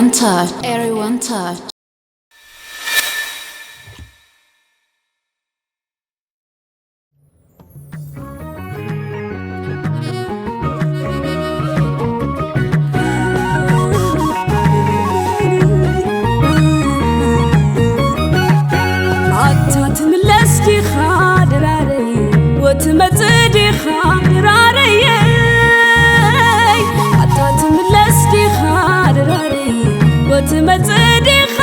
One touch, everyone touch. ኣታ ትምለስ ዲኻ ድራረይ፣ ወትመጽእ ዲኻ ድራረየይ? ኣታ ትምለስ ዲኻ ድራረይ፣ ወትመጽእ ዲኻ?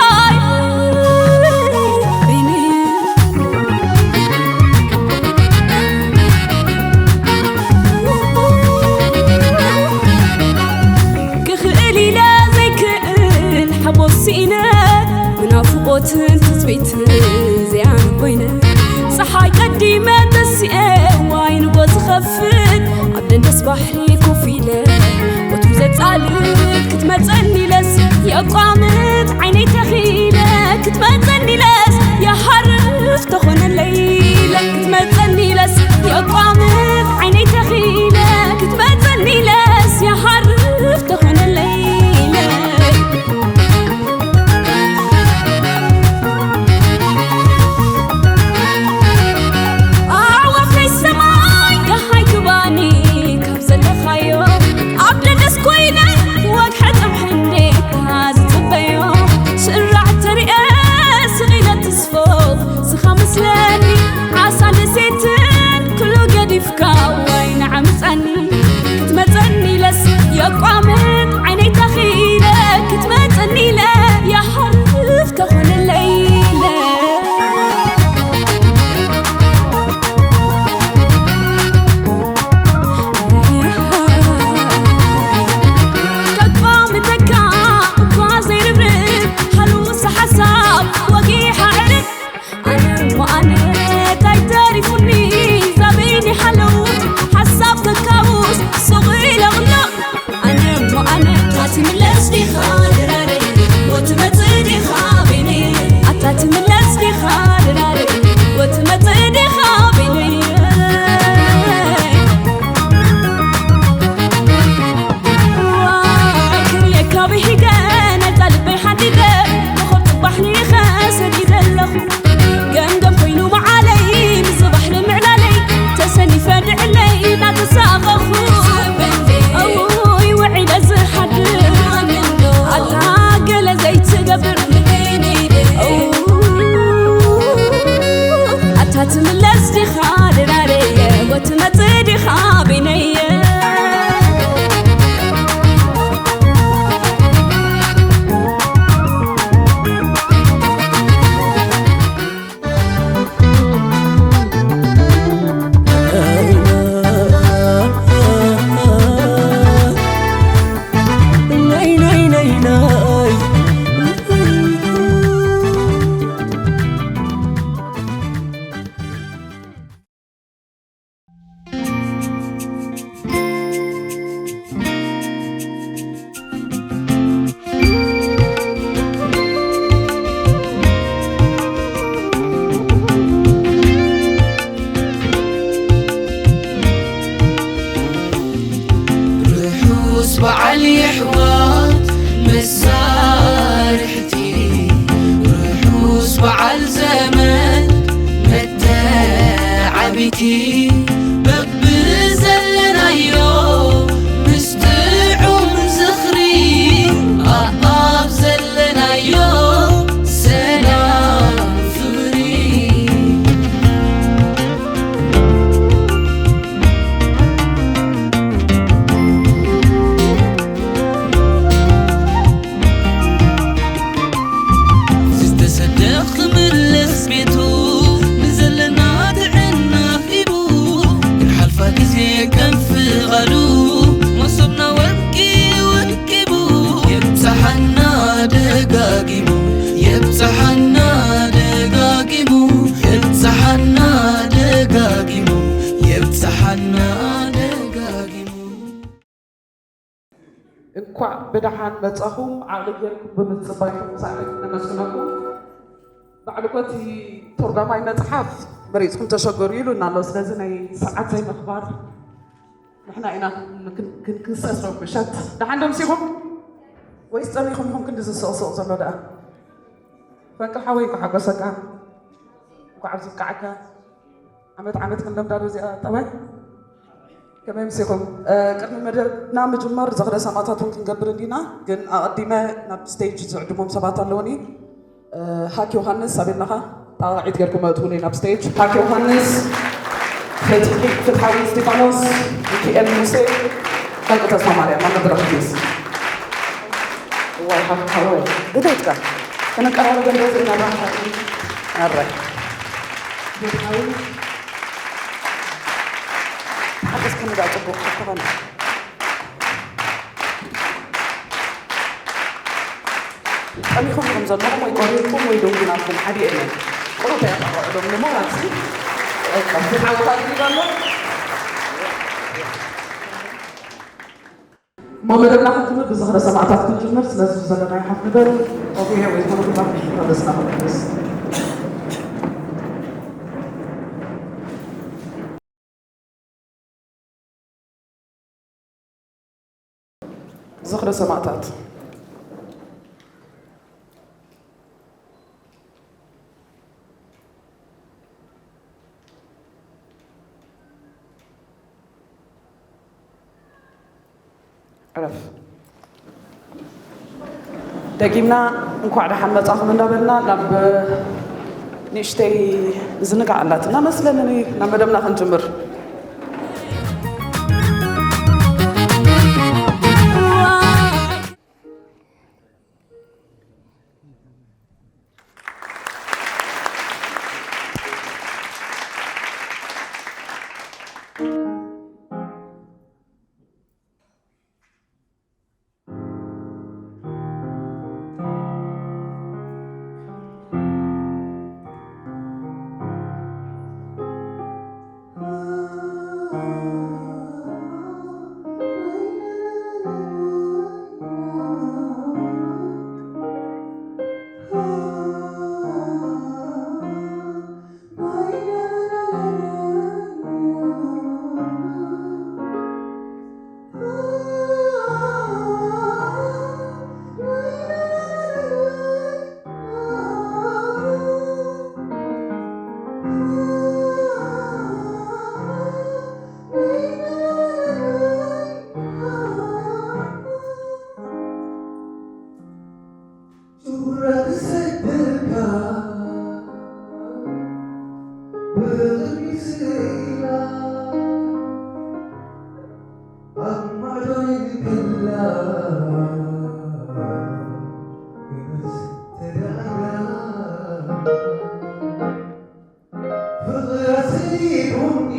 ክኽእል ኢለ ዘይክእል ሓጎስ ስኢነ፣ ብናፍቖትን ትጽቢትን ዘያን ኮይነ፣ ጸሓይ ቀዲመ ተሲኤ፣ ዋይ ንጎ ዝኸፍት ኣብ ደንደስ ባሕሪ ኮፍ ኢለ፣ ወትሩ ዘጻልል ክትመጸኒ ኢለስ የቋምት ዓይነይ ተኺለ፣ ክትመጸኒ ኢለስ የሃርፍ ተኾነለይ ኢለ፣ ክትመጸኒ ኢለስ የቋምት ዓይነይ ተኺለ፣ ክትመጸኒ ኢለስ የሃርፍ ተኾነለይ ኢለ። ኣዕዋፍ ናይ ሰማይ ደሃይ ግባኒ ካብ ዘለኻዮ፣ ኣብ ደገስ ኮይነ ወግሐ ጽብሒ እንዴታ ዝጽበዮ፣ ስራዕ ተሪኤ ስቕ ኢለ ትስፎ ስኻ መስለኒ፣ ዓሳ ደሴትን ኩሉ ገዲፍካ ዋይ ንዓምጸኒ። ክትመጸኒ ኢለስ የቋምት ዓይነይ ተኺለ፣ ክትመጸኒ ኢለ የሃርፍ ተኾነለይ ኢለ። ከቋምተካ እኳ ዘይርብርብ ሃልውሳ ሓሳብ ወጊሓ ዕርፍ። ኣነ እሞ ኣነ ታይ ተሪፉኒ፣ ዛበይኒ ሓለውት ሓሳብ ተካውስ ሱቕ ኢለ ቕሎ። ኣነ እሞ ኣነ ኣታ ትምለስ ዲኻ ድራረይ፣ ወትመጽእ ዲኻ በይነይ? ኣታ ትምለስ ዲኻ ድራረይ፣ ወትመጽእ ዲኻ በይነይ? ክብለካ ብሂገ ነታ ልበይ ሓዲገ፣ ኮኾብ ጽባሕ ሪኢኸ ሰዲደ ኣለኹ። ገምገም ኮይኑ መዓለይ፣ ምስ ባሕሪ ምዕላለይ፣ ተሰኒፈ ንዕለይ እናተሳቐኹ። እውይ ውዒለ ዝሓድር፣ ኣታ ገለ ዘይትገብር። ኣታ ትምለስ ዲኻ ድራረየ፣ ወትመጽእ ዲኻ በይነየ? ርሑስ በዓል የሕዋት መሳርሕቲ፣ ርሑስ በዓል ዘመን መተዓቢቲ፣ በብዘለናዮ ምስ ጥዑም ዝኽሪ፣ ኣኣብ ዘለናዮ ሰላም ፍቕሪ። ዝተሰደ ክምለስ ቤቱ፣ ንዘለና ጥዕና ሂቡ፣ ክንሓልፋ ግዜ ከም ፍቓዱ፣ መሶብና ወርቂ ወቂቡ፣ የብጽሓና ደጋጊሙ፣ የብጽሓና ደጋጊሙ፣ የብጽሓና ደጋጊሙ፣ የብጽሓና ደጋጊሙ። እንኳዕ ብደሓን መጻኹም። ዓቕሊ ጌርኩም ብምጽባይኩም ብጣዕሚ ነመስግነኩም። ባዕሉ እኮ እቲ ተርጓማይ መጽሓፍ መሪጽኩም ተሸገሩ ኢሉና ኣሎ። ስለዚ ናይ ሰዓት ዘይምኽባር ንሕና ኢና ክን-፣ ክንክሰስ ዶ ምሸት። ደሓን ዶ ምሲኹም? ወይስ ጸሚኹም ኢኹም ክንዲ ዝስቕስቕ ዘሎ ደኣ? ፈንቅል ሓወይ፣ እንኳዕ ሓጎሰካ፣ እንኳዕ ኣብዚ ብቃዕካ። ዓመት ዓመት ክንለምዳ ዶ እዚኣ ጠባይ? ከመይ ምሲኹም? እ፣ ቅድሚ መደብና ምጅማር ዝኽረ ሰማዕታት እውን ክንገብር እንዲና፣ ግን ኣቐዲመ ናብ ስቴጅ ዝዕድሞም ሰባት ኣለውኒ። እ፣ ሃክ ዮሃንስ ኣበይ ኣለኻ? ጣቕዒት ጌርኩም ኣእትውኒ ናብ ስቴጅ። ሃክ ዮሃንስ፣ ፍትሒ-፣ ፍትሓዊ እስጢፋኖስ፣ ሚኪኤል ሙሴ፣ ፈንቅል ተስፋ ማርያም ኣብ መድረኽ ፕሊዝ። እዋይ ሃክ ሓወይ፣ ብቤትካ ክንቀራረብ እንደዚ እናራኸብና። ኣረ። ፍትሓዊ ሓገዝ ክንዳ ጽቡቕ ክኾን። ጠሚኹም ኢኹም ዘለኹም ወይ ቆሪርኩም ወይ ደንጉናልኩም ሓደ የለን። ቁሩብ እያ ጠቕዕዶም ንሞራል ሲ። በቃ፣ ፍትሓዊ ታድሪብ ኣሎ። እሞ መደብና ክንጅምር ብዝኽረ ሰማዕታት ክንጅምር። ስለዚ ዘለናዮ ሓፍ ንበል። ኦኬ፣ ወይ ዝኾነ ኩባን ተበስና ክንመልስ። ዝኽረ ሰማዕታት። ዕረፍ። ደጊምና እንኳዕ ደሓን መጻኹም እንዳበልና ናብ ንእሽተይ ምዝንጋዕ ኣላትና መስለኒ ናብ መደብና ክንጅምር። ዙራ ክሰደካ ብቕድሚ ስኢላ ኣብ ማዕዶ ይግላ ክምስ ተዳእላ። ፍቕራ ስኢቡኒ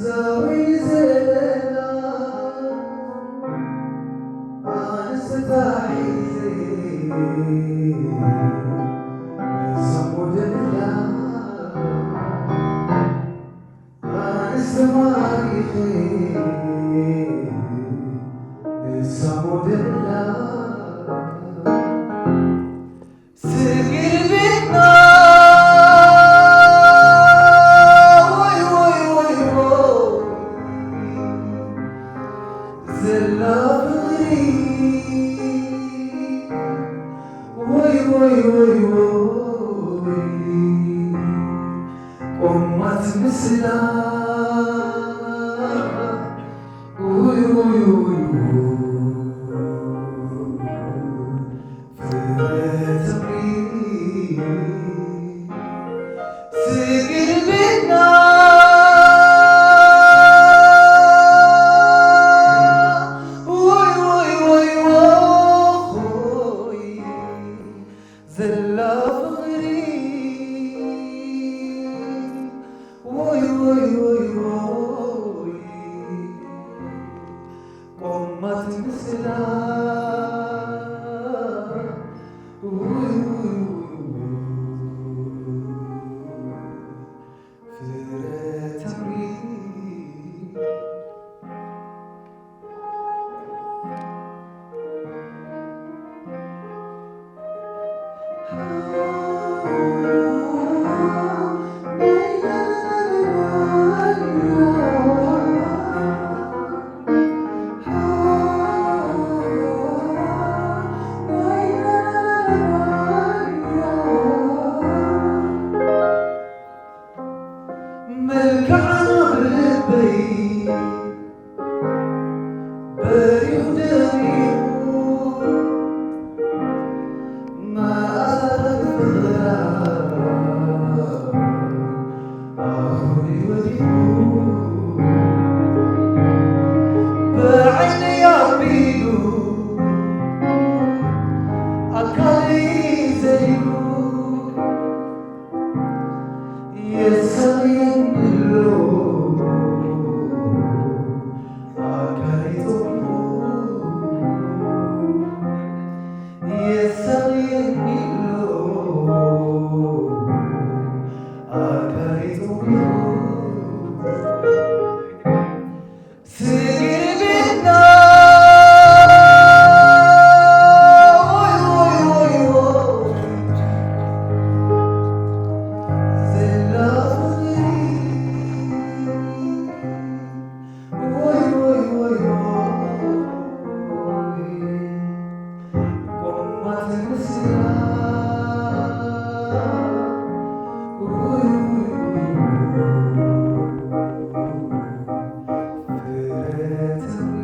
ዛወይ ዘለና ኣነስ ተታሒዘ ንሳ ሞደላ ኣነስ ተማሪኸ ንሳ ሞደላ ስግር ቤትና ወይ ወይ ወይ ወይ ዘላ ፍቕሪ ወይ ወይ ወይ ወይ ቆማት ምስላ ወይ ወይ ወይ ወይ ቆማት ምስላ ከዓና ብልበይ በሪሁ ደሚቑ መኣዛታት ፍቕራ ኣፉኒ ወዲቑ ብዓይነይ ኣቢሉ ኣካለይ ዘሊሉ የሳቕየኒ ኣሎ ኣካለይ ጸሚቑ የሳቕየኒ ኣሎ ኣካለይ ጸሚቑ ስግር ቤትና ወይ ወይ ወይ ወይ ዘላ ፍቕሪ ወይ ወይ ወይ ወይ ቆማት ምስላ ወይ ወይ ወይ ፍረ ተምሪ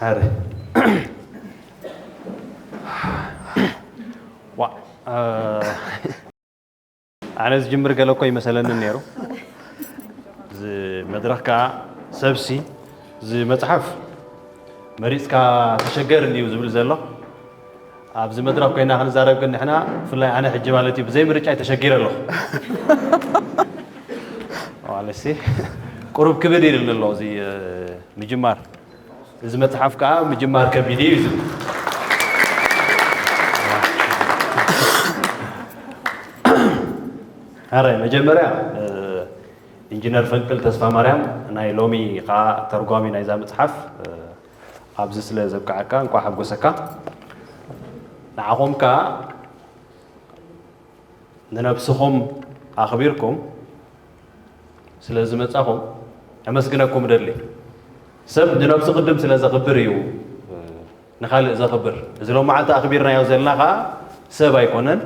ኣረ ዋ እ፣ ኣነ ዝጅምር ገለ እኮ ይመሰለኒ ነይሩ። እዚ መድረኽ ከኣ ሰብሲ እዚ መጽሓፍ መሪጽካ ተሸገር እንድዩ ዝብል ዘሎ። ኣብዚ መድረኽ ኮይና ክንዛረብ ግን ንሕና ብፍላይ ኣነ ሕጂ ማለት እዩ ብዘይ ምርጫ ተሸጊረ ኣለኹ። ማለትሲ ቁሩብ ክብድ ኢልኒ ኣሎ እዚ እ፣ ምጅማር እዚ መጽሓፍ ከኣ ምጅማር ከቢድ እዩ ዝብል። ኣረ መጀመርያ እ፣ ኢንጂነር ፈንቅል ተስፋ ማርያም ናይ ሎሚ ከኣ ተርጓሚ ናይዛ መጽሓፍ እ፣ ኣብዚ ስለ ዘብቅዓካ እንቋዕ ሓጎሰካ። ንዓኹም ከኣ ንነብስኹም ኣኽቢርኩም ስለ ዝመጻኹም ከመስግነኩም እደሊ። ሰብ ንነብሱ ቅድም ስለ ዘኽብር እዩ ንኻልእ ዘኽብር። እዚ ሎማዓንቲ ኣኽቢርናዮ ዘለና ኸኣ ሰብ ኣይኮነን፣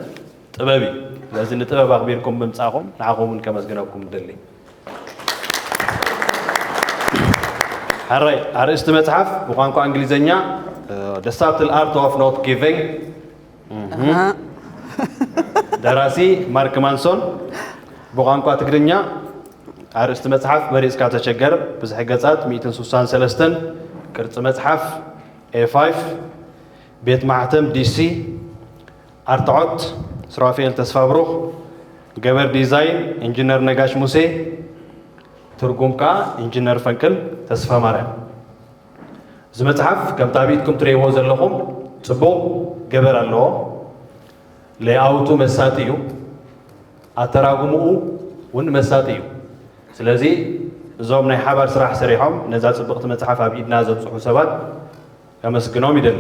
ጥበብ እዩ። ስለዚ ንጥበብ ኣኽቢርኩም ምምጻእኹም ንዓኹም እውን ከመስግነኩም እደሊ። ሕራይ ኣርእስቲ መጽሓፍ ብቋንቋ እንግሊዝኛ The Subtle Art of Not Giving እህ። ደራሲ ማርክ ማንሶን። ብቋንቋ ትግርኛ ኣርእስቲ መጽሓፍ መሪጽካ ተቸገር፣ ብዝሒ ገጻት ሚእትን ስሳን ሰለስተን፣ ቅርጺ መጽሓፍ ኤ ፋይፍ፣ ቤት ማሕተም ዲሲ፣ ኣርትዖት ሱራፌል ተስፋብሩኽ፣ ገበር ዲዛይን ኢንጂነር ነጋሽ ሙሴ፣ ትርጉም ከኣ ኢንጂነር ፈንቅል ተስፋማርያም። እዚ መጽሓፍ ከምቲ ኣብ ኢድኩም ትርእይዎ ዘለኹም ጽቡቕ ገበር ኣለዎ። ሌኣውቱ መሳጢ እዩ። ኣተራጉምኡ እውን መሳጢ እዩ። ስለዚ እዞም ናይ ሓባር ስራሕ ሰሪሖም ነዛ ጽብቕቲ መጽሓፍ ኣብ ኢድና ዘብጽሑ ሰባት ከመስግኖም ይደሊ።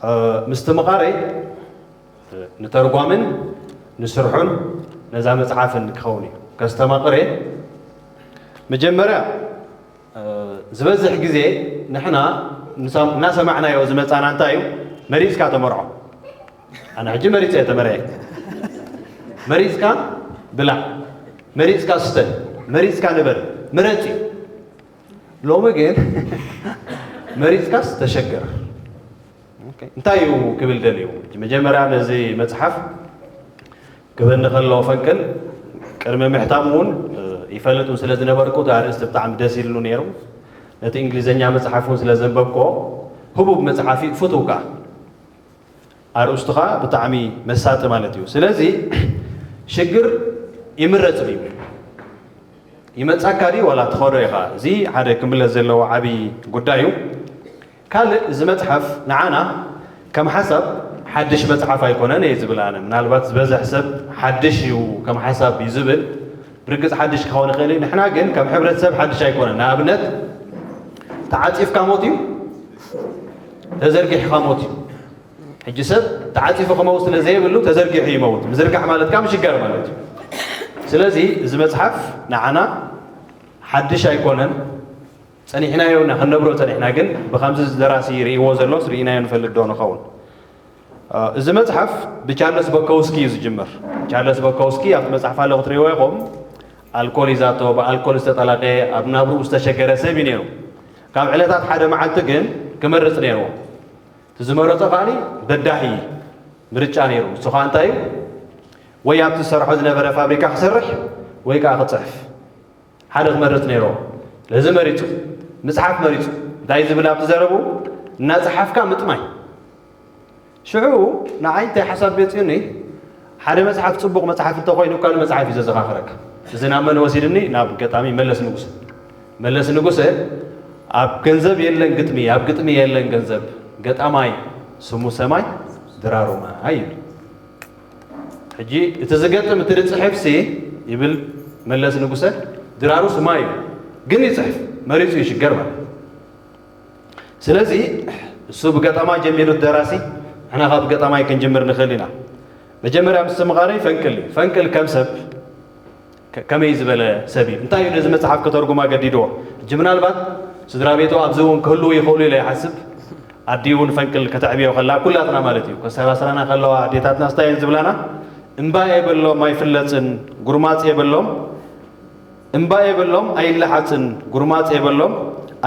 እ፣ ምስትምቓረይ፣ እ፣ ንተርጓምን ንስርሑን ነዛ መጽሓፍን ክኸውን እዩ። ከስተማቕር እየ። መጀመርያ፣ እ፣ ዝበዝሕ ግዜ ንሕና ንሳ-፣ እናሰማዕናዮ ዝመጻና እንታይ እዩ? መሪጽካ ተመርዖ። ኣነ ሕጂ መሪጸ እየ ተመርዐ። መሪጽካ ብላዕ፣ መሪጽካ ስተ፣ መሪጽካ ንበር፣ ምረጽ እዩ። ሎሚ ግን መሪጽካስ ተሸገር። ኦኬ፣ እንታይ እዩ ክብል ደልዩ? መጀመርያ ነዚ መጽሓፍ ክበኒ ከሎ ፈንቅል ቅድሚ ምሕታሙ እውን፣ እ፣ ይፈልጥ እውን ስለ ዝነበርኩ እቲ ኣርእስቲ ብጣዕሚ ደስ ኢልኑ ነይሩ። ነቲ እንግሊዝኛ መጽሓፍ እውን ስለ ዘንበብኮ ህቡብ መጽሓፊ ፍቱው ከኣ ኣርእስቱ ከኣ ብጣዕሚ መሳጢ ማለት እዩ። ስለዚ ሽግር ይምረጽ ድዩ? ይመጻካ ድዩ ዋላ ትኸዶ ኢኻ? እዚ ሓደ ክምለስ ዘለዎ ዓብዪ ጉዳይ እዩ። ካልእ እዚ መጽሓፍ ንዓና ከም ሓሳብ ሓድሽ መጽሓፍ ኣይኮነን እየ ዝብል ኣነ። ምናልባት ዝበዝሕ ሰብ ሓድሽ እዩ ከም ሓሳብ እዩ ዝብል። ብርግጽ ሓድሽ ክኸውን ይኽእል እዩ። ንሕና ግን ከም ሕብረተሰብ ሓድሽ ኣይኮነን። ንኣብነት ተዓጺፍካ ሞት እዩ፣ ተዘርጊሕካ ሞት እዩ። ሕጂ ሰብ ተዓጺፉ ክመውት ስለ ዘይብሉ ተዘርጊሑ ይመውት። ምዝርጋሕ ማለት ከዓ ምሽጋር ማለት እዩ። ስለዚ እዚ መጽሓፍ ንዓና ሓድሽ ኣይኮነን። ጸኒሕናዮ እና ክንነብሮ ጸኒሕና፣ ግን ብኸምዚ ደራሲ ርእይዎ ዘሎስ ርኢናዮ ንፈልጥ ዶ ንኸውን? እ፣ እዚ መጽሓፍ ብቻርለስ ቦኮውስኪ እዩ ዝጅምር። ቻርለስ ቦኮውስኪ ኣብቲ መጽሓፍ ኣሎ ክትርእይዎ ኢኹም። ኣልኮል ይዛቶ፣ ብኣልኮል ዝተጠላቀ፣ ኣብ ናብርኡ ዝተሸገረ ሰብ እዩ ነይሩ። ካብ ዕለታት ሓደ መዓልቲ ግን ክመርጽ ነይርዎ። እቲ ዝመረጾ ከኣኒ በዳሂ ምርጫ ነይሩ። ንሱ ኸኣ እንታይ እዩ? ወይ ኣብቲ ዝሰርሖ ዝነበረ ፋብሪካ ክሰርሕ ወይ ከኣ ክጽሕፍ። ሓደ ክመርጽ ነይርዎ። ስለዚ መሪጹ። ምጽሓፍ መሪጹ። እንታይ ዝብል ኣብቲ ዘረብኡ? እናጸሓፍካ ምጥማይ። ሽዑ ንዓይ እንታይ ሓሳብ መጺኡኒ? ሓደ መጽሓፍ ጽቡቕ መጽሓፍ እንተኾይኑ ካልእ መጽሓፍ እዩ ዘዘኻኽረካ። እዚ ናብ መን ወሲድኒ? ናብ ገጣሚ መለስ ንጉሰ። መለስ ንጉሰ ኣብ ገንዘብ የለን ግጥሚ፣ ኣብ ግጥሚ የለን ገንዘብ፣ ገጣማይ ስሙ ሰማይ ድራሩ ማይ ይብል። ሕጂ እቲ ዝገጥም እቲ ዝጽሕፍሲ ይብል መለስ ንጉሰ፣ ድራሩስ ማይ እዩ። ግን ይጽሕፍ፣ መሪጹ ይሽገር ማለት እዩ። ስለዚ እሱ ብገጣማይ ጀሚሩ ደራሲ፣ ንሕና ካብ ገጣማይ ክንጅምር ንኽእል ኢና። መጀመርያ ምስትምቓረይ ፈንቅል እዩ። ፈንቅል ከም ሰብ ከ-፣ ከመይ ዝበለ ሰብ እዩ? እንታይ እዩ ነዚ መጽሓፍ ከተርጉማ ገዲድዎ? ሕጂ ምናልባት ስድራ ቤቱ ኣብዚ እውን ክህልዉ ይኽእሉ ኢለ ይሓስብ። ኣዲኡ እውን ፈንቅል ከተዕብዮ ከላ፣ ኩላትና ማለት እዩ፣ ከሰራስራና ከለዋ ኣዴታትና ስታይ እየን ዝብላና? እምባ የበሎም ኣይፍለጽን፣ ጉርማጽ የበሎም፣ እምባ የበሎም ኣይለሓጽን፣ ጉርማጽ የበሎም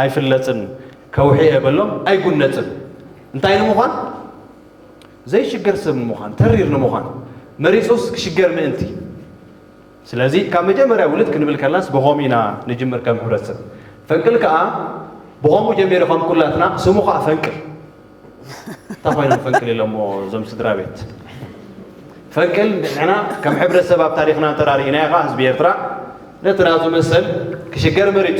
ኣይፍለጽን፣ ከውሒ የበሎም ኣይጉነጽን። እንታይ ንምዃን? ዘይሽገር ሰብ ንምዃን፣ ተሪር ንምዃን፣ መሪጹስ ክሽገር ምእንቲ። ስለዚ ካብ መጀመርያ ውልድ ክንብል ከላስ ብኸምኡ ኢና ንጅምር ከም ሕብረተሰብ። ፈንቅል ከኣ ብኸምኡ ጀሚሩ ከም ኩላትና ስሙ ከኣ ፈንቅል። እንታይ ኮይኖም ፈንቅል ኢሎሞ እዞም ስድራ ቤት? ፈንቅል ንሕና ከም ሕብረተሰብ ኣብ ታሪኽና እንተራሪእናዮ ከኣ ህዝቢ ኤርትራ ነቲ ናቱ መሰል ክሽገር መሪጹ።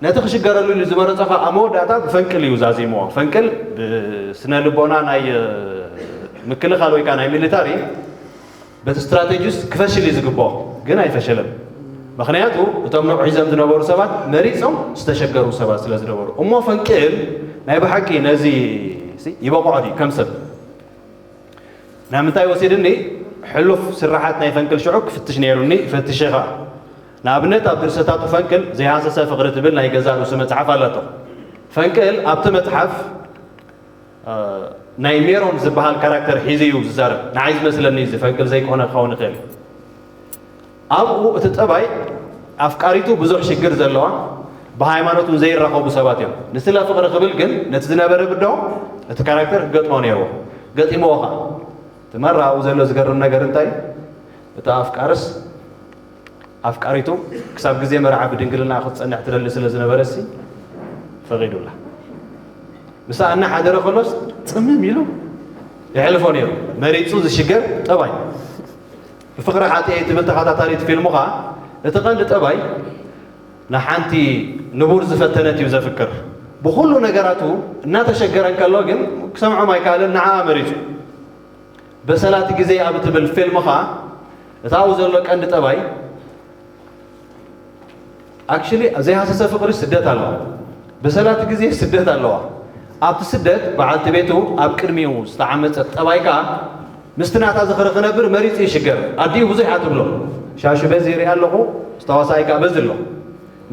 ነቲ ክሽገረሉ ኢሉ ዝመረጾ ከኣ ኣብ መወዳእታ ብፈንቅል እዩ ዛዚምዎ። ፈንቅል ብስነ ልቦና ናይ፣ እ፣ ምክልኻል ወይ ከኣ ናይ ሚሊታሪ በቲ ስትራቴጂስ ክፈሽል እዩ ዝግብኦ፣ ግን ኣይፈሸለን። ምኽንያቱ እቶም ንዑ ሒዞም ዝነበሩ ሰባት መሪጾም ዝተሸገሩ ሰባት ስለ ዝነበሩ። እሞ ፈንቅል ናይ ብሓቂ ነዚ ሲ ይበቕዖ ድዩ ከም ሰብ? ናብ ምንታይ ወሲድኒ? ሕሉፍ ስርሓት ናይ ፈንቅል ሽዑ ክፍትሽ ነይሩኒ፣ ፈትሸ ኸኣ። ንኣብነት ኣብ ድርሰታቱ ፈንቅል ዘይሃሰሰ ፍቕሪ ትብል ናይ ገዛእ ርእሱ መጽሓፍ ኣላቶ። ፈንቅል ኣብቲ መጽሓፍ፣ እ፣ ናይ ሜሮን ዝበሃል ካራክተር ሒዙ እዩ ዝዛረብ። ንዓይ ዝመስለኒ እዚ ፈንቅል ዘይኮነ ክኸውን ይኽእል እዩ። ኣብኡ እቲ ጠባይ ኣፍቃሪቱ ብዙሕ ሽግር ዘለዋ፣ ብሃይማኖት እውን ዘይራኸቡ ሰባት እዮም። ንስለ ፍቕሪ ክብል ግን ነቲ ዝነበረ ብድሆ እቲ ካራክተር ክገጥሞ ነይርዎ። ገጢምዎ ኸኣ። እቲ ማራ ኣብኡ ዘሎ ዝገርም ነገር እንታይ እዩ? እታ ኣፍቃርስ ኣፍቃሪቱ ክሳብ ግዜ መርዓ ብድንግልና ክትጸንሕ ትደሊ ስለ ዝነበረሲ ፈቒዱላ። ምሳኣ እናሓደረ ከሎስ ጽምም ኢሉ የሕልፎ ነይሩ። መሪጹ ዝሽገር ጠባይ። ብፍቕሪ ሓጥኤ ትብል ተኸታታሊት ፊልሙ ኸኣ እቲ ቀንዲ ጠባይ ንሓንቲ ንቡር ዝፈተነት እዩ ዘፍቅር። ብኹሉ ነገራቱ እናተሸገረ እንከሎ ግን ክሰምዖም ኣይከኣለን፣ ንዓኣ መሪጹ። በሰላ እቲ ግዜ ኣብ እትብል ፊልም ኸኣ እቲ ኣብኡ ዘሎ ቀንዲ ጠባይ ኣክቹሊ ዘይሃሰሰ ፍቕሪ ስደት ኣለዋ። በሰላ እቲ ግዜ ስደት ኣለዋ። ኣብቲ ስደት በዓልቲ ቤቱ ኣብ ቅድሚኡ ዝተዓመጸት ጠባይ ከኣ ምስቲ ናታ ዝኽሪ ክነብር መሪጹ ይሽገር። ኣዲኡ ብዙሕ እያ ትብሎ። ሻሹ በዚ ይርኢ ኣለኹ፣ ዝተዋሳኣይ ከኣ በዚ ኣሎ።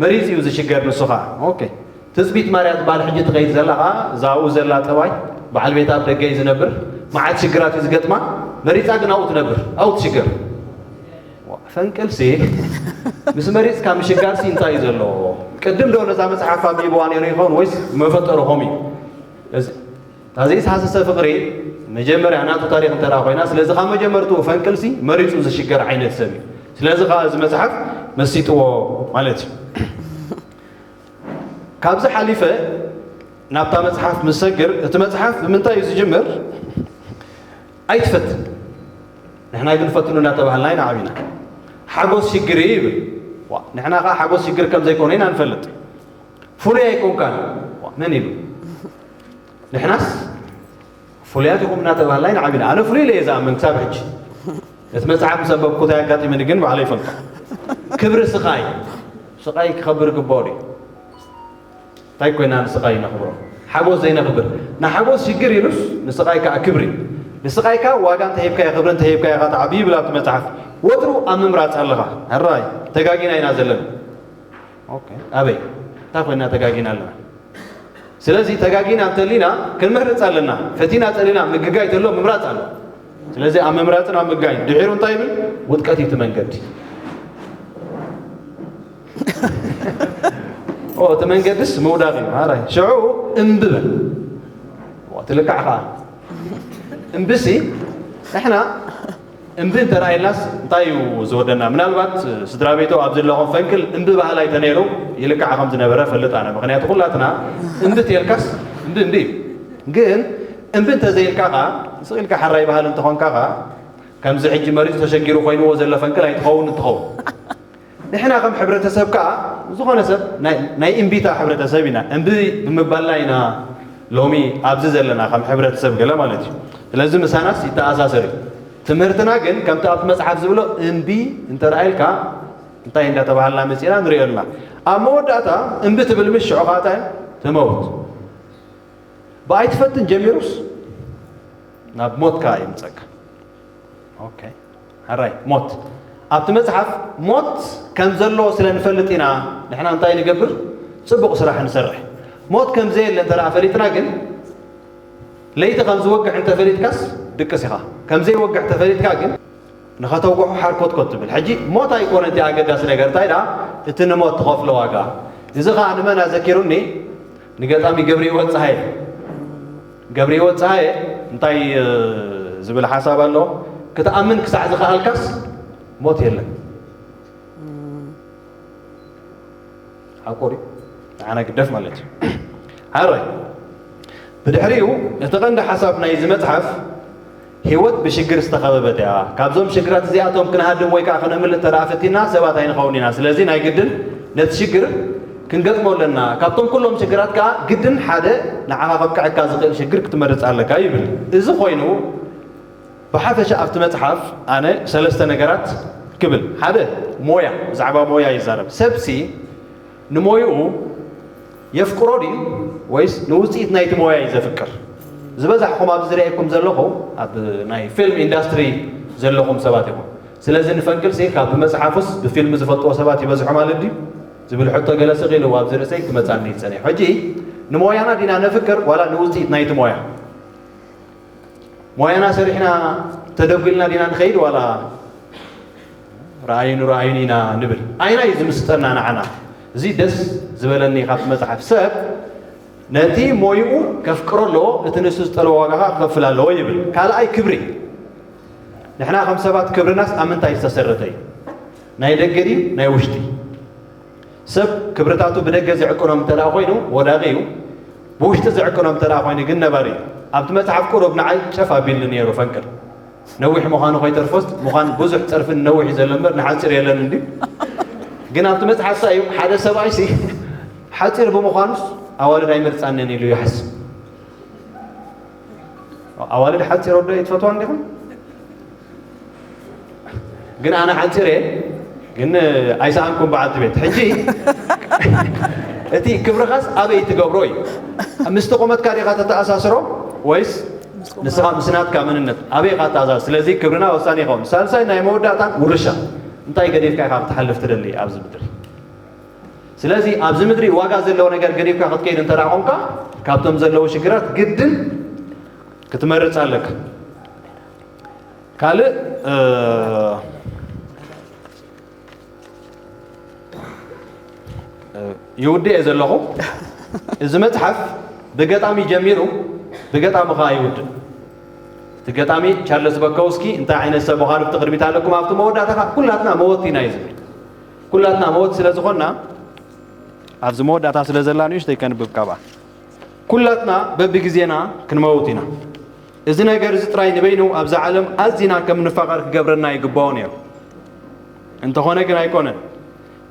መሪጹ እዩ ዝሽገር ንሱ ኸኣ። ኦኬ። ትጽቢት ማርያ ትበሃል ሕጂ ትኸይድ ዘላ ኸኣ እዛ ኣብኡ ዘላ ጠባይ በዓል ቤታ ኣብ ደገ እዩ ዝነብር። መዓት ሽግራት እዩ ዝገጥማ። መሪጻ ግን ኣብኡ ትነብር፣ ኣብኡ ትሽገር። ዋ፣ ፈንቅልሲ ምስ መሪጽካ ምሽጋርሲ እንታይ እዩ ዘለዎ? ቅድም ዶ ነዛ መጽሓፍ ኣንቢብዋ ነይሩ ይኸውን ወይስ መፈጠሩ ኸም እዩ? እዚ፣ እታ ዘይተሃሰሰ ፍቕሪ መጀመርያ ናቱ ታሪኽ እንተ ደኣ ኮይና፣ ስለዚ ካብ መጀመርትኡ ፈንቅልሲ መሪጹ ዝሽገር ዓይነት ሰብ እዩ። ስለዚ ኸኣ እዚ መጽሓፍ መሲጥዎ ማለት እዩ። ካብዚ ሓሊፈ ናብታ መጽሓፍ ምስ ሰግር፣ እቲ መጽሓፍ ብምንታይ እዩ ዝጅምር? ኣይትፈትን። ንሕና ግን ፈትኑ እናተባህልና ኢና ዓቢና። ሓጎስ ሽግር እዩ ይብል። ዋ፣ ንሕና ኸዓ ሓጎስ ሽግር ከም ዘይኮነ ኢና ንፈልጥ። ፍሉይ ኣይኮንካን። ዋ፣ መን ኢሉ? ንሕናስ ፍሉያት ኢኹም እናተባህልና ኢና ዓቢና። ኣነ ፍሉይ ኢለ እየ ዝኣምን ክሳብ ሕጂ። እቲ መጽሓፍ ምስ ኣንበብኩ እንታይ ኣጋጢሙኒ ግን ባዕለይ ይፈልጦ። ክብሪ ስቓይ፣ ስቓይ ክኸብር ይግብኦ ድዩ? እንታይ ኮይና ንስቓይ ነኽብሮ? ሓጎስ ዘይነኽብር። ንሓጎስ ሽግር ኢሉስ ንስቓይ ከኣ ክብሪ። ንስቓይ ከኣ ዋጋ እንተሂብካዮ ክብሪ እንተሂብካዮ ኢኻ ትዓቢ ይብል ኣብቲ መጽሓፍ። ወትሩ ኣብ ምምራጽ ኣለኻ። ሕራይ፣ ተጋጊና ኢና ዘለና። ኦኬ፣ ኣበይ? እንታይ ኮይና ተጋጊና ኣለና? ስለዚ ተጋጊና እንተሊና ክንመርጽ ኣለና። ፈቲና ጸሊና ምግጋይ ተሎ ምምራጽ ኣሎ። ስለዚ ኣብ ምምራጽን ኣብ ምግጋይን ድሒሩ እንታይ ይብል? ውድቀት እዩ እቲ መንገዲ። ኦ፣ እቲ መንገድስ ምውዳቕ እዩ። ማራይ። ሽዑ እምቢ በል። ኦ፣ ትልካዕ ኸዓ። እምቢሲ፣ ንሕና እምቢ እንተ ረኣይልናስ እንታይ እዩ ዝወደና? ምናልባት ስድራ ቤቶ ኣብ ዘለኹም ፈንቅል እምቢ በሃላይ ተነይሩ ይልካዕ ከም ዝነበረ ፈልጥ ኣነ። ምኽንያቱ ኩላትና እምቢ ተልካስ እምቢ እምቢ እዩ። ግን እምቢ እንተዘይልካ ኸዓ፣ ስቕ ኢልካ ሓራይ በሃል እንተኾንካ ኸዓ፣ ከምዚ ሕጂ መሪጹ ተሸጊሩ ኮይንዎ ዘሎ ፈንቅል ኣይትኸውን እንትኸውን። ንሕና ከም ሕብረተሰብ ከኣ ዝኾነ ሰብ ናይ፣ ናይ እምቢታ ሕብረተሰብ ኢና። እምቢ ብምባልና ኢና ሎሚ ኣብዚ ዘለና ከም ሕብረተሰብ ገለ ማለት እዩ። ስለዚ ምሳናስ ይተኣሳሰር እዩ። ትምህርትና ግን ከምቲ ኣብቲ መጽሓፍ ዝብሎ እምቢ እንተ ደኣ ኢልካ እንታይ እንዳተባሃልና መጺእና ንሪኦ ኣለና። ኣብ መወዳእታ እምቢ ትብል ምሽ ሽዑ ከኣ እንታይ ትመውት። ብኣይትፈትን ጀሚሩስ ናብ ሞት ከኣ ይምጸካ። ኦኬ። ሕራይ ሞት። ኣብቲ መጽሓፍ ሞት ከም ዘሎ ስለ ንፈልጥ ኢና ንሕና እንታይ ንገብር? ጽቡቕ ስራሕ ንሰርሕ። ሞት ከም ዘየለ እንተ ደኣ ፈሊጥና ግን ለይቲ ከም ዝወግሕ እንተ ፈሊጥካስ ድቅስ ኢኻ። ከም ዘይወግሕ ተፈሊጥካ ግን ንኸተውግሖ ሓርኮትኮት ትብል። ሕጂ ሞት ኣይኮነ እቲ ኣገዳሲ ነገር፣ እንታይ ደኣ እቲ ንሞት ትኸፍሎ ዋጋ። እዚ ኸኣ ንመን ኣዘኪሩኒ? ንገጣሚ ገብረህይወት ጸሃየ። ገብረህይወት ጸሃየ እንታይ፣ እ፣ ዝብል ሓሳብ ኣሎ? ክትኣምን ክሳዕ ዝኸኣልካስ ሞት የለን። ሓቁ ድዩ? ንዓና ግደፍ ማለት እዩ። ሓራይ። ብድሕሪኡ እቲ ቀንዲ ሓሳብ ናይዚ መጽሓፍ ህይወት ብሽግር ዝተኸበበት እያ። ካብዞም ሽግራት እዚኣቶም ክንሃድም ወይ ከኣ ከነምልጥ እንተ ደኣ ፈቲና ሰባት ኣይንኸውን ኢና። ስለዚ ናይ ግድን ነቲ ሽግር ክንገጥሞ ኣለና። ካብቶም ኩሎም ሽግራት ከኣ ግድን ሓደ ንዓኻ ከብቅዐካ ዝኽእል ሽግር ክትመርጽ ኣለካ ይብል። እዚ ኮይኑ ብሓፈሻ ኣብቲ መጽሓፍ ኣነ ሰለስተ ነገራት ክብል። ሓደ ሞያ፣ ብዛዕባ ሞያ ይዛረብ። ሰብሲ ንሞይኡ የፍቅሮ ድዩ ወይስ ንውጽኢት ናይቲ ሞያ እዩ ዘፍቅር? ዝበዛሕኹም ኣብዚ ዝረኣየኩም ዘለኹ ኣብ ናይ ፊልም ኢንዳስትሪ ዘለኹም ሰባት ኢኹም። ስለዚ ንፈንቅልሲ ካብ ብመጽሓፉስ ብፊልም ዝፈልጥዎ ሰባት ይበዝሑ ማለት ድዩ? ዝብል ሕቶ ገለ ስቕ ኢሉ ኣብዚ ርእሰይ ክመጻኒ ይጸኒሑ። ሕጂ ንሞያና ዲና ነፍቅር ዋላ ንውጽኢት ናይቲ ሞያ? ሞያና ሰሪሕና ተደጒልና ዲና ንኸይድ ዋላ ረኣዩኒ ረኣዩኒ ኢና ንብል? ኣየናይ እዩ ዝምስጠና ንዓና? እዚ ደስ ዝበለኒ ካብቲ መጽሓፍ፣ ሰብ ነቲ ሞይኡ ከፍቅሮ ኣለዎ፣ እቲ ንሱ ዝጠልቦ ዋጋ ኸኣ ክኸፍል ኣለዎ ይብል። ካልኣይ ክብሪ። ንሕና ከም ሰባት ክብርናስ ኣብ ምንታይ ዝተሰረተ እዩ? ናይ ደገ ድዩ ናይ ውሽጢ? ሰብ ክብርታቱ ብደገ ዝዕቅኖም እንተ ደኣ ኮይኑ ወዳቂ እዩ፣ ብውሽጢ ዝዕቅኖም እንተ ደኣ ኮይኑ ግን ነባሪ እዩ። ኣብቲ መጽሓፍ ቁሩብ ንዓይ ጨፍ ኣቢልኒ ነይሩ ፈንቅል። ነዊሕ ምዃኑ ከይተርፎስ፣ ምዃን ብዙሕ ጸርፊ ንነዊሕ እዩ ዘሎ እምበር ንሓጺር የለን እንድዩ። ግን ኣብቲ መጽሓፍ እንታይ እዩ፣ ሓደ ሰብኣይሲ ሓጺር ብምዃኑስ ኣዋልድ ኣይመርጻንን ኢሉ ይሓስብ። ኣዋልድ ሓጺር ወዶ እየ ትፈትዋ እንዲኹም? ግን ኣነ ሓጺር እየ፣ ግን ኣይሰኣንኩም በዓልቲ ቤት። ሕጂ እቲ ክብርኻስ ኣበይ ትገብሮ እዩ? ምስቲ ቁመትካ ዲኻ ተተኣሳስሮ ወይስ ንስኻ ምስ ናትካ መንነት ኣበይ ኢኻ ትኣዛዝ? ስለዚ ክብርና ወሳኒ ይኸውን። ሳልሳይ ናይ መወዳእታ ውርሻ። እንታይ ገዲፍካ ኢኻ ክትሓልፍ ትደሊ ኣብዚ ምድሪ? ስለዚ ኣብዚ ምድሪ ዋጋ ዘለዎ ነገር ገዲፍካ ክትከይድ እንተ ደኣ ኾንካ፣ ካብቶም ዘለዉ ሽግራት ግድን ክትመርጽ ኣለካ። ካልእ፣ እ፣ እ፣ ይውድእ እየ ዘለኹ። እዚ መጽሓፍ ብገጣሚ ጀሚሩ፣ ብገጣሚ ኸኣ ይውድእ። እቲ ገጣሚ ቻርለስ በኮውስኪ እንታይ ዓይነት ሰብ ምዃኑ ብቲ ቅድሚት ኣለኩም፣ ኣብቲ መወዳእታ ኸኣ ኩላትና መወት ኢና እዩ ዝብል። ኩላትና መወት ስለ ዝኾንና፣ ኣብዚ መወዳእታ ስለ ዘላ ንእሽተይ ከንብብ ካብኣ። ኩላትና በብግዜና ክንመውት ኢና። እዚ ነገር እዚ ጥራይ ንበይኑ ኣብዛ ዓለም ኣዚና ከም ንፋቐር ክገብረና ይግባኦ ነይሩ። እንተኾነ ግን ኣይኮነን።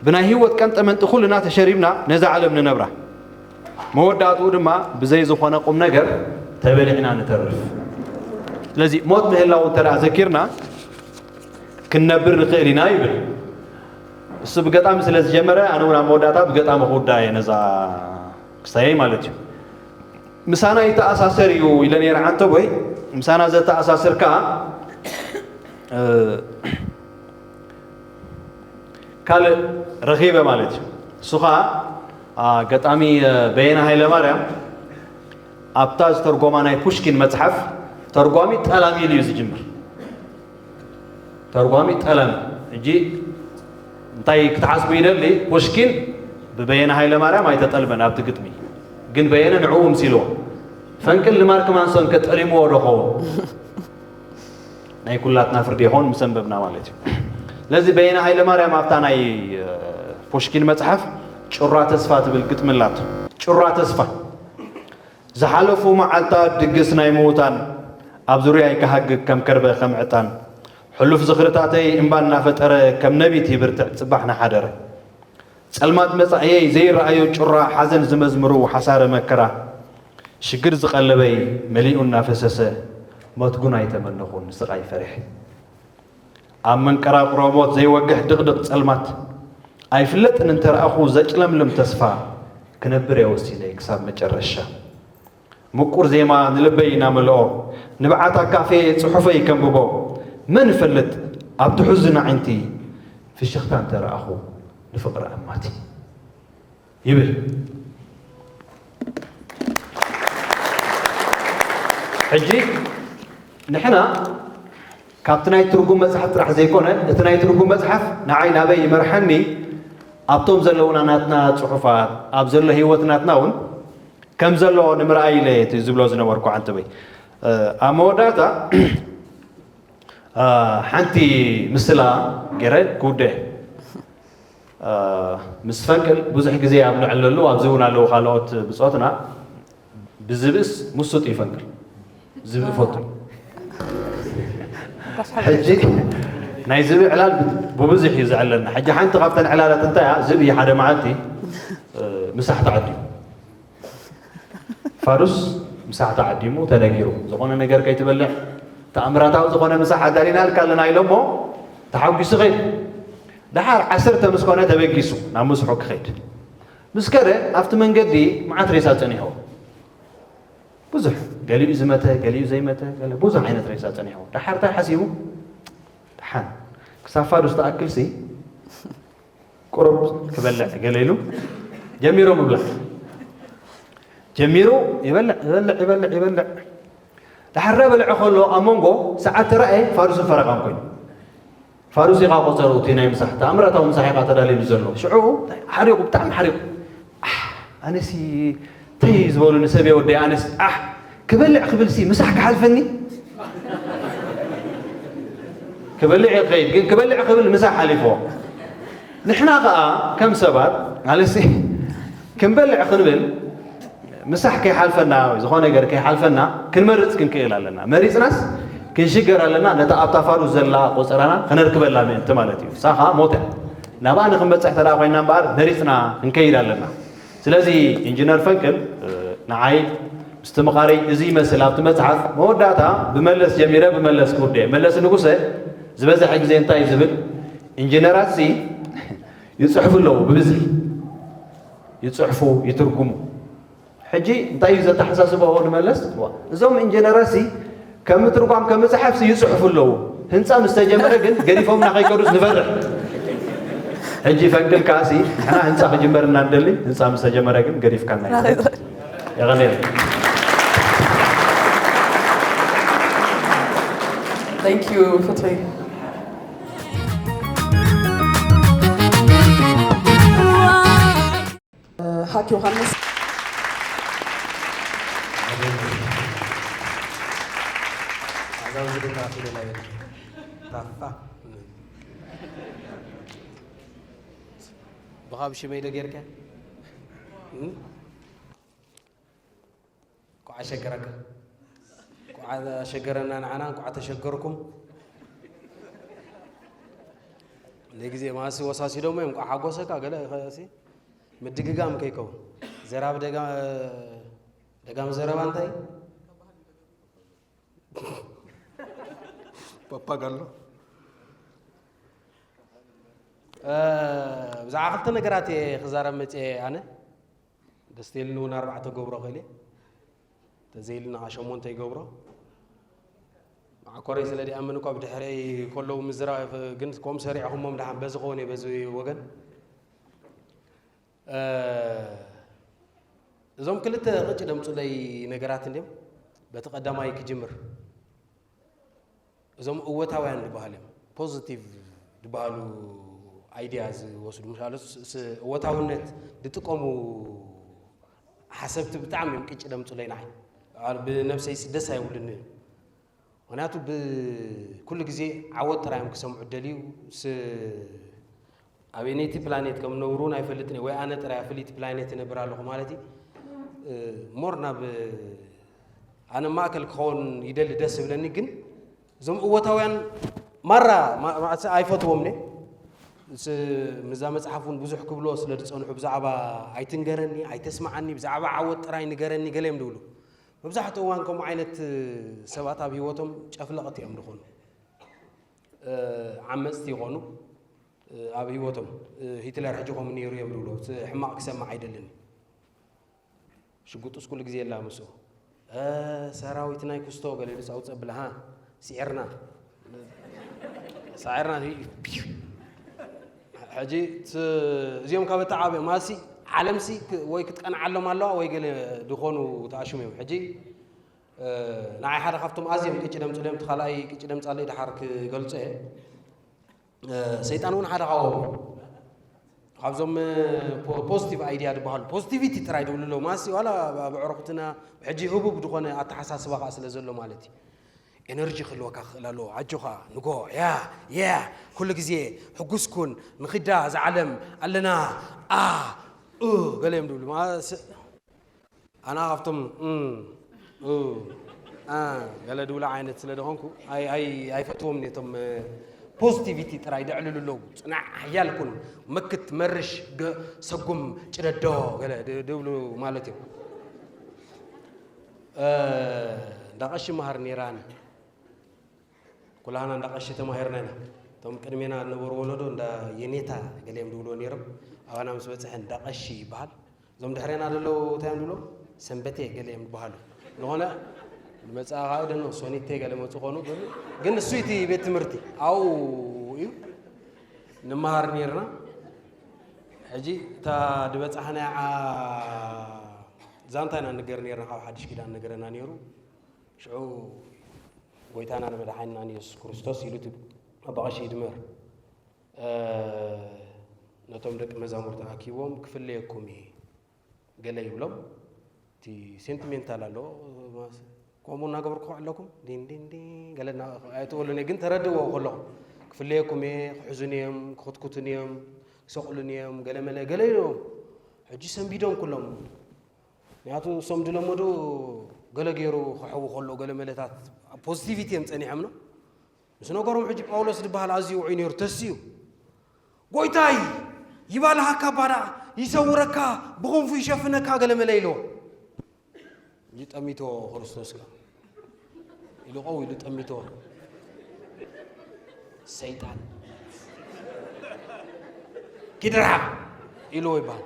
ብናይ ህይወት ቀንጠመንጢ ኩልና ተሸሪብና ነዛ ዓለም ንነብራ። መወዳእትኡ ድማ ብዘይ ዝኾነ ቁም ነገር ተበሊዕና ንተርፍ። ስለዚ ሞት ምህላው እንተ ደኣ ዘኪርና ክንነብር ንኽእል ኢና ይብል። እሱ ብገጣሚ ስለ ዝጀመረ ኣነ እውን ኣብ መወዳእታ ብገጣሚ ክውዳ እየ ነዛ ክስታይ ማለት እዩ። ምሳና ይተኣሳሰር እዩ ኢለ ነይረ ዓንተቦይ። ምሳና ዘተኣሳስር ከኣ ካልእ ረኺበ ማለት እዩ። እሱ ኸዓ ገጣሚ በየነ ሃይለማርያም ኣብታ ዝተርጎማ ናይ ፑሽኪን መፅሓፍ ተርጓሚ ጠላም ኢሉ እዩ ዝጅምር። ተርጓሚ ጠለም። ሕጂ እንታይ ክትሓስቡ ይደሊ? ፑሽኪን ብበየነ ሃይለማርያም ኣይተጠልመን ኣብቲ ግጥሚ፣ ግን በየነ ንዕኡ ምሲልዎ። ፈንቅል ንማርክ ማንሶን ከጠሊምዎ ዶ ኸውን? ናይ ኩላትና ፍርዲ ይኸውን ምስ ኣንበብና ማለት እዩ። ስለዚ በየነ ሃይለማርያም ኣብታ ናይ ፑሽኪን መፅሓፍ ጩራ ተስፋ ትብል ግጥሚ ኣላቶ። ጩራ ተስፋ ዝሓለፉ መዓልታት ድግስ ናይ ምዉታን ኣብ ዙርያይ ክሃግግ ከም ከርበ ከም ዕጣን ሕሉፍ ዝኽርታተይ እምባ እናፈጠረ ከም ነቢት ይብርትዕ ጽባሕ ናሓደረ ጸልማት መጻእየይ ዘይረኣዮ ጩራ ሓዘን ዝመዝምሩ ሓሳረ መከራ ሽግር ዝቐለበይ መሊኡ እናፈሰሰ ሞት ጉን ኣይተመነኹን ንስቓይ ፈሪሐ ኣብ መንቀራቕሮ ሞት ዘይወግሕ ድቕድቕ ጸልማት ኣይፍለጥን እንተረኣኹ ዘጭለምልም ተስፋ ክነብር እየ ወሲነ ክሳብ መጨረሻ። ምቁር ዜማ ንልበይ እናመልኦ ንብዓት ኣካፌ ጽሑፈይ ከንብቦ መን ይፈልጥ ኣብቲ ሕዙን ኣዒንቲ ፍሽኽታ እንተረኣኹ ንፍቕሪ ኣማቲ። ይብል። ሕጂ ንሕና ካብቲ ናይ ትርጉም መጽሓፍ ጥራሕ ዘይኮነ እቲ ናይ ትርጉም መጽሓፍ ንዓይ ናበይ ይመርሓኒ ኣብቶም ዘለውና ናትና ጽሑፋት ኣብ ዘሎ ህይወት ናትና እውን ከም ዘሎ ንምርኣይ ኢለ እቲ ዝብሎ ዝነበርኩ ዓንተበይ ኣብ መወዳእታ ሓንቲ ምስላ ገይረ ክውደ ምስ ፈንቅል ብዙሕ ግዜ ኣብ ንዕለሉ ኣብዚ እውን ኣለዉ ካልኦት ብፆትና ብዝብእስ ምሱጥ እዩ ፈንቅል ዝብኢ ፈቱ ሕጂ ናይ ዝብኢ ዕላል ብብዙሕ እዩ ዘዕለልና ሕጂ ሓንቲ ካብተን ዕላላት እንታይ እያ ዝብኢ ሓደ መዓልቲ ምሳሕ ተዓድዩ ፋዱስ ምሳሕ ተዓዲሙ ተነጊሩ ዝኾነ ነገር ከይትበልዕ ተኣምራታዊ ዝኾነ ምሳሕ ኣዳሊናልካ ኣለና ኢሎሞ ተሓጒሱ ኸይድ። ደሓር ዓሰርተ ምስ ኮነ ተበጊሱ ናብ ምስሑ ክኸይድ ምስ ከደ ኣብቲ መንገዲ መዓት ሬሳ ጸኒሕዎ። ብዙሕ ገሊኡ ዝመተ ገሊኡ ዘይመተ ገለ ብዙሕ ዓይነት ሬሳ ጸኒሕዎ። ደሓር እንታይ ሓሲቡ ደሓን ክሳብ ፋዱስ ተኣክልሲ ቁሩብ ክበልዕ ገለ ኢሉ ጀሚሩ ምብላዕ ጀሚሩ ይበልዕ ይበልዕ ይበልዕ ይበልዕ ድሓር በልዐ ከሎ ኣብ መንጎ ሰዓት ተራእየ ፋዱስን ፈረቓን ኮይኑ ፋዱስ ኢኻ ቆፀሩ እቲ ናይ ምሳሕ ተኣምራታዊ ምሳሕ ኢኻ ተዳልየሉ ዘሎ ሽዑ ሓሪቑ ብጣዕሚ ሓሪቑ ኣነሲ ተይ ዝበሉኒ ሰብ የወደይ ኣነስ ኣሕ ክበልዕ ክብልሲ ምሳሕ ክሓልፈኒ ክበልዕ ይኸይድ ግን ክበልዕ ክብል ምሳሕ ሓሊፎ ንሕና ከዓ ከም ሰባት ማለትሲ ክንበልዕ ክንብል ምሳሕ ከይሓልፈና ወይ ዝኾነ ነገር ከይሓልፈና ክንመርፅ ክንክእል ኣለና መሪፅናስ ክንሽገር ኣለና ነታ ኣብታ ፋዱስ ዘላ ቆፀራና ከነርክበላ ምእንቲ ማለት እዩ ሳኻ ሞተ ናብኣ ንክንበፅሕ ተዳ ኮይና እምበኣር መሪፅና ክንከይድ ኣለና ስለዚ ኢንጂነር ፈንቅል ንዓይ ምስትምቓረይ እዚ ይመስል ኣብቲ መፅሓፍ መወዳእታ ብመለስ ጀሚረ ብመለስ ክውደ መለስ ንጉሰ ዝበዝሐ ግዜ እንታይ ዝብል ኢንጂነራት ሲ ይፅሕፉ ኣለዉ ብብዝሒ ይፅሕፉ ይትርጉሙ ሕጂ እንታይ እዩ ዘተሓሳስበኦ ንመለስ እዞም ኢንጂነራት ሲ ከም ምትርጓም ከም ምፅሓፍ ሲ ይፅሕፉ ኣለዉ ህንፃ ምስ ተጀመረ ግን ገዲፎምና ከይከዱስ ንፈርሕ ሕጂ ፈንቅል ከዓሲ ንሕና ህንፃ ክጅመር እና ንደሊ ህንፃ ምስ ተጀመረ ግን ገዲፍካና የቐኔል Thank you, Fatri. ሃክ ዮሃንስ ኣዛውዚ ደራፊ ደላይ ታፋ ብኻብ ሽመይ ዶ ጌርካ ኣሸገረካ። እንኳዕ ኣሸገረና ንዓና፣ እንኳዕ ተሸገርኩም። ንግዜ ማሲ ወሳሲዶም እዮም፣ እንኳዕ ሓጎሰካ ገለ ኸ-፣ ሲ-፣ ምድግጋም ከይከውን። ዘራብ ደጋ-፣ ደጋም ዘረባ እንታይ? ፓፓጋሎ። እ፣ ብዛዕባ ክልተ ነገራት እየ ክዛረብ መፅየ ኣነ። ደስ ኢልኒ እውን ኣርባዕተ ገብሮ ክእል እየ። ተዘይልና ሸሞንተ ይገብሮ። መዓኮረይ ስለ ዲኣምን እኳ ብድሕረይ ከለዉ ምዝራብ ግን ከም ሰሪዕኹሞም ደሓን በዚ ከውን እየ በዚ ወገን። እ፣ እዞም ክልተ ቅጭ ደምፁለይ ነገራት እንድዮም። በቲ ቀዳማይ ክጅምር። እዞም እወታውያን ዝበሃሉ እዮም። ፖዚቲቭ ዝበሃሉ ኣይድያ ዝወስዱ፣ ምሻለቱ ስ-፣ ስ-፣ እወታውነት ዝጥቀሙ ሓሰብቲ ብጣዕሚ እዮም ቅጭ ደምፁለይ ንዓይ። ብነብሰይ ስ-፣ ደስ ኣይብሉኒ። ምኽንያቱ ብኩሉ ግዜ ዓወት ጥራይ እዮም ክሰምዑ ደልዩ። ስ-፣ ኣበየነይቲ ፕላኔት ከም እነብሩ እውን ኣይፈልጥን እየ። ወይ ኣነ ጥራይ ኣብ ፍልይቲ ፕላኔት እነብር ኣለኹ ማለት እዩ። እ፣ ሞር ናብ ኣነ ማእከል ክኸውን ይደሊ፣ ደስ ዝብለኒ ግን እዞም እወታውያን ማራ ማ-፣ ማ-፣ ኣይፈትዎም እየ። ስ-፣ ምዛ መጽሓፍ እውን ብዙሕ ክብሎ ስለ ዝጸንሑ ብዛዕባ ኣይትንገረኒ፣ ኣይተስምዓኒ፣ ብዛዕባ ዓወት ጥራይ ንገረኒ ገለ እዮም ዝብሉ። መብዛሕትኡ እዋን ከምኡ ዓይነት ሰባት ኣብ ህይወቶም ጨፍለቕቲ እዮም ዝኾኑ። እ፣ ዓመጽቲ ይኾኑ፣ እ፣ ኣብ ህይወቶም። እ፣ ሂትለር ሕጂ ከምኡ ነይሩ እዮም ዝብሉ። እቲ ሕማቕ ክሰምዕ ኣይደልን። ሽጉጥስ ኩሉ ግዜ የላ ምስኡ። እ፣ ሰራዊት ናይ ኩስቶ ገለ ኢሉ ጻውጸ ብለሃ፣ ስዒርና። ሳዒርና፣ ሕጂ ት-፣ እዚኦም ካብ እተዓብዮም፣ ማሲ ዓለምሲ ክ-፣ ወይ ክትቀንዓሎም ኣለዋ ወይ ገለ ዝኾኑ ተኣሽሙ እዮም። ሕጂ፣ እ፣ ንዓይ ሓደ ካብቶም ኣዝዮም ቅጭ ደምፅለዮም፣ እቲ ካልኣይ ቅጭ ደምፃለይ ድሓር ክገልጾ እየ። እ፣ ሰይጣን እውን ሓደ ካብኦም እዩ። ካብዞም፣ እ፣ ፖ-፣ ፖዚቲቭ ኣይድያ ዝበሃሉ፣ ፖዚቲቪቲ ጥራይ ዝብሉ ኣለዉ። ማሲ ዋላ ኣብ ኣዕሩኽትና ሕጂ ህቡብ ዝኾነ ኣተሓሳስባ ከኣ ስለ ዘሎ ማለት እዩ። ኤነርጂ ክህልወካ ክኽእል ኣለዎ። ኣጆኻ፣ ንጎ፣ ያ፣ ያ፣ ኩሉ ግዜ ሕጉስ ኩን፣ ንኺዳ እዛ ዓለም ኣለና፣ ኣ፣ እ፣ ገለ እዮም ዝብሉ። ማ-፣ ስ-፣ ኣና ካብቶም፣ እም፣ እ፣ ኣ፣ ገለ ድብሉ ዓይነት ስለ ዝኾንኩ፣ ኣይ-፣ ኣይ-፣ ኣይፈትዎም ነቶም፣ እ፣ ፖዚቲቪቲ ጥራይ ደዕልሉ ኣለዉ። ጽናዕ፣ ሓያል ኩን፣ መክት፣ መርሽ፣ ገ-፣ ሰጉም፣ ጭደዶ፣ ገለ ድ-፣ ድብሉ ማለት እዮም። እ፣ እንዳ ቀሺ መሃር ነይራ ኣነ። ኩላህና እንዳ ቀሺ ተማሂርና ኢና። እቶም ቅድሜና ዝነበሩ ወለዶ እንዳ የኔታ ገለ እዮም ዝብልዎ ነይሮም። ኣባና ምስ በጽሐ እንዳ ቀሺ ይበሃል። እዞም ድሕሬና ዘለዉ እንታይ እዮም ዝብሎ? ሰንበቴ ገለ እዮም ዝበሃሉ። ዝኾነ ንመጽኣ ከዓ ደኖ ሶኒቴ ገለ መጹ ኾኑ። ግን፣ ግን እሱ እቲ ቤት ትምህርቲ ኣብኡ እዩ ንመሃር ነይርና። ሕጂ እታ ዝበጻሕናያ ዓ-፣ ዛንታ ኢና ንገር ነይርና፣ ካብ ሓድሽ ኪዳን ነገረና ነይሩ። ሽዑ ጎይታና ንመድሓኒናን የሱስ ክርስቶስ ኢሉ እቲ ኣባ ቀሺ ይድመር፣ እ፣ ነቶም ደቂ መዛሙርቲ ኣኪቦም፣ "ክፍለየኩም እየ" ገለ ይብሎም። እቲ ሴንቲሜንታል ኣሎ፣ "ከምኡ እናገበርኩ ከውዕለኩም?" ዲን፣ ዲን፣ ዲን፣ ገለ እና-፣ ኣይትበሉን እየ፣ ግን ተረድእዎ ከለኹም። "ክፍለየኩም እየ፣ ክሕዙን እዮም፣ ክኹትኩቱን እዮም፣ ክሰቕሉን እዮም፣ ገለ መለ፣ ገለ" ኢሎም። ሕጂ ሰንቢዶም ኩሎም። ምክንያቱ እሶም ዝለመዱ ገለ ገይሩ ክሕዊ ከሎ ገለ መለታት ኣብ ፖዚቲቪቲ እዮም ጸኒሖም ነው። ምስ ነገሮም ሕጂ ጳውሎስ ዝበሃል ኣዝዩ ውዑይ ነይሩ፣ ተስዩ። "ጎይታይ፣ ይባልሃካ ባዳ፣ ይሰውረካ፣ ብኽንፉ ይሸፍነካ" ገለ መለ ኢልዎ። ይጠሚቶ ክርስቶስ ከ ኢሉ ቀው ኢሉ ጠሚቶ። ሰይጣን ኪድርሓ ኢልዎ ይበሃል።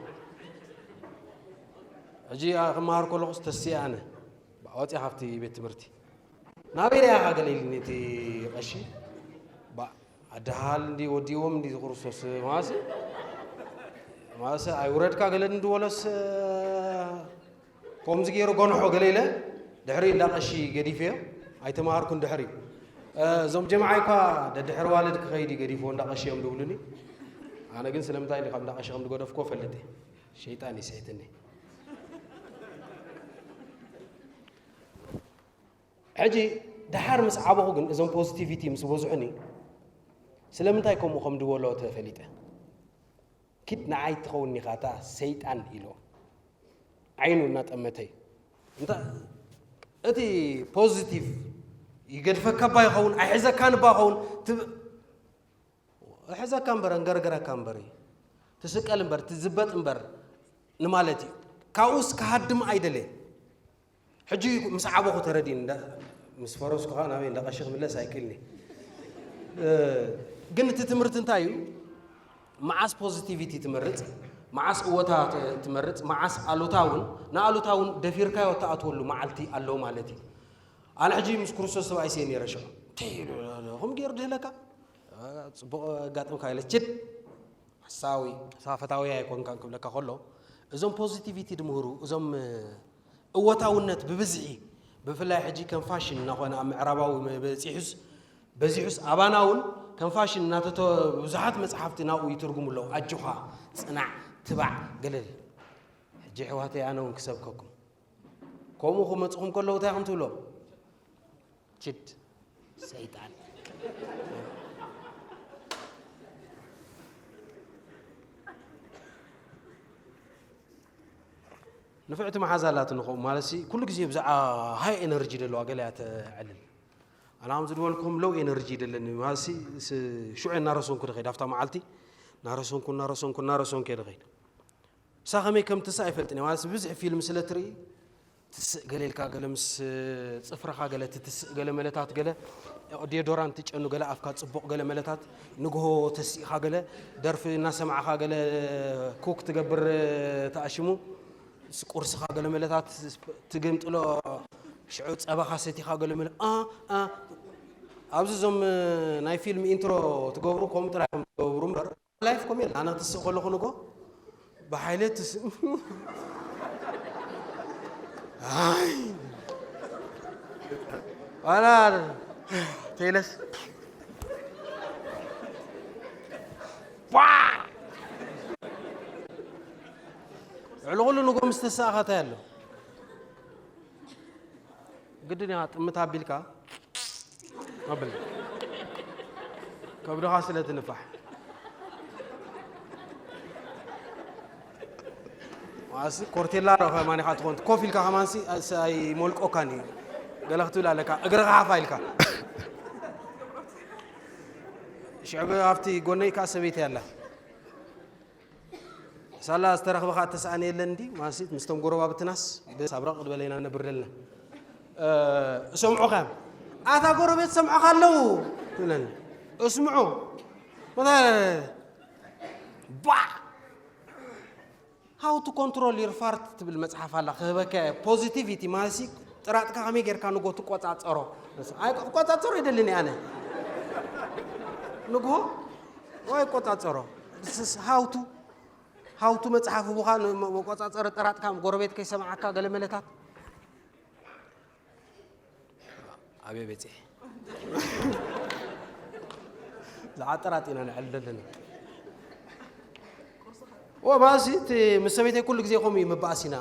ሕጂ ክመሃር ከለኹስ ተስየ ኣነ። ወፂኣ ካብቲ ቤት ትምህርቲ። "ናበይ ኢኻ?" ገለ ኢልኒ እቲ ቀሺ። ባ-፣ ኣደሃል እንዲ ወዲዎም እንዲ ክርስቶስ ማሲ። ማሲ ኣይውረድካ ገለ እንዲ ወለስ፣ ከምዚ ገይሩ ጎንሖ ገለ ኢለ ድሕሪ እንዳ ቀሺ ገዲፈዮ። ኣይተማሃርኩን ድሕሪ። እ፣ እዞም ጀምዓይ እኳ ደድሕሪ ዋልድ ክኸይድ እዩ ገዲፍዎ እንዳ ቀሺ እዮም ዝብሉኒ። ኣነ ግን ስለምንታይ ኢሉ ካብ እንዳ ቀሺ ከም ዝገደፍኩዎ ፈልጥ እየ። ሸይጣን ይስሕትኒ። ሕጂ ደሓር ምስ ዓበኹ ግን እዞም ፖዚቲቪቲ ምስ በዝሑኒ ስለምንታይ ከምኡ ከም ድበሎ ተፈሊጠ። "ኪድ ንዓይ ትኸውን ኢኻ እታ ሰይጣን" ኢሎ ዓይኑ እናጠመተይ። እንታ-፣ እቲ ፖዚቲቭ ይገድፈካ እባ ይኸውን፣ ኣይሕዘካን እባ ይኸውን፣ ትብ-፣ እሕዘካ እምበር፣ እንገርግረካ እምበር እዩ። ትስቀል እምበር፣ ትዝበጥ እምበር ንማለት እዩ። ካብኡስ ክሃድም ኣይደለየን። ሕጂ ምስ ዓበኹ ተረዲእኒ፣ እንዳ-፣ ምስ ፈረስኩ ኸዓ ናበይ እንዳቐሺ ክምለስ ኣይክእልኒ። እ፣ ግን እቲ ትምህርቲ እንታይ እዩ? መዓስ ፖዚቲቪቲ ትመርጽ፣ መዓስ እወታ ት-፣ ትመርጽ፣ መዓስ ኣሉታ እውን፣ ንኣሉታ እውን ደፊርካዮ እትኣትወሉ መዓልቲ ኣሎ ማለት እዩ። ኣነ ሕጂ ምስ ክርስቶስ ተባኢሰ እየ ነይረ ሽዑ። እንታይ ኢሉ፣ ከምኡ ገይሩ ድህለካ? ጽቡቕ ኣጋጥምካ ኢለ፣ ችድ፣ ሓሳዊ፣ ሳፈታዊ ኣይኮንካን ክብለካ ከሎ፣ እዞም ፖዚቲቪቲ ድምህሩ፣ እዞም እወታውነት ብብዝሒ፣ ብፍላይ ሕጂ ከም ፋሽን እናኾነ ኣብ ምዕራባዊ በጺሑስ፣ በዚሑስ ኣባና እውን ከም ፋሽን እናተተ-፣ ብዙሓት መጽሓፍቲ ናብኡ ይትርጉሙ ኣለዉ። ኣጆኻ፣ ጽናዕ፣ ትባዕ፣ ገለል። ሕጂ ኣሕዋተይ፣ ኣነ እውን ክሰብከኩም። ከምኡ ክመጽኹም ከለዉ እንታይ ኢኹም ትብሎም? ችድ፣ ሰይጣን። ንፍዕቲ መሓዛ ኣላትኒ፣ ከምኡ ማለት ሲ፣ ኩሉ ግዜ ብዛዕባ ሃይ ኤነርጂ ደለዋ ገለ እያ ተዕልል። ኣነ ከምዚ ዝበልኩም ሎው ኤነርጂ ደለኒ ማለት ሲ፣ ስ-፣ ሽዑ እናረሰንኩ ድኸይድ፣ ኣብታ መዓልቲ እናረሰንኩ፣ እናረሰንኩ፣ እናረሰንኩ እየ ድኸይድ። እሳ ከመይ ከም ትስእ ኣይፈልጥን እየ። ማለት ብዝሒ ፊልም ስለ ትርኢ፣ ትስእ ገለ ኢልካ፣ ገለ ምስ ጽፍርኻ ገለ ትትስእ፣ ገለ መለታት፣ ገለ ዲዮዶራንት ትጨኑ፣ ገለ ኣፍካ ጽቡቕ፣ ገለ መለታት ንግሆ ተሲእኻ፣ ገለ ደርፊ እናሰማዕኻ፣ ገለ ኩክ ትገብር ተኣሽሙ፣ ቁርስኻ ገለ መለታት ትግምጥሎ፣ ሽዑ ጸባኻ ሰቲኻ ገለ መለ-፣ ኣ፣ ኣ፣ ኣብዚ እዞም ናይ ፊልም ኢንትሮ ትገብሩ ከምኡ ጥራይ እዮም ትገብሩ እምበር፣ ላይፍ ኮም የለ። ኣነ ክትስእ ከለኹ ንጎ ብሓይለ ትስእ። ኣይ። ዋላ ተይለስ። ዋ! ልዕሊ ኩሉ ንጎ ምስ ተሳእኻ እንታይ ኣሎ? ግድን ኢኻ ጥምት ኣቢልካ ኣብል። ከብድኻ ስለ ትንፋሕ። ዋሲ ኮርቴላ ዶ ከማን ኢኻ ትኾን? ኮፍ ኢልካ ከማንሲ ኣስ-፣ ኣይሞልቆካን እዩ። ገለ ክትብል ኣለካ። እግርኻ ሓፍ ኢልካ። ሽዕብ ኣብቲ ጎነይ ከኣ ሰበይቲ ኣላ። ሳላ ዝተረኽበ ኸኣ እተስኣነ የለን እንዲ፣ ማሲት ምስቶም ጎረባብትናስ ብሳብረቕ ዝበለ ኢና ነብር ዘለና። እ፣ እሰምዑኻ እዮም። ኣታ ጎረቤት ሰምዑኻ ኣለዉ ትብለኒ። እስምዑ። መታ-፣ ባ! How to control your fart ትብል መጽሓፍ ኣላ፣ ክህበካ እየ። ፖዚቲቪቲ ማለትሲ ጥራጥካ ከመይ ጌርካ ንጎ ትቆጻጸሮ? ኣይ፣ ክቆጻጸሮ ይደልን እየ ኣነ። ንግሆ ወይ ቆጻጸሮ። This is how to፣ how to መጽሓፍ ህቡኻ ን-፣ መ-፣ መቆጻጸሪ ጥራጥካ፣ ጎረቤት ከይሰምዓካ ገለ መለታት። ኣበይ በጺሐ? ዝዓጠራጥ ኢና ንዕል ዘለና። ኦ፣ ባሲ እቲ ምስ ሰበይተይ ኩሉ ግዜ ከምኡ እዩ፣ ምባኣስ ኢና።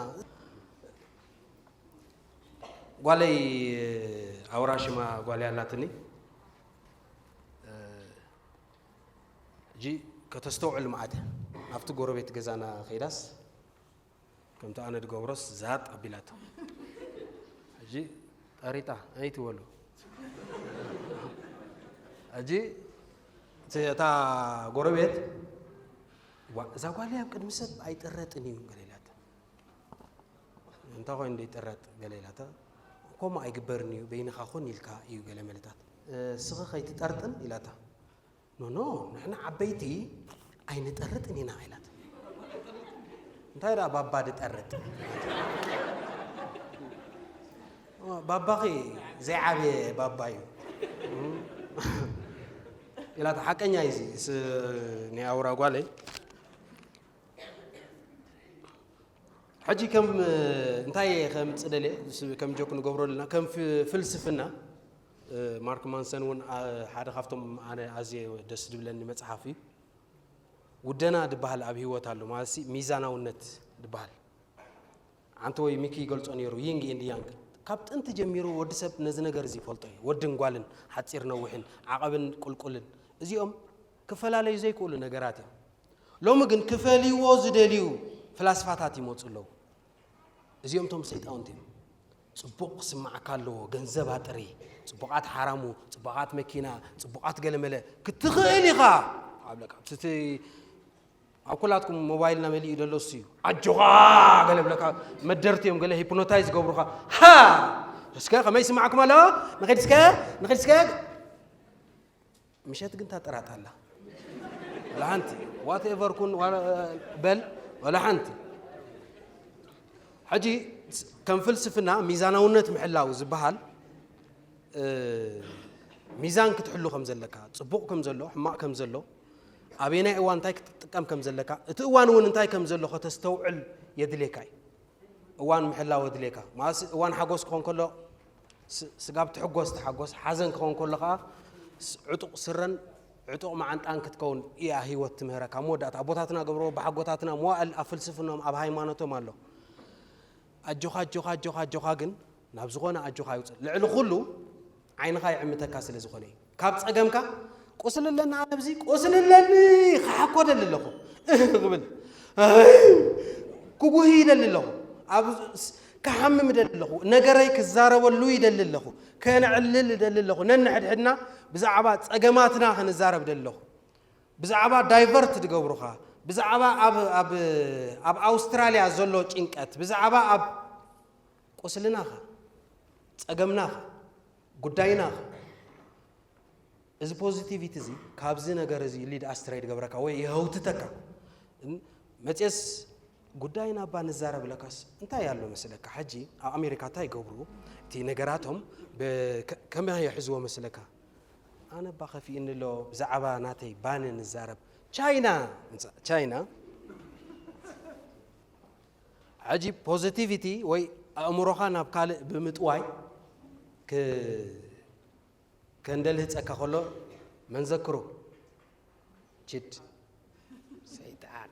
ጓለይ ኣውራ ሽማ ጓለይ ኣላትኒ። ሕጂ ከተስተውዕል መዓት እያ። ናብቲ ጎረቤት ገዛና ከይዳስ፣ ከምቲ ኣነ ድገብሮስ ዛጥ ኣቢላቶ። ሕጂ ጠሪጣ ኣይትበሉ። ሕጂ እቲ፣ እታ ጎረቤት፣ "ዋ፣ እዛ ጓለይ ኣብ ቅድሚ ሰብ ኣይጥረጥን እዩ" ገለ ኢላታ። "እንታይ ኮይኑ ዘይጥረጥ?" ገለ ኢላታ። "ከምኡ ኣይግበርን እዩ፣ በይንኻ ኮን ኢልካ እዩ" ገለ መለታት። "እስኺ ከይትጠርጥን?" ኢላታ። "ኖ፣ ኖ፣ ንሕና ዓበይቲ ኣይንጠርጥን ኢና" ኢላት። "እንታይ ደኣ ባባ ድጠርጥ?" "ባባኺ ዘይዓበየ ባባ እዩ" ኢላት። ሓቀኛ እዩ እዚ፣ ስ-፣ ናይ ኣውራ ጓለይ። ሕጂ ከም፣ እንታይ ከምጽእ ደልየ፣ ስ-፣ ከም ጆክ ንገብሮ ኣለና፣ ከም ፍ-፣ ፍልስፍና፣ እ፣ ማርክ ማንሰን እውን፣ ኣ-፣ ሓደ ካብቶም ኣነ ኣዝየ ደስ ዝብለኒ መጽሓፍ እዩ። ውደና ድበሃል ኣብ ህይወት ኣሎ፣ ማለትሲ ሚዛናውነት ድበሃል። ዓንተ ወይ ሚኪ ይገልጾ ነይሩ፣ ይንግ ኤንድ ያንግ። ካብ ጥንቲ ጀሚሩ ወዲ ሰብ ነዚ ነገር እዚ ይፈልጦ እዩ። ወድን ጓልን፣ ሓጺር ነዊሕን፣ ዓቐብን ቁልቁልን፣ እዚኦም ክፈላለዩ ዘይክእሉ ነገራት እዮም። ሎሚ ግን ክፈልይዎ ዝደልዩ ፍላስፋታት ይመጹ ኣለዉ። እዚኦም እቶም ሰይጣውንቲ እዮም። ጽቡቕ ክስማዓካ ኣለዎ። ገንዘብ ኣጥሪ፣ ጽቡቓት ሓራሙ፣ ጽቡቓት መኪና፣ ጽቡቓት ገለመለ ክትኽእል ኢኻ። ኣብለካ እቲ ኣብ ኩላትኩም ሞባይልና መሊኡ ዘሎ እሱ እዩ። ኣጆኻ ገለ ብለካ፣ መደርቲ እዮም፣ ገለ ሂፕኖታይዝ ዝገብሩኻ። ሃ እስከ ከመይ ይስማዕኩም ኣሎ? ንኺድ እስከ ንኺድ እስከ ምሸት ግን ታጠራጣላ። ወላ ሓንቲ ዋትኤቨር ኩን ዋላ- በል ወላ ሓንቲ። ሕጂ ከም ፍልስፍና ሚዛናውነት ምሕላው ዝበሃል ሚዛን ክትሕሉ ከም ዘለካ፣ ጽቡቕ ከም ዘሎ፣ ሕማቕ ከም ዘሎ፣ ኣበየናይ እዋን እንታይ ክትጥቀም ከም ዘለካ፣ እቲ እዋን እውን እንታይ ከም ዘሎ ከተስተውዕል የድልየካ እዩ። እዋን ምሕላው የድልየካ። ማለት እዋን ሓጎስ ክኾን ከሎ ስጋብ ትሕጎስ ተሓጎስ፣ ሓዘን ክኾን ከሎ ከዓ ዕጡቕ ስረን ዕጡቕ መዓንጣን ክትከውን እያ ህይወት ትምህረካ። ኣብ መወዳእታ ኣቦታትና ገብሮ ብሓጎታትና መዋእል ኣብ ፍልስፍኖም ኣብ ሃይማኖቶም ኣሎ። ኣጆኻ ኣጆኻ ኣጆኻ ኣጆኻ ግን ናብ ዝኾነ ኣጆኻ ይውፅእ። ልዕሊ ኩሉ ዓይንኻ ይዕምተካ ስለ ዝኾነ እዩ። ካብ ጸገምካ ቁስሊ ኣለኒ ኣነ ኣብዚ ቁስሊ ኣለኒ ክሓኮ ደሊ ኣለኹ ክብል ክጉሂ ይደሊ ኣለኹ ኣብ ክሓምም ይደሊ ኣለኹ ነገረይ ክዛረበሉ ይደሊ ኣለኹ ከነዕልል ይደሊ ኣለኹ ነንሕድሕድና ብዛዕባ ጸገማትና ክንዛረብ ደሊ ኣለኹ ብዛዕባ ዳይቨርት ዝገብሩኻ ብዛዕባ ኣብ ኣውስትራልያ ዘሎ ጭንቀት ብዛዕባ ኣብ ቁስልናኻ ጸገምናኻ ጉዳይናኻ እዚ positivity እዚ ካብዚ ነገር እዚ ሊድ ኣስትራይ ዝገብረካ ወይ የህውትተካ መፅየስ ጉዳይና እባ ንዛረብ ለካስ እንታይ ኣሎ መስለካ ሕጂ ኣብ ኣሜሪካ እንታይ ይገብሩ እቲ ነገራቶም ከመይ የሕዝዎ መስለካ ኣነ እባ ከፊእኒ ኣሎ ብዛዕባ ናተይ ባኒ ንዛረብ ቻይና ቻይና ሕጂ positivity ወይ ኣእምሮኻ ናብ ካልእ ብምጥዋይ ከንደልህፀካ ከሎ መን ዘክሩ ችድ ሰይጣን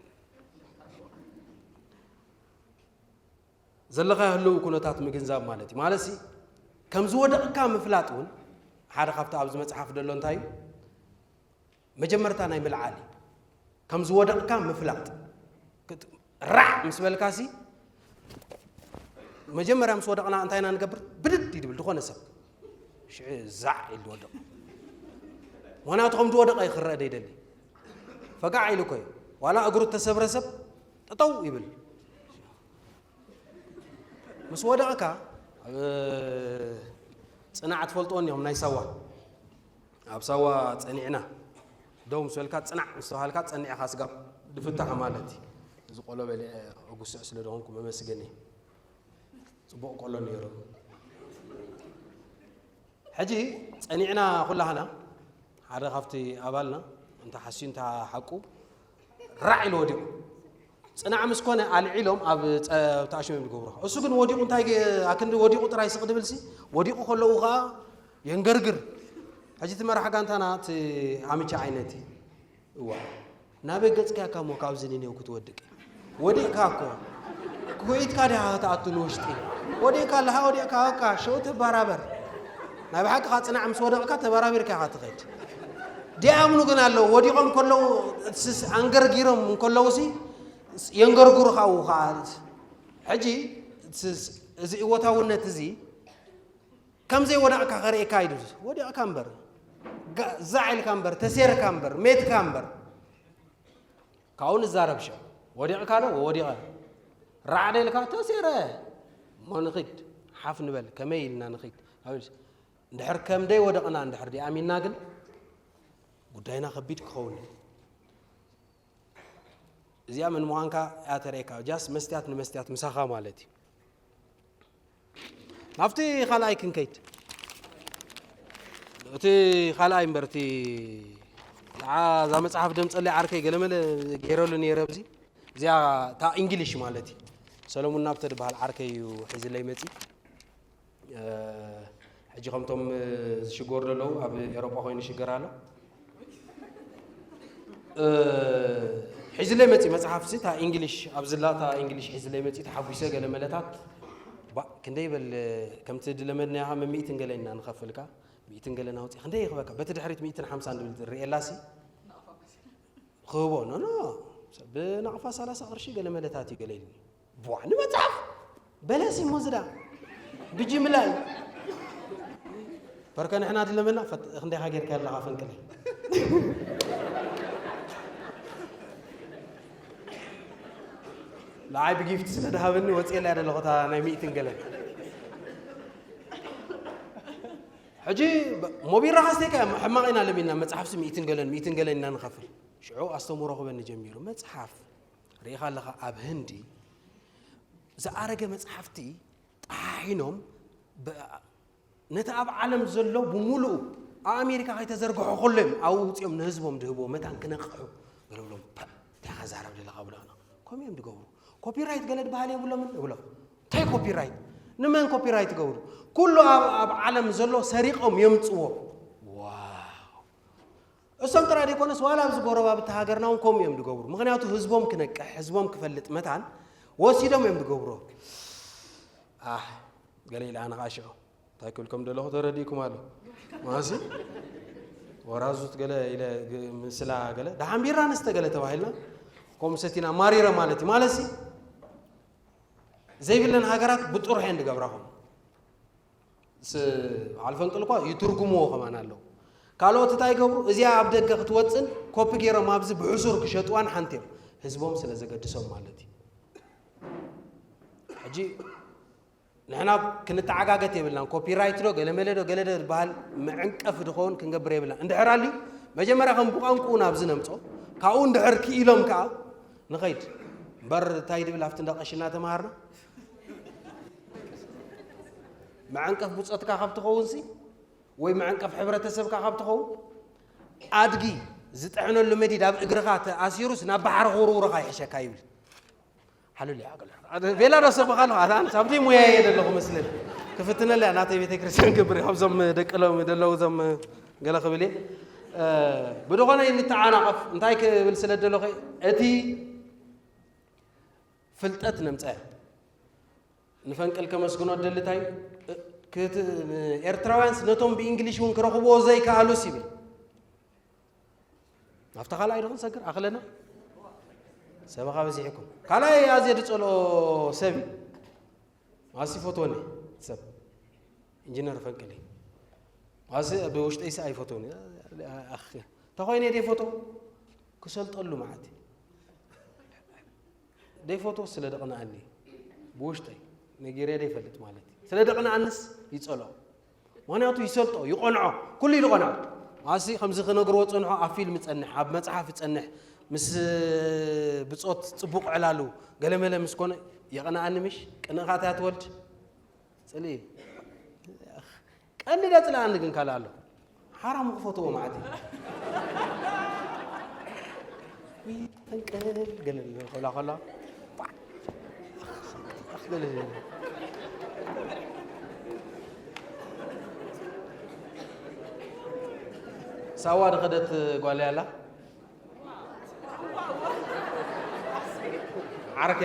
ዘለኻዮ ህልው ኩነታት ምግንዛብ ማለት እዩ ማለት ሲ ከም ዝወደቕካ ምፍላጥ እውን ሓደ ካብቲ ኣብዚ መፅሓፍ ዘሎ እንታይ እዩ መጀመርታ ናይ ምልዓል እዩ ከም ዝወደቕካ ምፍላጥ ራዕ ምስ በልካ ሲ መጀመርያ ምስ ወደቕና እንታይ ኢና ንገብር ብድድ ይድብል ዝኾነ ሰብ ሽዕ ዛዕ ኢሉ ዝወድቕ ምክንያቱ ከም ዝወደቐ ክረአ ደይደሊ ፈጋዕ ኢሉ ኮይ ዋላ እግሩ እተሰብረ ሰብ ጠጠው ይብል ምስ ወደቕካ ኣብ ፅናዕ ትፈልጥዎ እኒኦም ናይ ሳዋ ኣብ ሳዋ ፀኒዕና ደው ምስ በልካ ፅናዕ ምስ ተባሃልካ ፀኒዕካ ስጋብ ድፍታሕ ማለት እዩ እዚ ቆሎ በሊዐ ኣጉስዕ ስለ ዝኾንኩ መመስገን እዩ ፅቡቕ ቆሎ ነይሩ ሕጂ ፀኒዕና ኩላህና ሓደ ካብቲ ኣባልና እንተ ሓስዩ እንተ ሓቁ ራዕ ኢሉ ወዲቑ ፅናዕ ምስ ኮነ ኣልዒሎም ኣብ ተኣሽሞም ዝገብሩ እሱ ግን ወዲቑ እንታይ ኣክንዲ ወዲቑ ጥራይ ስቕ ድብል ሲ ወዲቑ ከለዉ ከዓ የንገርግር ሕጂ እቲ መራሕ ጋንታና እቲ ኣምቻ ዓይነት እዩ እዋ ናበይ ገፅካ እካ እሞ ካብዚ ንኔው ክትወድቅ ወዲቕካ እኮ ኩዒትካ ዲኻ ክትኣቱ ንውሽጢ ወዲቕካ ኣለኻ ወዲቕካ በቃ ሸው ተባራበር ናይ ብሓቂ ካ ፅናዕ ምስ ወደቕካ ተባራቢርካ ኢኻ ትኸድ ዲኣምኑ ግን ኣለዉ ወዲቖም ከለዉ ኣንገርጊሮም እንከለዉ ሲ የንገርግሩ ካብኡ ከዓ ሕጂ እዚ እወታውነት እዚ ከም ዘይወደቕካ ከርእየካ ኢሉ ወዲቕካ እምበር ዛዕ ኢልካ እምበር ተሴርካ እምበር ሜትካ እምበር ካብኡ ንዛረብ ሸ ወዲቕካ ዶ ወዲቐ ራዕደ ኢልካ ተሴረ እሞ ንኺድ ሓፍ ንበል ከመይ ኢልና ንኺድ እንድሕር ከም ደይ ወደቕና እንድሕር ዲኣሚንና ግን ጉዳይና ከቢድ ክኸውን እዚኣ መን ምዃንካ እያ ተርእየካ ጃስ መስትያት ንመስትያት ምሳኻ ማለት እዩ ናብቲ ካልኣይ ክንከይድ እቲ ካልኣይ እምበር እቲ እዛ መፅሓፍ ደምፀለይ ዓርከይ ገለመለ ገይረሉ ነይረ ኣብዚ እዚኣ እታ እንግሊሽ ማለት እዩ ሰለሙን ናብተ ዝበሃል ዓርከይ እዩ ሒዝለይ መፂ ሕጂ ከምቶም ዝሽገሩ ዘለዉ ኣብ ኤሮጳ ኮይኑ ሽገር ኣሎ ሒዝለይ መፂ መፅሓፍ ሲ እታ እንግሊሽ ኣብ ዝላታ እንግሊሽ ሒዝለይ መፂ ተሓጒሰ ገለ መለታት ክንደይ በል ከምቲ ድለመድናያ ካብ ሚእትን ገለ ኢና ንኸፍል ካ ሚእትን ገለ ናውፂ ክንደይ ይኽበካ በቲ ድሕሪት ሚእትን ሓምሳን ድብል ርእየላ ሲ ክህቦ ኖ ኖ ብናቕፋ ሰላሳ ቅርሺ ገለ መለታት እዩ ገለ ኢልኒ ቧዕ ንመፅሓፍ በለሲ እሞ ዝዳ ብጅምላ እዩ። በርከ ንሕና ድለመና ፈት-፣ ክንደይኻ ጌርካ ኣለኻ ፈንቅለ። ንዓይ ብጊፍት ስለ ድሃበኒ ወፅኤ ላይ ደለኹ እታ ናይ ሚእትን ገለን። ሕጂ ብ-፣ ሞቢል ራኻስተይካ ሕማቕ ኢና ለሚና መፅሓፍሲ ሚእትን ገለን፣ ሚእትን ገለን ኢና ንኸፍል። ሽዑ ኣስተምሮ ክበኒ ጀሚሩ። መፅሓፍ ርኢኻ ኣለኻ ኣብ ህንዲ ዝኣረገ መፅሓፍቲ ጠሓሒኖም ብ-፣ ነቲ ኣብ ዓለም ዘሎ ብምሉኡ ኣብ ኣሜሪካ ከይተዘርግሖ ከሎ እዮም ኣብኡ ውፅኦም ንህዝቦም ድህብዎ መታን ክነቕሑ ገለብሎም እንታይ ዛረብ ዘለካ ብለና ከምኡ እዮም ድገብሩ። ኮፒራይት ገለ ድበሃል የብሎምን እብሎ። እንታይ ኮፒራይት? ንመን ኮፒራይት ይገብሩ? ኩሉ ኣብ፣ ኣብ ዓለም ዘሎ ሰሪቆም የምፅዎ። ዋው። እሶም ጥራይ ደይኮነስ ዋላ ኣብዚ ጎረባብቲ ሃገርና እውን ከምኡ እዮም ዝገብሩ። ምኽንያቱ ህዝቦም ክነቅሕ ህዝቦም ክፈልጥ መታን ወሲዶም እዮም ዝገብሩ። ኣህ፣ ገለ ኢለ ኣነ ከዓ ሽዑ እንታይ ክብልኩም ደለኹ ተረዲእኩም ኣሎ። ማሲ ወራዙት ገለ ኢለ ግ-፣ ምስላ ገለ ደሓን ቢራ ንስተ ገለ ተባሂልና ከምኡ ሰቲና ማሪረ ማለት እዩ። ማለት ሲ ዘይብለን ሃገራት ብጥሩሕ እየን ዝገብራ። ኹም ስ-፣ በዓል ፈንቅል እኳ ይትርጉምዎ ከማን ኣለዉ። ካልኦት እንታይ ይገብሩ? እዚኣ ኣብ ደገ ክትወፅን ኮፒ ገይሮም ኣብዚ ብሕሱር ክሸጥዋን ሓንቲ እዮም። ህዝቦም ስለ ዘገድሶም ማለት እዩ። ሕጂ ንሕና ክንተዓጋገት የብልናን። ኮፒራይት ዶ ገለመለ ዶ ገለ ዶ ዝበሃል መዕንቀፍ ድኸውን ክንገብር የብልናን። እንድሕር ኣልዩ መጀመርያ ከም ብቋንቁኡ ናብዚ ነምጾ፣ ካብኡ እንድሕር ክኢሎም ከዓ ንኸይድ። እምበር እንታይ ድብል ኣብቲ እንዳ ቀሺ እናተምሃርና መዐንቀፍ ብጾትካ ካብ ትኸውንሲ ወይ መዐንቀፍ ሕብረተሰብካ ካብ ትኸውን ኣድጊ ዝጥሕነሉ መዲድ ኣብ እግርኻ ተኣሲሩስ ናብ ባሕሪ ክውርውረኻ ይሕሸካ ይብል። ሓሉል እያ ገለ። ኣደ-፣ ቤላ ዶ ሰብኻ ኣለኻ? ኣታ ኣነስ ኣብቲ ሙያ እየ ዘለኹ መስለኒ። ክፍትነለያ ናተይ ቤተክርስትያን ክብር ካብዞም ደቂ ሎም ዘለዉ እዞም ገለ ክብል እየ። እ፣ ብድኾነ ንተዓናቐፍ እንታይ ክብል ስለ ደለኹ እቲ ፍልጠት ነምፀያ። ንፈንቅል ከመስግኖ ደሊ እንታይ እ፣ ክት-፣ ኤርትራውያንስ ነቶም ብእንግሊሽ እውን ክረኽብዎ ዘይከኣሉስ ይብል። ናብታ ካልኣይ ዶ ክንሰግር ኣኽለና? ሰበኻ በዚሕኩም። ካልኣይ ኣዝየ ድጸልኦ ሰብ እዩ። ኣሲ ፈትወኒ ሰብ። ኢንጂነር ፈንቅሊ። ኣሲ ብውሽጠይ ሲ ኣይፈትወኒ። ኣኽ፣ ተኾይነ ደይ ፈቶ? ክሰልጠሉ ማለት እዩ። ደይ ፈቶ ስለ ደቕንኣኒ። ብውሽጠይ ነጊረ ደይ ፈልጥ ማለት እዩ። ስለ ደቕንኣንስ ይጸልኦ። ምኽንያቱ ይሰልጦ፣ ይቐንዖ፣ ኩሉ ኢሉ ይቐንዖ። ኣሲ ከምዚ ክነግርዎ ጸንሖ፣ ኣብ ፊልም ይጸንሕ፣ ኣብ መጽሓፍ ይጸንሕ፣ ምስ ብጾት ጽቡቕ ዕላሉ ገለመለ ምስ ኮነ የቕንኣኒ ምሽ? ቅንእኻ እንታይ ትወልድ? ጽልኢ። ቀንዲ ደጽልኣኒ ግን ካልእ ኣሎ። ሓራሙ ክፈትዎ ማለት እዩ። ውይ፣ ፈንቅል ገለ ገለ ከላ ከላ። ኣኽ፣ ገለ ገለ። ሳዋ ድኸደት ጓል ያላ። ዓርከ።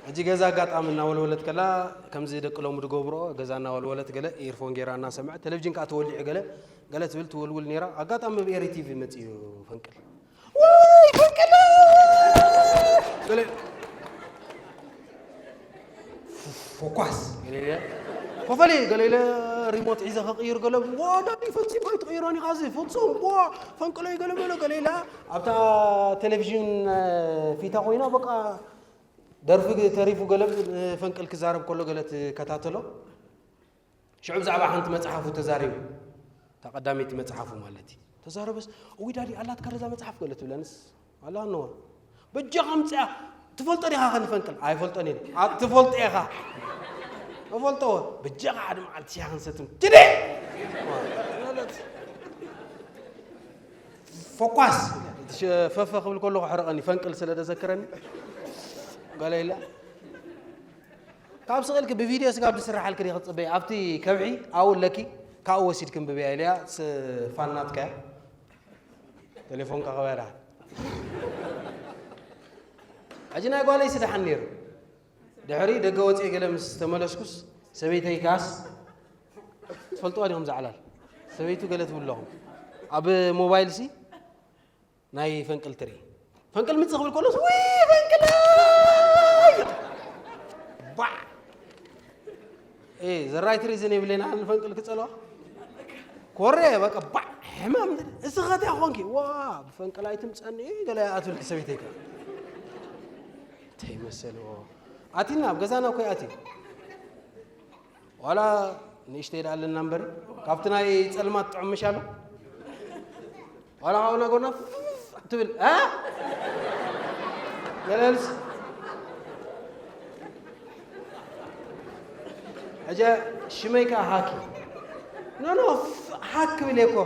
ሕጂ ገዛ ኣጋጣሚ እናወልወለት ከላ፣ ከምዚ ደቂ ሎሚ ዝገብርኦ፣ ገዛ እናወልወለት ገለ ኢርፎን ገይራ እናሰምዐት፣ ቴሌቪዥን ከኣ ተወሊዑ ገለ፣ ገለ ትብል ትውልውል ነይራ። ኣጋጣሚ ኣብ ኤሪ ቲቪ መጺኡ ፈንቅል። ወይ ፈንቅል! ገለ ፎኳስ ገለ ኢለ፣ ኮፈሌ ገለ ኢለ፣ ሪሞት ሒዘ ከቕይር ገለ፣ ዋ፣ ዳዲ ፈጺምካ ኣይትቕይሮን ኢኻ፣ እዚ ፍጹም፣ ዋ፣ ፈንቅለይ ገለ በሎ፣ ገለ ኢላ፣ ኣብታ ቴሌቪዥን፣ እ፣ ፊታ ኮይና፣ በቃ፣ ደርፊ ተሪፉ ገለ፣ እ፣ ፈንቅል ክዛረብ ከሎ ገለ ትከታተሎ። ሽዑ ብዛዕባ ሓንቲ መጽሓፉ ተዛሪቡ። እታ ቀዳመይቲ መጽሓፉ ማለት እዩ። ተዛረበስ፣ "እውይ ዳዲ፣ ኣላትካ ረዛ መጽሓፍ?" ገለ ትብለንስ፣ "ኣላ፣ እነዋ። በጃኻ ኣምጽኣ። ትፈልጦ ዲኻ ከ ንፈንቅል?" "ኣይፈልጦን እየ." "ኣ-፣ ትፈልጦ ኢኻ?" "እፈልጦ እወ። በጃኻ ሓደ መዓልቲ ሻሂ ክንሰትም። ትዲ!" ማለት። ፎኳስ! እቲ ሸ-፣ ፈፈ ክብል ከለኹ ሕረቐኒ፣ ፈንቅል ስለ ዘዘክረኒ። ገለ ኢላ። ካብ ስቕ ኢልኪ ብቪድዮ ስጋብ ዝስርሓልኪ ዲኺ ክትጽበዪ? ኣብቲ ከብሒ ኣብኡ ኣለኪ፣ ካብኡ ወሲድኪ እንብብያ ኢለያ፣ ስ-፣ ፋን ናትካ እያ። ቴሌፎንካ ከበያ ደሓን። ሕጂ ናይ ጓለይሲ ደሓን ነይሩ። ድሕሪ ደገ ወፂኤ ገለ ምስ ተመለስኩስ፣ ሰበይተይ ካስ፣ ትፈልጥዋ ዲኹም ዛዕላል? ሰበይቱ ገለ ትብለኹም። ኣብ ሞባይልሲ፣ ናይ ፈንቅል ትርኢ። ፈንቅል ምጽእ ክብል ከሎስ፣ "ውይ፣ ፈንቅለይ!" ኳዕ! ኤ፣ the right reason የብለይን፣ ኣነ ፈንቅል ክጸልዋ። ኮሬ፣ በቃ፣ ባዕ! ሕማም፣ እዚ ኸትያ ኾንኪ? ዋ፣ ብፈንቅል ኣይትምጸኒ፣ ገለ ኣትብል ሰበይተይ ከ። እንታይ መሰልዎ? ኣቲና፣ ኣብ ገዛና እኮ ይኣቲ። ዋላ ንእሽተይ ደኣ ኣለና እምበር፣ ካብቲ ናይ ጸልማት ጥዑም ምሽ ኣሎ? ዋላ ካብኡ ናጎና ትብል፣ እ? ገለልስ? ሕጂ ሽመይ ከኣ ሃኪ። ኖ፣ ኖ፣ ሃክ ክብል እየ እኮ።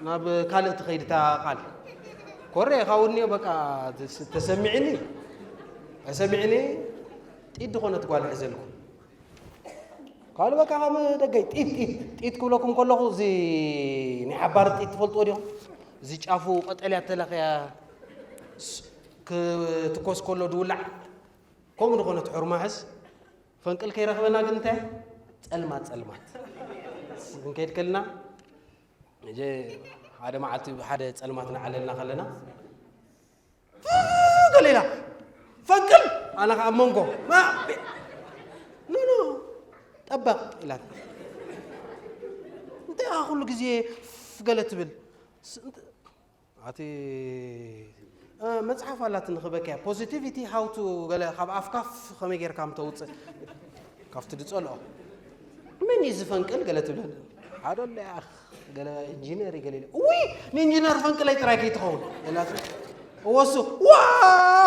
ናብ ካልእ ትኸይድ እታ ቃል። ኮሬ፣ ካብኡ እኒኦ በቃ ተስ-፣ ተሰሚዕኒ። ተሰሚዕኒ፣ ጢድ ዝኾነት ጓል ሕዘልኩ። ካልእ በቃ ካብ ደገይ ጢት፣ ጢት፣ ጢት ክብለኩም ከለኹ፣ እዚ ናይ ሓባር ጢት ትፈልጥዎ ዲኹም? እዚ ጫፉ ቀጠልያ ተለኽያ ስ-፣ ክትኮስ ከሎ ድውላዕ፣ ከምኡ ዝኾነት ሕርማሕስ፣ ፈንቅል ከይረኽበና ግን እንታይ? ጸልማት፣ ጸልማት። ክንከይድ ከልና፣ እጀ ሓደ መዓልቲ ብሓደ ጸልማት ንዓለልና ከለና፣ ገለ ኢላ፣ "ፈንቅል!" ኣነ ኸዓ ኣብ መንጎ፣ "ማ-፣ ኖ፣ ኖ፣ ጠበቕ!" ኢላት። "እንታይ ኢኻ ኩሉ ግዜ ፍ-" ገለ ትብል? ስ-፣ እንት-፣ ኣቲ፣ እ፣ መጽሓፍ ኣላትኒ ክበክያ፣ ፖዚቲቪቲ ሃው ቱ ገለ ካብ ኣፍካ ፍ-፣ ከመይ ጌርካ ምተውጽእ? ካብቲ ድጸልኦ። "መን እዩ ዝፈንቅል?" ገለ ትብል። "ሓደ ኣሎ ያኽ፣ ገለ ኢንጂነር እዩ ገለ ኢለ። እውይ፣ ንኢንጂነር ፈንቅለይ ጥራይ ከይትኸውን?" ኢላትኒ። እወሱ፣ "ዋ፣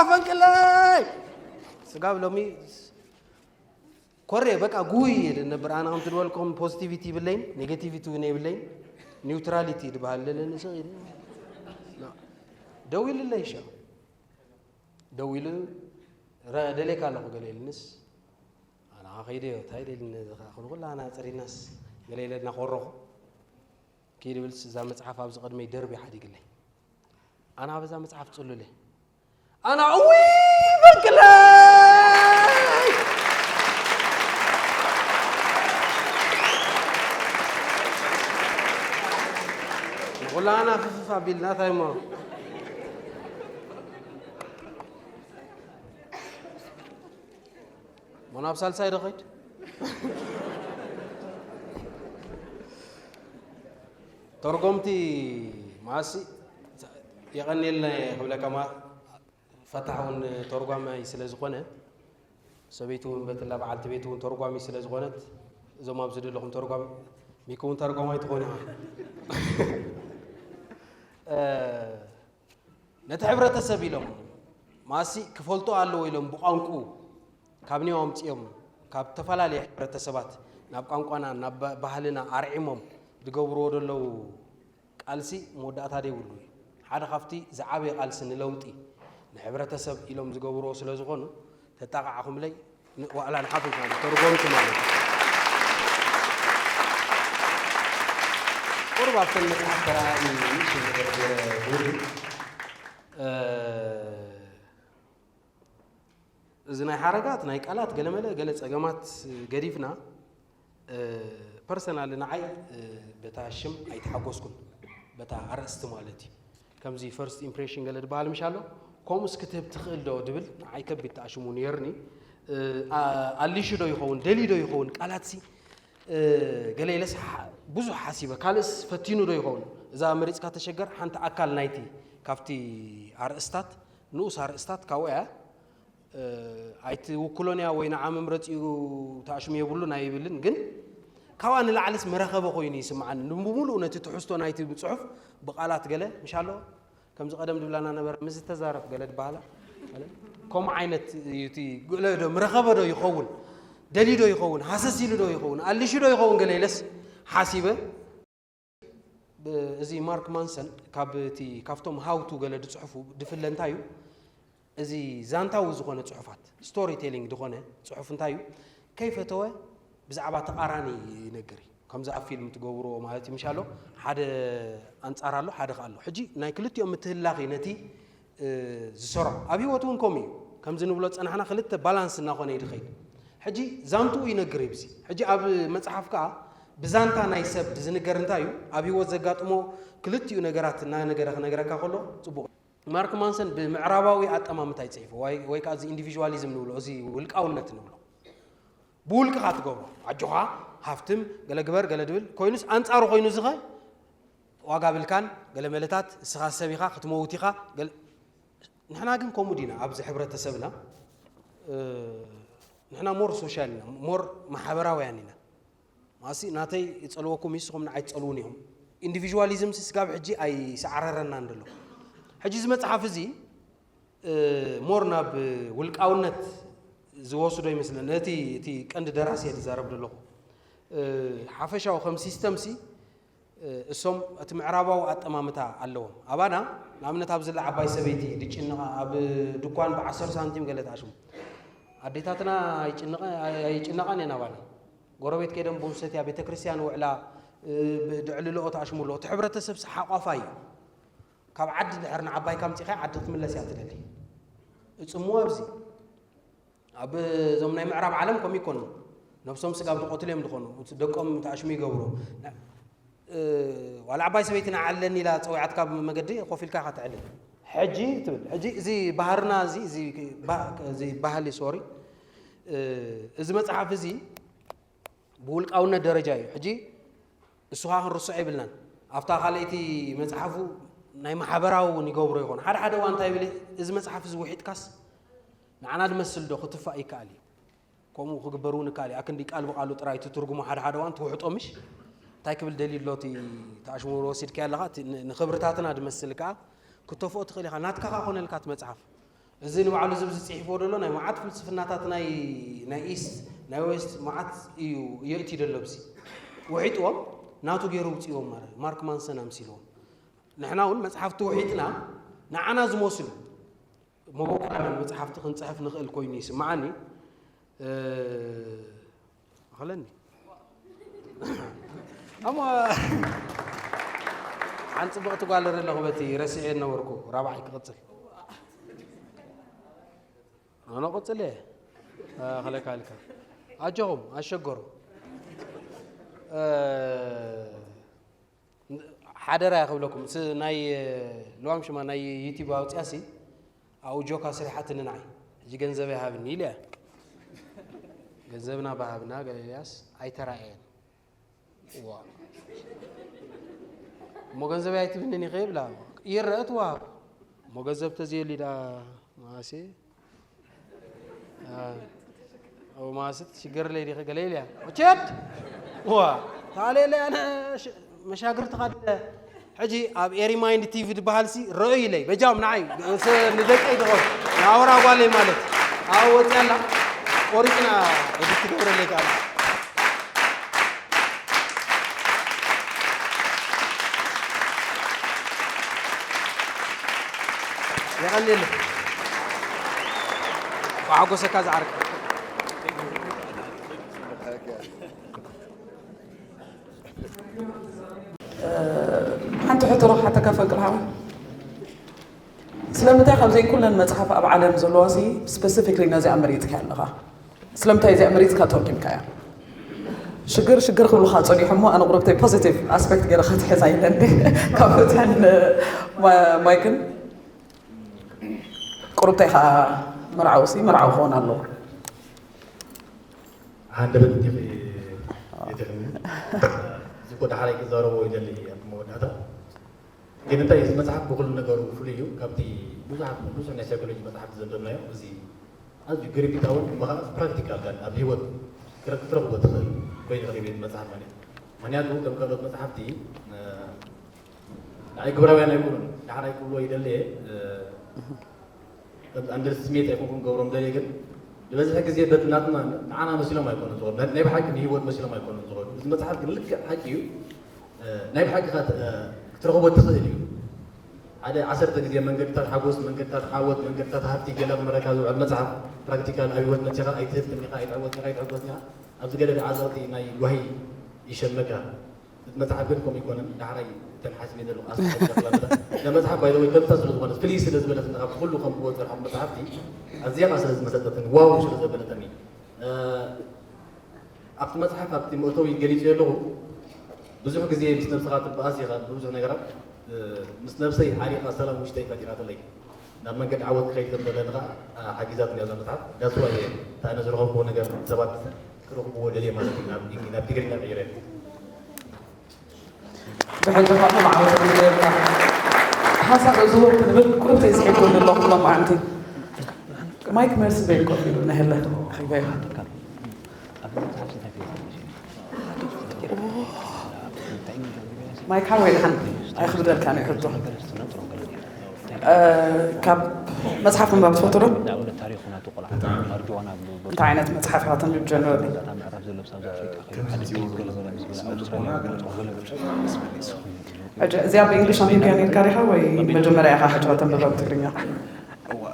ፈንቅለይ!" ስጋብ ሎሚ ኮሬ፣ በቃ፣ ጉይ ኢለ ነበር። ኣነ ከምቲ ዝበልኩም ፖዚቲቪቲ ይብለይን፣ ኔጌቲቪቲ እውን የብለይን። ኒውትራሊቲ ዝበሃል ለለ ንስቕ ኢለ። ደዊሉለይ ሸ። ደዊሉ፣ "ረ-፣ ደሌካ ኣለኹ" ገለ ኢልንስ፣ ኣነ ኸዓ ከይደ እዮ፣ እንታይ ደሊኒ እዚ ኸዓ፣ ክንኩላና ኣጽሪናስ፣ ገለ ኢለ እናኾረኹ፣ ኪድ ብልስ፣ እዛ መጽሓፍ ኣብዚ ቅድመይ ደርቢ ሓዲግለይ። ኣና በዛ መጽሓፍ ጽሉለ። ኣና፣ እውይ፣ በቅለይ! ንኹላና ፍፍፍ ኣቢልና፣ እንታይ እሞ? እሞ ናብ ሳልሳይ ዶ ኸይድ? ተርጎምቲ ማሲ የቐንየልና ክብለካ፣ ማ-፣ ፈታሕ እውን ተርጓማይ ስለ ዝኾነ፣ ሰበይቲ እውን በትላ በዓልቲ ቤት እውን ተርጓሚ ስለ ዝኾነት፣ እዞም ኣብዚ ዘለኹም ተርጓሚ፣ ሚኪ እውን ተርጓማይ ትኾኑ ኢኻ። እ፣ ነቲ ሕብረተሰብ ኢሎም ማሲ ክፈልጦ ኣለዎ ኢሎም ብቋንቁ ካብ ኒው ኣምፅኦም ካብ ዝተፈላለየ ሕብረተሰባት ናብ ቋንቋና ናብ ባ-፣ ባህልና ኣርዒሞም ዝገብርዎ ዘለዉ ቃልሲ መወዳእታ ዘይብሉ እዩ። ሓደ ካብቲ ዝዓበየ ቃልሲ ንለውጢ ንሕብረተሰብ ኢሎም ዝገብርዎ ስለ ዝኾኑ ተጣቓዕኹምለይ ን-፣ ዋዕላ ንሓፈሻ ተርጎምቲ ማለት እዩ። ቁሩብ ኣብተን መጽሓፍ ተረኣኢ ንእሽተይ ነገር ገይረ ክውድእ። እ፣ እዚ ናይ ሓረጋት፣ ናይ ቃላት ገለመለ ገለ ጸገማት ገዲፍና፣ እ፣ ፐርሰናሊ ንዓይ፣ እ፣ በታ ሽም ኣይተሓጎስኩን፣ በታ ኣርእስቲ ማለት እዩ። ከምዚ ፈርስት ኢምፕሬሽን ገለ ዝበሃል ምሽ ኣሎ፣ ከምኡስ ክትህብ ትኽእል ዶ ድብል ንዓይ ከቢድ ተኣሽሙ ነይርኒ። እ፣ ኣ-፣ ኣሊሹ ዶ ይኸውን፣ ደልዩ ዶ ይኸውን፣ ቃላትሲ፣ እ፣ ገለ ኢለስ ሓ-፣ ብዙሕ ሓሲበ፣ ካልእስ ፈቲኑ ዶ ይኸውን? እዛ መሪጽካ ተሸገር ሓንቲ ኣካል ናይቲ ካብቲ ኣርእስታት፣ ንኡስ ኣርእስታት ካብኡ እያ። እ፣ ኣይትውክሎን እያ ወይ ንዓ መምረጺኡ ተኣሽሙ የብሉን ኣይብልን፣ ግን ካብኣ ንላዕልስ መረኸበ ኮይኑ ይስምዓኒ። ንብምሉኡ ነቲ ትሕዝቶ ናይቲ ጽሑፍ ብቓላት ገለ፣ ምሽ ኣሎ፣ ከምዚ ቀደም ድብላና ነበረ፣ ምስ ዝተዛረብ ገለ ድበሃላ፣ ገለ ከምኡ ዓይነት እዩ እቲ፣ ገለ ዶ መረኸበ ዶ ይኸውን? ደልዩ ዶ ይኸውን? ሃሰስ ኢሉ ዶ ይኸውን? ኣሊሹ ዶ ይኸውን? ገለ ኢለስ ሓሲበ። ብ-፣ እዚ ማርክ ማንሰን ካብ እቲ፣ ካብቶም ሃውቱ ገለ ዝጽሕፉ ድፍለ እንታይ እዩ? እዚ ዛንታዊ ዝኾነ ጽሑፋት፣ ስቶሪ ቴሊንግ ዝኾነ ጽሑፍ እንታይ እዩ? ከይፈተወ ብዛዕባ ተቓራኒ ይነግር እዩ። ከምዚ ኣብ ፊልም ትገብርዎ ማለት እዩ፣ ምሽ ኣሎ፣ ሓደ ኣንጻር ኣሎ፣ ሓደ ከኣ ኣሎ። ሕጂ ናይ ክልቲኦም ምትህልላኽ እዩ ነቲ፣ እ፣ ዝሰርዖ። ኣብ ህይወት እውን ከምኡ እዩ። ከምዚ ንብሎ ዝጸናሕና ክልተ ባላንስ እናኾነ እዩ ዝኸይድ። ሕጂ ዛንትኡ ይነግር እዩ ብዚ። ሕጂ ኣብ መጽሓፍ ከኣ ብዛንታ ናይ ሰብ ዝንገር እንታይ እዩ? ኣብ ህይወት ዘጋጥሞ ክልቲኡ ነገራት እናነገረ ክነግረካ ከሎ ጽቡቕ። ማርክ ማንሰን ብምዕራባዊ ኣጠማምታ ይጽሕፎ ወይ ወይ ከኣ እዚ ኢንዲቪዥዋሊዝም ንብሎ፣ እዚ ውልቃውነት ንብሎ። ብውልቅኻ ትገብሮ፣ ኣጆኻ ሃፍትም፣ ገለ ግበር፣ ገለ ድብል ኮይኑስ፣ ኣንጻሩ ኮይኑ ዝኸ ዋጋ ብልካን፣ ገለ መለታት እስኻ ሰብ ኢኻ ክትመውት ኢኻ። ገለ ንሕና ግን ከምኡ ዲና ኣብዚ ሕብረተሰብና? ንሕና ሞር ሶሻል ኢና፣ ሞር ማሕበራውያን ኢና። ማሲ ናተይ ይጸልወኩም፣ ንስኹም ንዓይ ትጸልዉን ኢኹም። ኢንዲቪዥዋሊዝም ሲ ስጋብ ሕጂ ኣይሰዓረረናን ዘሎ። ሕጂ እዚ መጽሓፍ እዚ ሞር ናብ ውልቃውነት ዝወስዶ ይመስለኒ። ነቲ እቲ ቀንዲ ደራሲ እየ ዝዛረብ ዘለኹ። ሓፈሻዊ ከም ሲስተም ሲ እሶም እቲ ምዕራባዊ ኣጠማምታ ኣለዎም። ኣባና ንኣብነት ኣብዚ ዓባይ ሰበይቲ ድጭንቓ ኣብ ድኳን ብዓሰርተ ሳንቲም ገለ ትኣሽሙ። ኣዴታትና ኣይጭንቐ- ኣይጭነቓን እየን ኣባና። ጎረቤት ከይደን ቡን ሰትያ፣ ቤተ ክርስቲያን ውዕላ፣ ድዕልልኦ ትኣሽሙ ኣለዎ። እቲ ሕብረተሰብ ሓቋፋይ እዩ። ካብ ዓዲ ድሕር ንዓባይ ካምፂኻይ ዓዲ ክትምለስ እያ ትደሊ። እፅምዋ ኣብዚ ኣብ እዞም ናይ ምዕራብ ዓለም ከምኡ ይኮኑ። ነብሶም ስጋብ ዝቆትሉ እዮም ዝኾኑ። እቲ ደቆም ተኣሽሙ ይገብሩ። እ፣ ዋላ ዓባይ ሰበይቲ ንዓለኒ ኢላ ፀዊዓትካ መገዲ ኮፍ ኢልካ ኢኻ ትዕልል። ሕጂ ትብል። ሕጂ እዚ ባህርና እዚ፣ እዚ ባ-፣ እዚ ባህሊ፣ ሶሪ፣ እ፣ እዚ መፅሓፍ እዚ ብውልቃውነት ደረጃ እዩ። ሕጂ እሱ ኸዓ ክንርስዖ የብልናን። ኣብታ ካልኣይቲ መፅሓፉ ናይ ማሕበራዊ እውን ይገብሮ ይኾን። ሓደ ሓደ እዋን እንታይ ይብል፣ እዚ መፅሓፍ እዚ ውሒጥካስ ንዓና ዝመስል ዶ ክትፋእ ይከኣል እዩ? ከምኡ ክግበር እውን ይከኣል እዩ። ኣክንዲ ቃል ብቃሉ ጥራይ እቲ ትርጉሙ ሓደ ሓደ እዋን ትውሕጦ ምሽ? እንታይ ክብል ደልዩ ኣሎ እቲ ተኣሽሙር ወሲድካዮ ኣለኻ? እቲ ን-፣ ንኽብርታትና ዝመስል ከኣ ክተፍኦ ትኽእል ኢኻ። ናትካ ከኣ ኮነልካ እቲ መጽሓፍ። እዚ ንባዕሉ እዚ ኣብዚ ጽሒፍዎ ዘሎ ናይ መዓት ፍልስፍናታት ናይ፣ ናይ ኢስት፣ ናይ ዌስት መዓት እዩ የእትዩ ዘሎ ኣብዚ። ውሒጥዎም ናቱ ገይሩ ውጽእዎም ማረ-፣ ማርክ ማንሰን ኣምሲልዎም። ንሕና እውን መጽሓፍቲ ውሒጥና ንዓና ዝመስሉ መበቆላውያን መጽሓፍቲ ክንጽሕፍ ንኽእል ኮይኑ ይስምዓኒ። እ፣ ኣኸለኒ። እሞ ሓንቲ ጽብቕቲ ጓል ርኢ ኣለኹ፣ በቲ ረሲዐ ነበርኩ፣ ራብዓይ ክቕጽል። ኣነ ቅጽል እየ። እ፣ ክለካ ኢልካ። ኣጆኹም፣ ኣሸገሩ። እ፣ ሓደራ እየ ክብለኩም። ስ-፣ ናይ፣ እ፣ ልዋም ሽማ ናይ ዩቲዩብ ኣውፅያሲ ኣብኡ ጆካ ስሪሓትኒ ንዓይ። ሕጂ ገንዘበይ ሃብኒ ኢለ እየ። ገንዘብና ብሃብና ገለ ኢልያስ ኣይተራእየን። ዋ። እሞ ገንዘበይ ኣይትብንን ኢኸ ይብላ። ይረአ ትወሃብ። እሞ ገንዘብ ተዘየሊ ደኣ መዓሴ? አ፣ ኣብ ማስት ሽገር ለይ ዲኺ ገለ ኢልያ። ኦቸድ! ዋ፣ ታሌ ለይ ኣነ ሽ-፣ መሻግርትኻ ድለ። ሕጂ ኣብ ኤሪ ማይንድ ቲቪ ዝበሃል ሲ ረእዩለይ። በጃም ንዓይ፣ ስ-፣ ንደቀይ ድኾን። ንኣውራ ጓለይ ማለት። ኣብ ወፅያ ኣላ። ቆሪፅና፣ እዚ ትገብረለይ ከኣ። የቐንየለይ። ብሓጎሰካ ዝዓርከይ። ሓንቲ ሕቶ ዶ ክሓተካ ፈቅር ሓወይ? ስለምንታይ ካብዘን ኩለን መጽሓፍ ኣብ ዓለም ዘለዋ ሲ ስፐሲፊክሊ ነዚኣ መሪጽካ ኣለኻ? ስለምንታይ እዚኣ መሪጽካ ጸጊምካያ? ሽግር ሽግር ክብሉኻ ጸኒሖሞ፣ ኣነ ቁሩብተይ ፖዚቲቭ ኣስፔክት ገይረ ክትሕዛ ኢለ እንደ ካብ ፍትሕን ማ-፣ ማይክን ቁሩብተይ ኸዓ መርዓዊ ሲ መርዓዊ ክኸውን ኣለዎ። ሃንደበት እንዲኺ የትኽኒ። እዚ እኮ ዳሕራይ ክዛረቦ ይደሊ ኣብ መወዳእታ። ግን እንታይ፣ እዚ መጽሓፍ ብኹሉ ነገሩ ፍሉይ እዩ። ካብቲ ብዙሓት፣ ብዙሕ ናይ ሳይኮሎጂ መጽሓፍቲ ዘንበብናዮ፣ እዚ ኣዝዩ ግሪፒታውን እሞ ኸዓ ፕራክቲካል፣ ካብ ኣብ ህይወት ክረ-፣ ክትረኽቦ ትኽእል ኮይኑ ረኺበ፣ እቲ መጽሓፍ ማለት እዩ። ምኽንያቱ ከም ካልኦት መጽሓፍቲ፣ እ፣ ንዓይ ግብራውያን ኣይኮኑን። ዳሕራይ ክብሎ ይደሊ እየ፣ እ፣ ከም ኣንደር ስሜት ኣይኮንኩን ገብሮም ደልየ፣ ግን ዝበዝሐ ግዜ በቲ ናትና፣ ንዓና መሲሎም ኣይኮኑን ዝኸዱ። ናይ፣ ናይ ብሓቂ ንህይወት መሲሎም ኣይኮኑን ዝኸዱ። እዚ መጽሓፍ ግን ልክዕ ሓቂ እዩ። እ፣ ናይ ብሓቂ ከኣ ት-፣ እ፣ ክትረኽቦ ትኽእል እዩ። ሓደ ዓሰርተ ግዜ መንገድታት ሓጎስ፣ መንገድታት ዓወት፣ መንገድታት ሃብቲ ገለ ክምህረካ ዝውዕል መጽሓፍ፣ ፕራክቲካል ኣብ ህይወት መጺኻ ኣይትህብትን ኢኻ፣ ኣይትዕወትን ኢኻ፣ ኣይትሕጎስን ኢኻ። ኣብዚ ገለ ዓዘቕቲ ናይ ጓሂ ይሸመካ። እቲ መጽሓፍ ግን ከምኡ ኣይኮነን። ዳሕራይ እተን ሓሲበ ዘለኹ ኣስተያየት ክላምታ። እዛ መጽሓፍ ባይ ዘ ወይ ከምታ ስለ ዝኾነት፣ ፍልይ ስለ ዝበለትኒ፣ ካብ ኩሉ ከም ክወ ዝሰርሖም መጽሓፍቲ ኣዝያ ኸኣ ስለ ዝመሰጠትኒ፣ ዋው ስለ ዘበለተኒ። እ፣ ኣብቲ መጽሓፍ፣ ኣብቲ መእተዊ ገሊጸዮ ኣለኹ። ብዙሕ ግዜ ምስ ነብስኻ ትበኣስ ኢኻ፣ ብብዙሕ ነገራት። ምስ ነብሰይ ሓሪቓ ሰላም ውሽጠይ ፈጢራትለይ። ናብ መንገዲ ዓወት ክኸይድ ከም ዘለኒ ኸዓ ሓጊዛትኒ እያ እዛ መጽሓፍ። ዳስዋ እየ እታ ኣነ ዝረኸብክዎ ነገር ሰባት ክረኽብዎ ደልየ ማለት እዩ ናብ ኢንግ- ናብ ትግርኛ ቀይረ። ብሕጂ ኸዓ ዓወት ይግበረልካ። ሓሳብ ዝህቦ ክንብል ቁሩብ ተይስሒብኩኒ ኣለኹ ሎም ዓንቲ። ማይክ መርሲ በይን ኮፍ ኢሉ ነህለ። ማይክ ሓወይ ደሓን ኣይክብደልካን እዩ ሕቶ። ካብ መፅሓፍ ምንባብ ትፈትዎ ዶ? እንታይ ዓይነት መፅሓፍ ኢኻ ተንብብ ጀነራሊ? ሕጂ እዚኣ ብእንግሊሽ ኣንቢብያ ነይርካ ዲኻ ወይ መጀመርያ ኢኻ ሕጂ ከተንብባ ብትግርኛ?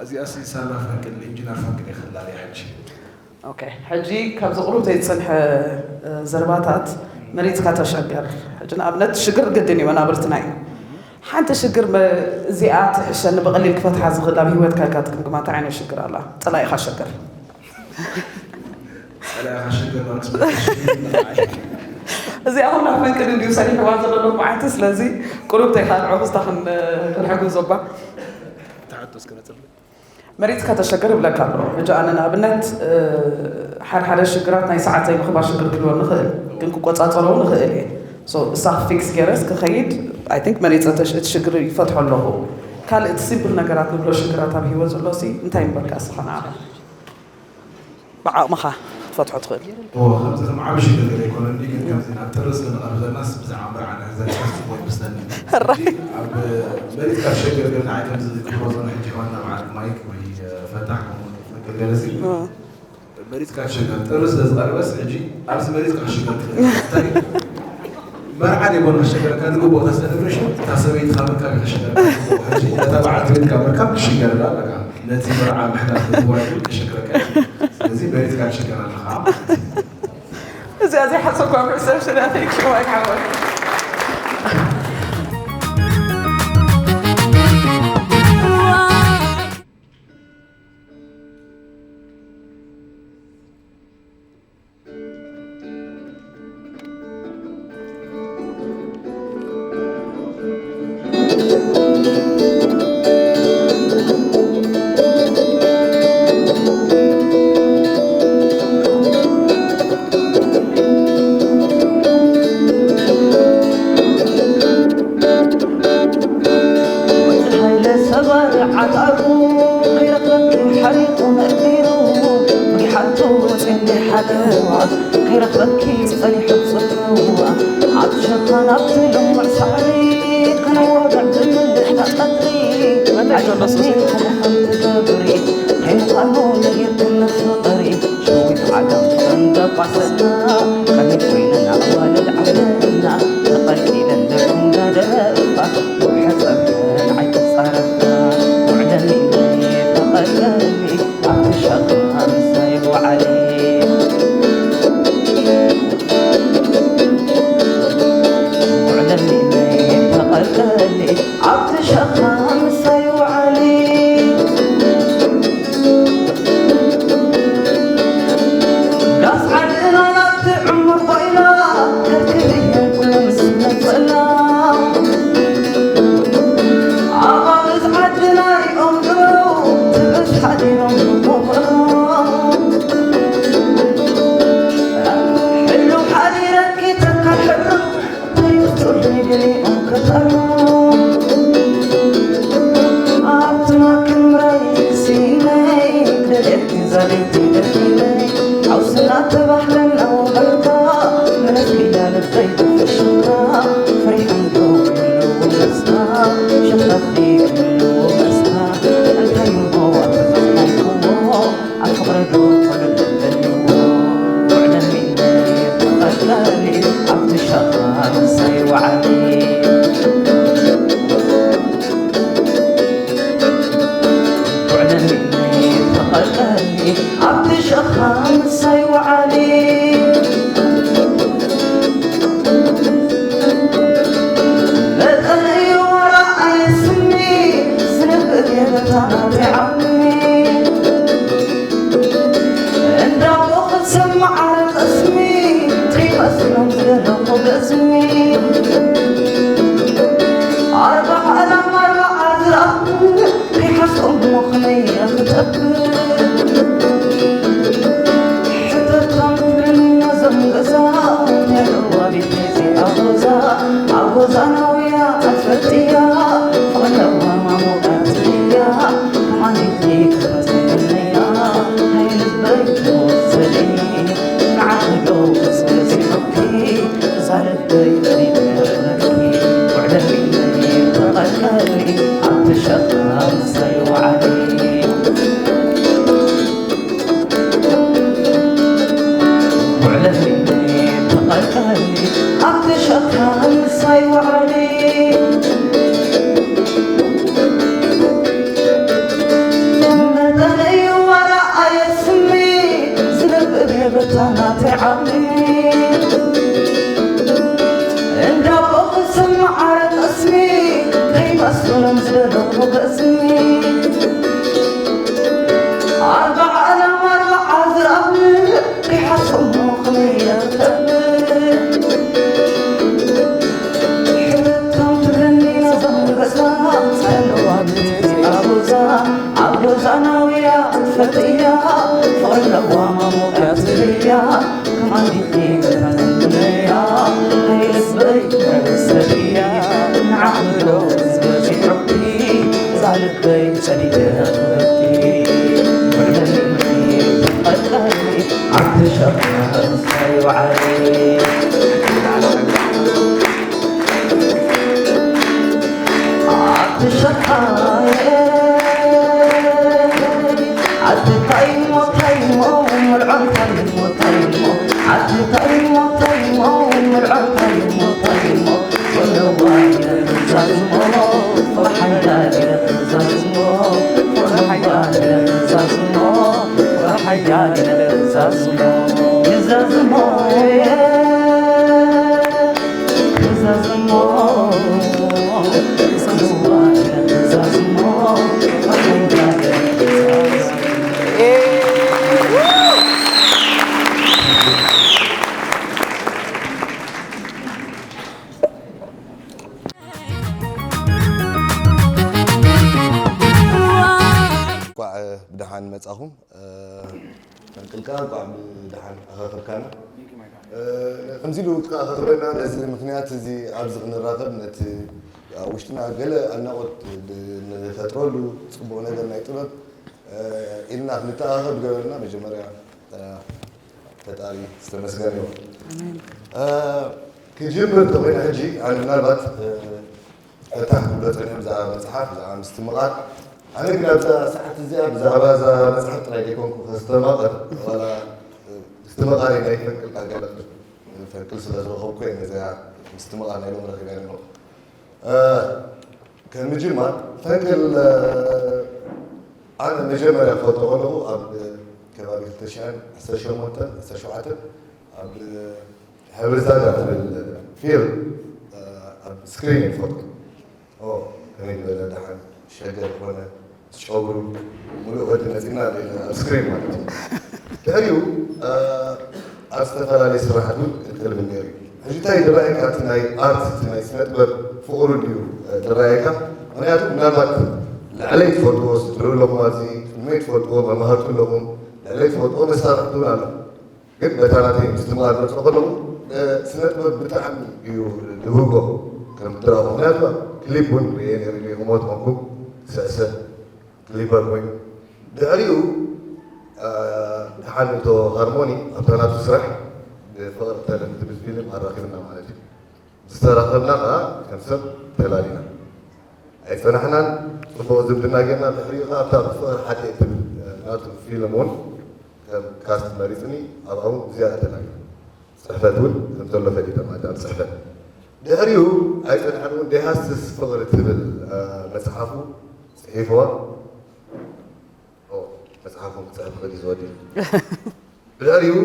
እዚኣ ሲ ሳላ ፈንቅል ኢንጂነር ፈንቅል ይኽላል እያ ሕጂ። ኦኬ፣ ሕጂ ካብዚ ቁሩብ ዘይዝጸንሐ ዘረባታት መሪጽካ ተሸገር። ሕጂ ንኣብነት ሽግር ግድን እዩ መናብርትና እዩ። ሓንቲ ሽግር መ- እዚኣ ትሕሸኒ ብቐሊል ክፈትሓ ዝኽእል ኣብ ህይወትካ ኢልካ ትግምግማ እንታይ ዓይነት ሽግር ኣላ? ጸላኢኻ ሸገር። ጸላኢኻ ሽግር ማለት እዚኣ ኩላ ፈንቅል እንዲዩ ሰሪሕዋ ዘሎ ሎማዓንቲ። ስለዚ ቁሩብ ተይካልዖ ክስታ ክንሕግዞ እባ። ተሓቶ እስከ ነጽር መሪጽካ ተሸገር እብለካ ኣለኹ። ሕጂ ኣነ ንኣብነት ሓደ ሓደ ሽግራት ናይ ሰዓት ዘይምኽባር ሽግር ክህልወኒ ይኽእል፣ ግን ክቆጻጸሮ እውን እኽእል እየ። So እሳ ፊክስ ገይረስ ክኸይድ I think መሪጸ እቲ ሽግር ይፈትሖ ኣለኹ። ካልእ እቲ ሲምፕል ነገራት ንብሎ ሽግራት ኣብ ህይወት ዘሎ ሲ እንታይ ምበልካ እስኻ ንዓኻ? ብዓቕምኻ ክትፈትሖ ትኽእል። እዎ ከምዚ ከም ዓቢ ሽግር ገለ ኣይኮነኒ ግን ከምዚ ናብ ጥሪ ስለ ንቐርብ ዘለናስ ብዛዕባ መርዓ ንሕዘል ጽቡቕ ይመስለኒ። ሕጂ ኣብ መሬት ካብ ሸገር ገለ ንዓይ ከምዚ ክብሎ ዘሎ ሕጂ ሕዋትና በዓል ማይክ ወይ ፈታሕ ከምኡ ፈቅር ገለ ሲ መሬት ካብ ሸገር ጥሪ ስለ ዝቐርበስ ሕጂ ኣብዚ መሬት ካብ ሸገር ትኽእል እንታይ መርዓ ደይኮነ ክሸገረካ ዝግብኦ እታ ሰለብሬሽን እታ ሰበይትኻ ምርካብ እዩ ከሸገረካ ዝግብኦ። ሕጂ ነታ በዓልቲ ቤትካ ምርካብ ክሽገረላ ኣለካ። ነቲ መርዓ ምሕዳር ምግባር ግን ከሸግረካ እዩ። ስለዚ መሬትካ ትሽገር ኣለኻ ማለት እዩ። እዚኣ ዘይሓሰብኳ ፐርሰፕሽን እያ። Thank you ማይክ ሓወይ። ወዲ ሃይለ ሰባር ዓጣሩ ከይረኽበኪ ሓሪቑ ነዲሩ ብጊሓቱ ጽንዲ ሓለዋ ከይረኽበኪ ጸኒሑ ጽልዋ ኣብቲ ሸኻን ኣብቲ ልሙዕ ሳዕሪ ክንወግዕ ብምልእታ ቀትሪ ኣጆሎስ ከምኡ ከም ትገብሪ ከይምዃኑ ነጊርክኒ ፍቕሪ ሸዊት ዓለም ተንደቋሰና ከመይ ኮይነን ኣዋልድ ዓለምና ተቐልቂለን ደርፉ እንዳደረፋ ውርሐ ጸብሐን ዓይተጻረፋ ውዕለኒ ተቐልቀሊ ኣብቲ ሸኻ ምሳይ ወዓሊ ውዕለኒ ተቐልቀሊ ኣብቲ ሸኻ ምሳይ ወዓሊ ዳስ ዓድና ናብቲ ዕሙር ኮይና ከክልየን ኩሉ ምስ መጸና ኣባብዝ ዓድና ሪኦም ድሮ ትብስ ሓዲሮም ንቦቕሮም ሕሉው ሓዲረኪ ተካል ሕብሩ ተይፍቱኒ ገሊኦም ክጠሩ ኣብቲ ማክምራይ ሲነይ ደልየኪ ዛለይቲ ደፊነይ ሓውስና ተባሕለና ወበልካ መለስ ኢላ ልበይ ብፍሽታ ፈሪሖም ዶ ክህልው መስታ ሸኽላኽ ድዩ ክህልው መስታ እንታይ ምጎዋ ተዘዝመልክዎ ኣብ ፍቕሪ ዶ ኮለል በልዎ ውዕለኒ ተቐልቀሊ ኣብቲ ሸኻ ምሳይ ወዓሊ ውዕለኒ ተቐልቀሊ ኣብቲ ሸኻ ምሳይ ወዓሊ መጠን እዩ ዋላ ኣየስሚ ዝነብር የበታና ጢዓሚ እንዳቦ ክሰማዓረ ጠስሚ ጢቐስሎም ዝደለኹ ገዝሚ ኣርባ እሞ ከመይ ክጠብቅ? ሕተቶም ትብለኒ ነዞም ገዛ፣ መለዋቢት ቤተይ ኣጎዛ፣ ኣጎዛ ናውያ ኣትፈልጥያ፣ ፍቕሪ ለዋማ ሞቃት እያ፣ ከማን ኢልኪ ክትመስለኒ እያ፣ ሃይ ልበይ ትወሰደኒ፣ ንዓኺ ዶ ክስበዚሑኪ፣ እዛ ልበይ ከይትደኽመኪ፣ ውዕለለይ ተቐልቀሊ፣ ኣብቲ ሸኻ ምሳይ ውዓሊ። ውዕለለይ ተቐልቀሊ፣ ኣብቲ ሸኻ ምሳይ ውዓሊ። መጠነይ ዋላ ኣየስሚ፣ ዝነብብ የብርታ ናተይ ዓቕሚ። እንዳቦ ክስማዕ ኣረ ጠስሚ፣ ከይመስሎም ዝደለኹ በስሚ። ኣርባዓ ኣላም ኣርባዓ ዝኣምን፣ ከይሓስቦ እሞ ከመይ እየ ክጠብቅ? ሕተቶም ትብለኒ ነዞም ገዛ፣ ዘለዋ ቤት ኣጎዛ፣ ኣጎዛ ናውያ ትፈልጥያ፣ ፍቕሪ ለዋማ ሞቃት እያ፣ ከማን ኢልኪ ክትመስለኒ እያ፣ ሃይ ልበይ ትወሰድያ፣ ንዓኺ ዶ ዝበዚሑኪ፣ እዛ ልበይ ጸሊለ ክበኪ፣ ውዕለለይ ተቐልቀሊ፣ ኣብቲ ሸኻ ምሳይ ውዓሊ። ኣቲ ሸኻየ፣ ኣቲ ታይሞ ታይሞ፣ ምልዖን ታይሞ ታይሞ፣ ኣቲ ታይሞ ታይሞ፣ ምልዖን ታይሞ ታይሞ፣ ወለዋ ኢለ ክዛዝሞ፣ ፍቕሪ ሓያል ኢለ ክዛዝሞ፣ ፍቕሪ ሓያል ኢለ ክዛዝሞ፣ ፍቕሪ ሓያል ኢለ ክዛዝሞ፣ ክዛዝሞ። እንኳዕ ብደሓን መጻኹም። ፈንቅልካ እንኳዕ ብደሓን ኣኸኸብካና። ከምዚ ኢሉ ክኣኸኽበና ነዚ ምኽንያት እዚ ኣብዚ ክንራኸብ ነቲ ኣብ ውሽጥና ገለ ኣድናቖት ንፈጥረሉ ጽቡቕ ነገር ናይ ጥበብ ኢልና ክንተኣኸብ ገበርና መጀመርያ ፈጣሪ ዝተመስገነ ይኹን። ክጅምር እንተኾይነ ሕጂ ኣነ ምናልባት ፈታሕ ክብሎ ጸኒሑ ብዛዕባ መጽሓፍ ብዛዕባ ምስትምቓር ኣነ ግን ኣብዛ ሰዓት እዚኣ ብዛዕባ እዛ መጽሓፍ ጥራይ ዘይኮንኩ ከስተማቕር ዋላ ምስትምቓር ናይ ፈንቅል ኣገለጽ ፈንቅል ስለ ዝረኸብኩ እየ ነዚኣ ምስትምቓር ናይ ሎም ረኺበ ኣለኹ። ከም ምጅማር ፈንቅል ኣነ መጀመርያ ክፈልጦ ከለኹ ኣብ ከባቢ ክልተ ሽሕን ዓሰርተ ሸሞንተን ዓሰርተ ሸውዓተን ኣብ ሕብሪ ዛጋ ትብል ፊልም ኣብ ስክሪን እየ ዝፈልጦ። ከመይ ዝበለ ደሓን ሸገር ኮነ ጨጉሩ ሙሉእ ወዲ መፂና ኣብ ስክሪን ማለት እዩ። ድሕሪኡ ኣብ ዝተፈላለየ ስራሓት እውን ክልብል ነይሩ እዩ። ሕጂ እንታይ ዝረኣየካ እቲ ናይ ኣርት እቲ ናይ ስነ ጥበብ ፍቕሩ ድዩ ዝረኣየካ? ምክንያቱ ምናልባት ልዕለይ ትፈልጥዎ ስድርኡ ኣለኹም ኣብዚ ቅድመይ ትፈልጥዎ መማህርቱ ኣለኹም ልዕለይ ትፈልጥዎ መሳርሕቱ እውን ኣለኹም። ግን በታ ናተይ ምስትምቓር ዝመፅኦ ከለኹ ስነ ጥበብ ብጣዕሚ እዩ ዝብህጎ ከም ትረኣ ምክንያቱ ክሊፕ እውን ርየ ነይሩ ክሞት ኮንኩ ስዕስዕ ክሊፐር ኮይኑ ድሕሪኡ ደሓን እቶ ሃርሞኒ ኣብታ ናቱ ስራሕ ብፍቕሪ ተለም ትብል ፊልም ኣራኺብና ማለት እዩ። ዝተራኸብና ከዓ ከም ሰብ ተላሊና ኣይፀናሕናን። ፅቡቕ ዝምድና ጌርና ድሕሪኡ ከዓ ኣብታ ብፍቕሪ ሓደይ ትብል ናቱ ፊልም እውን ከም ካስት መሪፅኒ ኣብኣ እውን ብዝያዳ ተላሊና። ፅሕፈት እውን ከም ዘሎ ፈሊጠ ማለት ኣብ ፅሕፈት ድሕሪኡ ኣይፀንሐን እውን ደሃስስ ፍቕሪ ትብል መፅሓፉ ፅሒፍዋ መፅሓፎም ክፅሕፍ ክእል ዝወዲ ድሕሪኡ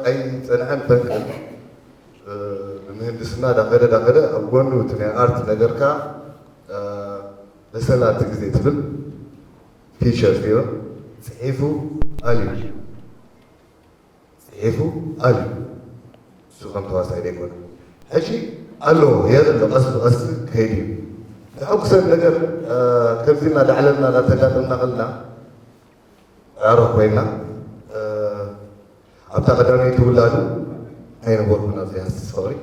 ኣይፀንሐን ፈንቅል ብምህንድስና ዳኸደ ዳኸደ ኣብ ጎኑ እቲ ናይ ኣርት ነገርካ በሰላ እቲ ግዜ ትብል ፊቸር ፊልም ፅሒፉ ኣልዩ ፅሒፉ ኣልዩ እሱ ከም ተዋሳይ ዘይኮነ ሕጂ ኣሎ የርኢ ኣሎ ቀስ ብቀስ ከይድ እዩ ዘሐጉሰኒ ነገር፣ ከምዚ እናዳዕለልና እናተጋጠምና ከለና፣ ኣዕሩኽ ኮይና፣ ኣብታ ቀዳመይቲ ውላዱ ኣይነበርኩን ኣብዚኣ፣ ሃስስ ፍቕሪ።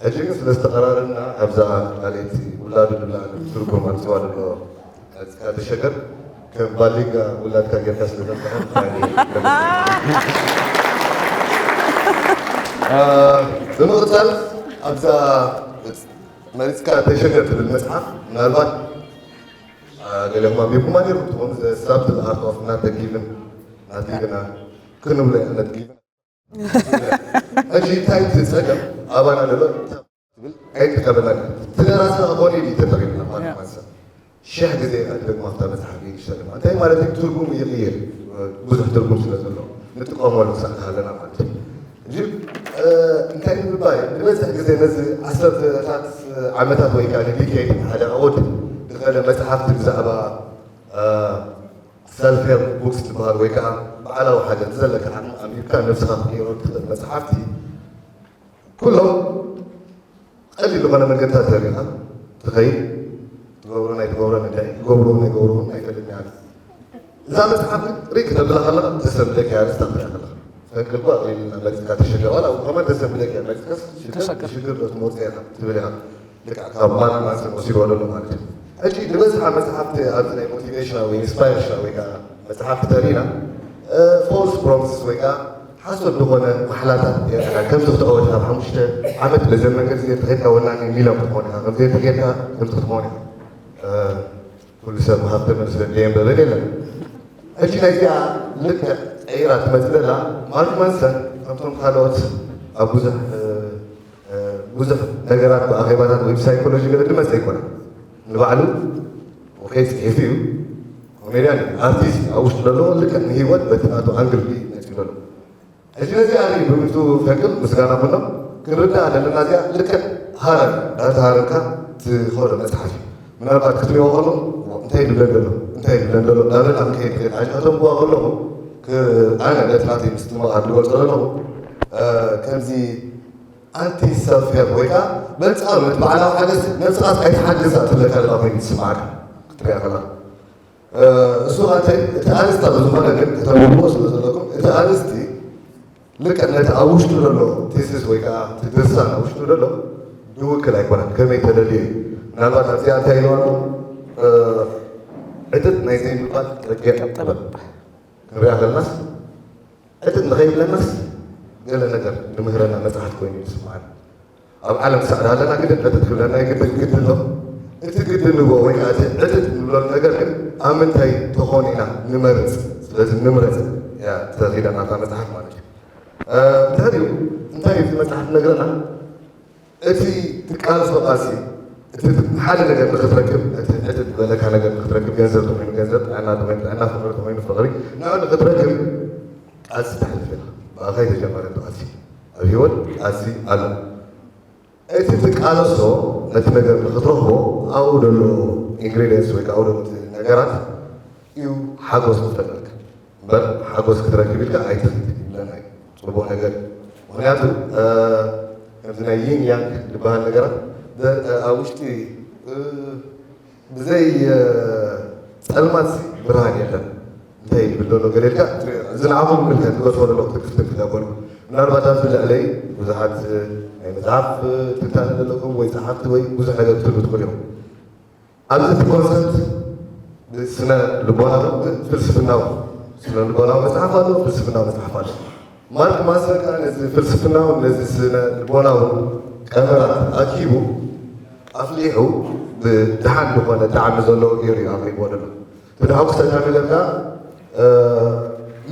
ሕጂ ግን ስለ ዝተቐራረብና፣ ኣብዛ ካልኣይቲ ውላዱ ድማ ትርጉም ኣምፅዋ ዘሎ። እስካ ተሸገር፣ ከም ባሊጋ ውላድካ ጌርካ ስለ ዘምፅኻ፣ ብምቕፃል ኣብዛ መሪፅካ ተሸገር ትብል መፅሓፍ፣ ምናልባት ገለኹም ኣንቢብኩማ ኔርኩም ትኾኑ፣ The Subtle Art of Not Giving፣ Not Giving ክንብሎ ኢና፣ Not Giving። ሕጂ እንታይ እቲ ጸገም ኣባና ዘሎ ትብል ኣይትቀበላን። እቲ ደራሲ ኣኾኒ እዩ ተጠቒምና ማለት Yeah. ማለት ሰብ። ሽሕ ግዜ ኣድግማ ኣብታ መጽሓፍ እዩ ይሸልማ። እንታይ ማለት እዩ? ትርጉሙ ይቕይር። ብዙሕ ትርጉም ስለ ዘሎ ንጥቀመሉ ክሳዕ ሃለና ማለት እዩ። ሕጂ እንታይ ንምባል እዩ? ዝበዝሕ ግዜ ነዚ ዓሰርተታት ዓመታት ወይ ከዓ ዲኬድ ሓደ ዕቑድ ዝኸደ መጽሓፍቲ ብዛዕባ ሰልፍ ሄልፕ ቡክስ ዝበሃል ወይ ከዓ በዓላዊ ሓገዝ ዘለካ ዓቕሚ ኣንቢብካ ነብስኻ ክትቅይሮ ትኽእል መፅሓፍቲ ኩሎም ቀሊል ዝኾነ መንገድታት ዘሪኻ ትኸይድ። ትገብሮ ናይ ትገብሮ እንታይ ይገብርዎ ናይ ገብርዎ ኣይፈልጥን እያ። እዛ መፅሓፍ ግን ሪክ ተብላ ከለኻ ተሰምለካ እያ። ርስታ ክትሪኣ ከለኻ ፈንቅልኳ ቀሊልና መፅካ ተሸገር ዋላ ከማን ተሰምለካ እያ። መፅካስ ሽግር ሽግር ዶ ትመርፅ ኢኻ ትብል ኢኻ። ልክዕ ካብ ማን ማንሰን ወሲድዎ ዘሎ ማለት እዩ። ሕጂ ዝበዝሓ መፅሓፍቲ ኣብዚ ናይ ሞቲቬሽናል ወይ ኢንስፓይሬሽናል ወይ ከዓ መፅሓፍቲ ተሪና ፎልስ ፕሮሚስስ ወይ ከዓ ሓሶት ዝኾነ ማሕላታት የርእኻ። ከምዚ ክትዕወት ካብ ሓሙሽተ ዓመት በዘን መንገዲ እዚ ተኸድካ ወናኒ ሚልዮን ክትኾን ኢኻ፣ ከምዚ ተኸድካ ከምዚ ክትኾን ኢኻ። ኩሉ ሰብ ሃብተመን ስለ ዘየንበበን የለን። ሕጂ ናይዚኣ ልክዕ ቀይራ ትመፅእ ዘላ ማርክ ማንሰን ከምቶም ካልኦት ኣብ ብዙሕ ብዙሕ ነገራት ብኣኼባታት ወይ ብሳይኮሎጂ ገለ ዝመፀ ኣይኮነን። ንባዕሉ ኦኬ ፅሒፉ እዩ። ኮሜድያን እዩ፣ ኣርቲስት እዩ። ኣብ ውሽጡ ዘለዎ ልክዕ ንህይወት በቲ ናቱ ኣንግል እዩ መፂኡ ዘሎ። ሕጂ ነዚ ኣርኢ ብምቱ ፈቅል ምስጋና ኩሎም ክንርዳእ ዘለና እዚኣ ልክዕ ሃረር እንዳተሃረርካ ትኸዶ መፅሓፍ እዩ። ምናልባት ክትሪኦ ከሎ እንታይ ይብለን ዘሎ እንታይ ይብለን ዘሎ እንዳበልና ክንከይድ ንኽእል። ሕጂ ከተንብቦ ከለኹ ኣነ በቲ ናተይ ምስትምቓር ዝገልፆ ዘለኹ ከምዚ ኣንቲ ሰልፍ ሄልፕ ወይ ከዓ በንፃሩ ነቲ ባዕላዊ ሓገዝ ነብስኻስ ኣይትሓግዛ ትብለካ ዘላ ኮይኑ ትስምዓካ ክትሪኣ ከለኻ። እሱ ኣንታይ እቲ ኣርእስታ ብዝኾነ ግን ከተንብብዎ ስለ ዘለኩም እቲ ኣርእስቲ ልክዕ ነቲ ኣብ ውሽጡ ዘሎ ቴሲስ ወይ ከዓ እቲ ድርሳን ኣብ ውሽጡ ዘሎ ዝውክል ኣይኮነን። ከመይ ተደልዩ እዩ? ምናልባት ኣብዚኣ እንታይ ኢልዋ ኣሎ? ዕጥጥ ናይ ዘይምባል ረቂቕ ጥበብ ክንሪኣ ከለናስ ዕጥጥ ንኸይብለናስ ገለ ነገር ንምህረና መጽሓፍ ኮይኑ ይስምዓኒ። ኣብ ዓለም ክሳዕ ዳለና ግድን ዕጥጥ ክብለና ይግድን ግድን ዶ? እቲ ግድን ንብሎ ወይ ከዓ እቲ ዕጥጥ ንብሎ ነገር ግን ኣብ ምንታይ ተኾን ኢና ንመርጽ። ስለዚ ንምረጽ እያ ተኺዳ ናታ መጽሓፍ ማለት እዩ። ድሕሪኡ እንታይ እዩ እቲ መጽሓፍ ዝነግረና? እቲ ትቃልሶ ቃልሲ እቲ ሓደ ነገር ንክትረክብ እቲ ዕጥጥ ዝበለካ ነገር ንክትረክብ ገንዘብ ተኾይኑ ገንዘብ፣ ጥዕና ተኾይኑ ጥዕና፣ ፍቕሪ ተኾይኑ ፍቕሪ ንዑ ንክትረክብ ቃልሲ ተሕልፍ ኢኻ። ብኣኻ ዝተጀመረ ቃልሲ ኣብ ህይወት ቃልሲ ኣሎ። እቲ ትቃለሶ ነቲ ነገር ንክትረኽቦ ኣብኡ ዘሎ ኢንግሪዲየንትስ ወይ ከዓ ኣብኡ ዘሎ እቲ ነገራት እዩ ሓጎስ ዝፈጥረልካ እምበር ሓጎስ ክትረክብ ኢልካ ኣይትኽድ ይብለና እዩ። ፅቡቕ ነገር እዩ። ምክንያቱ ከምዚ ናይ ይን ያንግ ዝበሃል ነገራት ኣብ ውሽጢ ብዘይ ፀልማት ብርሃን የለን እንታይ ይብል ዘሎ ገለ ኢልካ እዚ ንዓኹም ምልከት ትገድፎ ዘለኹ ትክፍትፍ ክዳበሉ ምናልባት ኣብዚ ልዕለይ ብዙሓት ናይ መፅሓፍ ትንታነ ዘለኩም ወይ ፀሓፍቲ ወይ ብዙሕ ነገር ክትህሉ ትኽእሉ ኢኹም። ኣብዚ እቲ ኮንሰፕት ብስነ ልቦናዊ ብፍልስፍናዊ ስነ ልቦናዊ መፅሓፍ ኣሎ፣ ፍልስፍናዊ መፅሓፍ ኣሎ። ማርክ ማንሰን ከዓ ነዚ ፍልስፍናውን ነዚ ስነ ልቦናውን ቀመራት ኣኪቡ ኣፍሊሑ ብድሓን ዝኾነ ጣዕሚ ዘለዎ ገይሩ እዩ ኣቕሪብዎ ዘሎ። እቲ ደሓጉሰካ ነገር ከዓ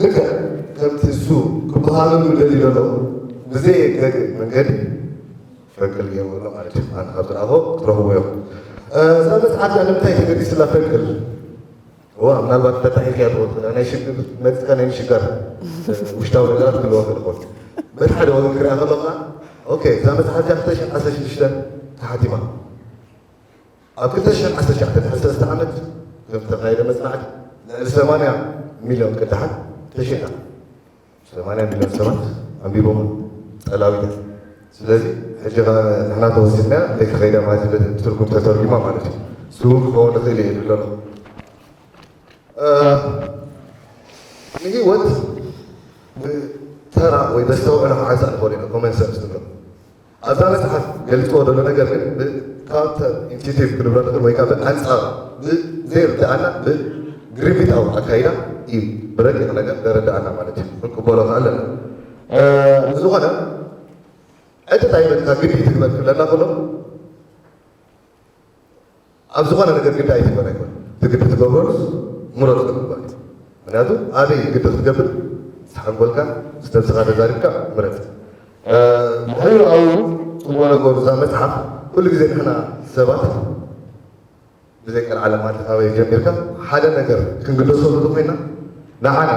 ልክዕ ከምቲ እሱ ክበሃለሉ ደልዩ ዘሎ ብዘየገድእ መንገዲ ፈንቅል ገይርዎ ኣሎ ማለት እዩ። ኣነ ካብ ዝረኣኹ ክትረኽብዎ ኢኹም። እዛ መፅሓፍ እዚኣ ንምንታይ ተገዲስላ ፈንቅል? እዋ ምናልባት ተታሒዝያ ትኸውን ትኽእል ናይ ሽግር መፅካ ናይ ምሽጋር ውሽጣዊ ነገራት ክህልወካ ይኸውን። በቲ ሓደ ወገን ክሪኣ ከለኻ ኦኬ እዛ መፅሓፍ እዚኣ ክልተ ሽሕን ዓሰርተ ሽዱሽተን ተሓቲማ ኣብ ክልተ ሽሕን ዓሰርተ ትሽዓተ ድሕሪ ሰለስተ ዓመት ከም ዝተኻየደ መፅናዕቲ ልዕሊ ሰማንያ ሚልዮን ቅዳሓት ተሸይጣ። ሰማንያ ሚልዮን ሰባት ኣንቢቦም ጠላዊት። ስለዚ ሕጂ ንሕና ተወሲድና ደቂ ከይዳ ማለት ትርጉም ተተርጉማ ማለት እዩ። ስዉር ክኸውን ይኽእል እዩ ይብል ኣሎ። ንህይወት ብተራ ወይ በስተውዕሎ ክዓንሳ ንኽእል ኢና። ኮመን ሰንስ ንብሎ ኣብዛ መፅሓፍ ገልፅዎ ዘሎ ነገር ግን ብካውንተር ኢንቲቲቭ ክንብሎ ንኽእል ወይ ከዓ ብኣንፃር ብዘይርድኣና ብግሪፊታዊ ኣካይዳ እዩ ብረቂቕ ነገር ዘረድኣና ማለት እዩ። ክንቅበሎ ከኣለና ብዝኾነ ዕጥታ ይበልካ ግዲ ትግበር ክብለና ከሎ ኣብ ዝኾነ ነገር ግዲ ኣይትግበር ኣይኮን እቲ ግዲ ትገብረሉስ ምረፅ ንምባል እዩ። ምክንያቱ ኣበይ ግዲ ክትገብር ምስ ሓንጎልካ ምስ ነብስኻ ተዛሪብካ ምረፅ። ድሕሪኡ ኣብኡ ጽቡቕ ነገሩ እዛ መጽሓፍ ኩሉ ግዜ ንሕና ሰባት ብዘይ ቀልዓለም ኣድልኻበይ ጀሚርካ ሓደ ነገር ክንግደሰሉ እንተኮይና ንዓና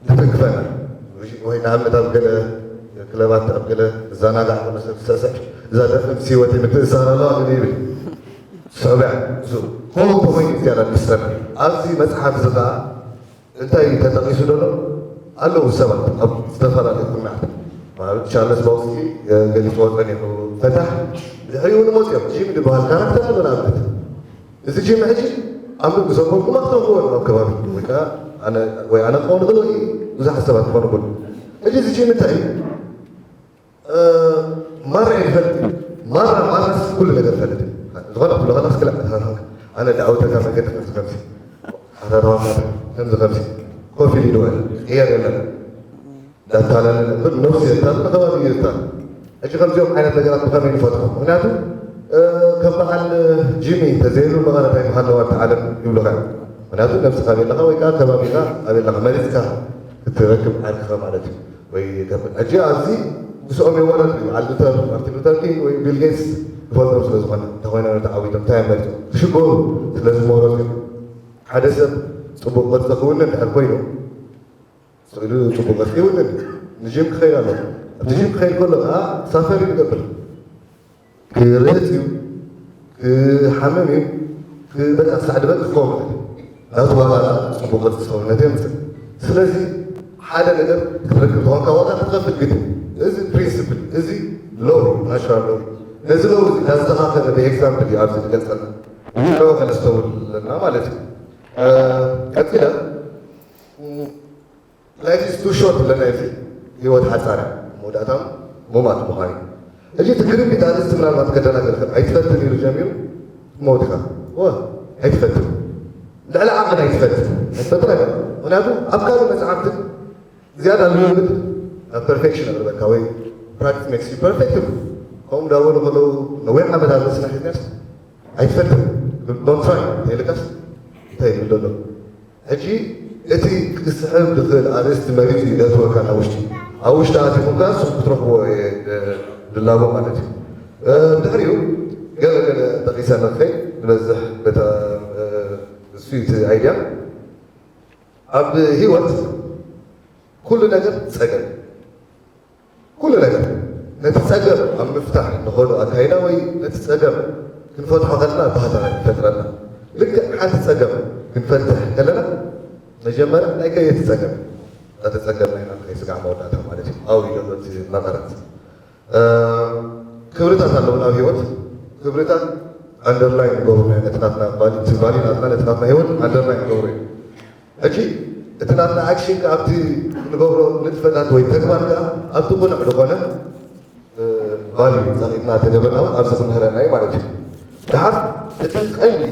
ዝትንክፈና ወይ ንኣብነት ኣብ ገለ ክለባት ኣብ ገለ ዝዘናጋዕ ዘሎ ሰብ ዝሰስዕ እዛ ደርፊ ምስ ህይወተይ ምትእሳር ኣለዋ ግን ይብል ስዕብያ እሱ ከምኡ እንተኮይኑ ዝያዳ ንስረብ ኣብዚ መፅሓፍ እዚ ከዓ እንታይ ተጠቒሱ ዘሎ ኣለዉ ሰባት ኣብ ዝተፈላለዩ ኩርናዓት ማለት ቻርለስ ባውስኪ ገሊፅዎ ፀኒሑ ፈታሕ ድሕሪኡ ንመፅኦም ጂም ዝበሃል ካራክተር ኣሎ ንኣብነት እዚ ጂም ሕጂ ኣብ ምግቢ ሰንበድኩም ኣክተርዎ ኣብ ከባቢ ወይ ኣነ ክኸውን ይኽእል ወይ ብዙሓት ሰባት ክኾኑ ይኽእሉ ሕጂ እዚ ጂም እንታይ እዩ ማራ ይፈልጥ ማራ ማራስ ኩሉ ነገር ፈልጥ ዝኾነ ክብሎ ከላ ስክላ ኣነ ዳኣውተካ መገዲ ከምዚ ከምዚ ኣታተዋካ ከምዚ ከምዚ ኮፊ ሊድወል ቅየር የለን ዳታለለ ነብሱ የታል ንከባቢ የታል ሕጂ ከምዚኦም ዓይነት ነገራት ብከመይ ንፈትሖ ምክንያቱ ከም በዓል ጂሚ ተዘይሉ መቐረት ኣይምሃለዋ እታ ዓለም ይብሉካ ምክንያቱ ነብስካ ኣበለካ ወይ ከዓ ከባቢካ ኣበለካ መሪፅካ ክትረክብ ዓርክካ ማለት እዩ ወይ ሕጂ ኣብዚ ምስኦም የዋዳድር እዩ በዓል ሉተር ማርቲን ሉተር ኪንግ ወይ ቢል ጌትስ ንፈልጦም ስለ ዝኾነ እንታይ ኮይኖም ተዓዊቶም እንታይ እዮም መሪፆም ክሽገሩ ስለ ዝመረፁ እዮም ሓደ ሰብ ፅቡቅ ቅርፂ ክውንን ድሕር ኮይኑ ስእሉ ፅቡቅ ቅርፂ ይውንን ንጂም ክኸይድ ኣሎ ኣብቲ ጂም ክኸይድ ከሎ ከዓ ሳፈር ይገብር ክርህፅ እዩ ክሓምም እዩ በቃ ክሳዕ ድበቅ ክኸውን ናቱ ዋጋ ፅቡቅ ቅርፂ ሰውነት የምፅእ ስለዚ ሓደ ነገር ክትረክብ ተኾንካ ዋጋ ክትኸፍል ግድን እዚ ፕሪንስፕል እዚ ሎው ናሽራል ሎው ነዚ ሎው እዚ እንዳስተኻኸለ ብኤግዛምፕል እዩ ኣብዚ ዝገልፀልና ንዕኡ ከነስተውል ኣለና ማለት እዩ ቀፂለ Life is too short ለና እዚ ህይወት ሓፃር መወዳእታም ሙማት ምዃን እዩ ሕጂ እቲ ግርምቢት ኣርእስቲ ምናልባት ከደናገር ይኽእል ኣይትፈትን ኢሉ ጀሚሩ ትመውት ኢኻ ወ ኣይትፈትን ልዕሊ ዓቕን ኣይትፈትን ኣይትፈትን ኣይፈ ምክንያቱ ኣብ ካልእ መፅሓፍትን ዝያዳ ልምምድ ናብ ፐርፌክሽን ኣቅርበካ ወይ practice makes you perfect ከምኡ እንዳበሉ ከለዉ ነዊሕ ዓመታት ርእስና ሒዝናስ ኣይትፈትን don't try ተይልካስ እንታይ ይብል ዘሎ ሕጂ እቲ ክስሕብ ዝኽእል ኣርእስቲ መሪፁ እዩ ዘእትወካ ናብ ውሽጢ ኣብ ውሽጢ ኣቲኹም ከዓ ንስኹም ክትረኽብዎ እየ ዝላቦ ማለት እዩ ድሕሪኡ ገለ ገለ ጠቂሰ ንኽኸይድ ዝበዝሕ በታ እሱ እቲ ኣይድያ ኣብ ህይወት ኩሉ ነገር ፀገም ኩሉ ነገር ነቲ ጸገም ኣብ ምፍታሕ ንኸዶ ኣካይዳ ወይ ነቲ ጸገም ክንፈትሖ ከለና ባህታ ይፈጥረና። ልክዕ ሓንቲ ጸገም ክንፈትሕ ከለና መጀመርያ ናይ ከየቲ ጸገም እታ ተጸገምና ኢና ንኸይስጋዕ መወዳእታ ማለት እዩ። ኣብኡ እዩ ዘሎ እቲ መቐረት። ክብርታት ኣለዉ ናብ ህይወት ክብርታት ኣንደርላይን ንገብሩ ናይ ነቲ ናትና ቫሊ እቲ ቫሊ ናትና ነቲ ናትና ህይወት ኣንደርላይን ንገብሩ እዩ። ሕጂ እቲ ናትና ኣክሽን ከኣ ኣብቲ ንገብሮ ንጥፈታት ወይ ተግባር ከኣ ኣብቲ ቅኑዕ ዝኾነ ቫልዩ ጸቒጥና ተገበርና እውን ኣብዚ ክምህረና እዩ ማለት እዩ። ደሓር እቲ ቀንዲ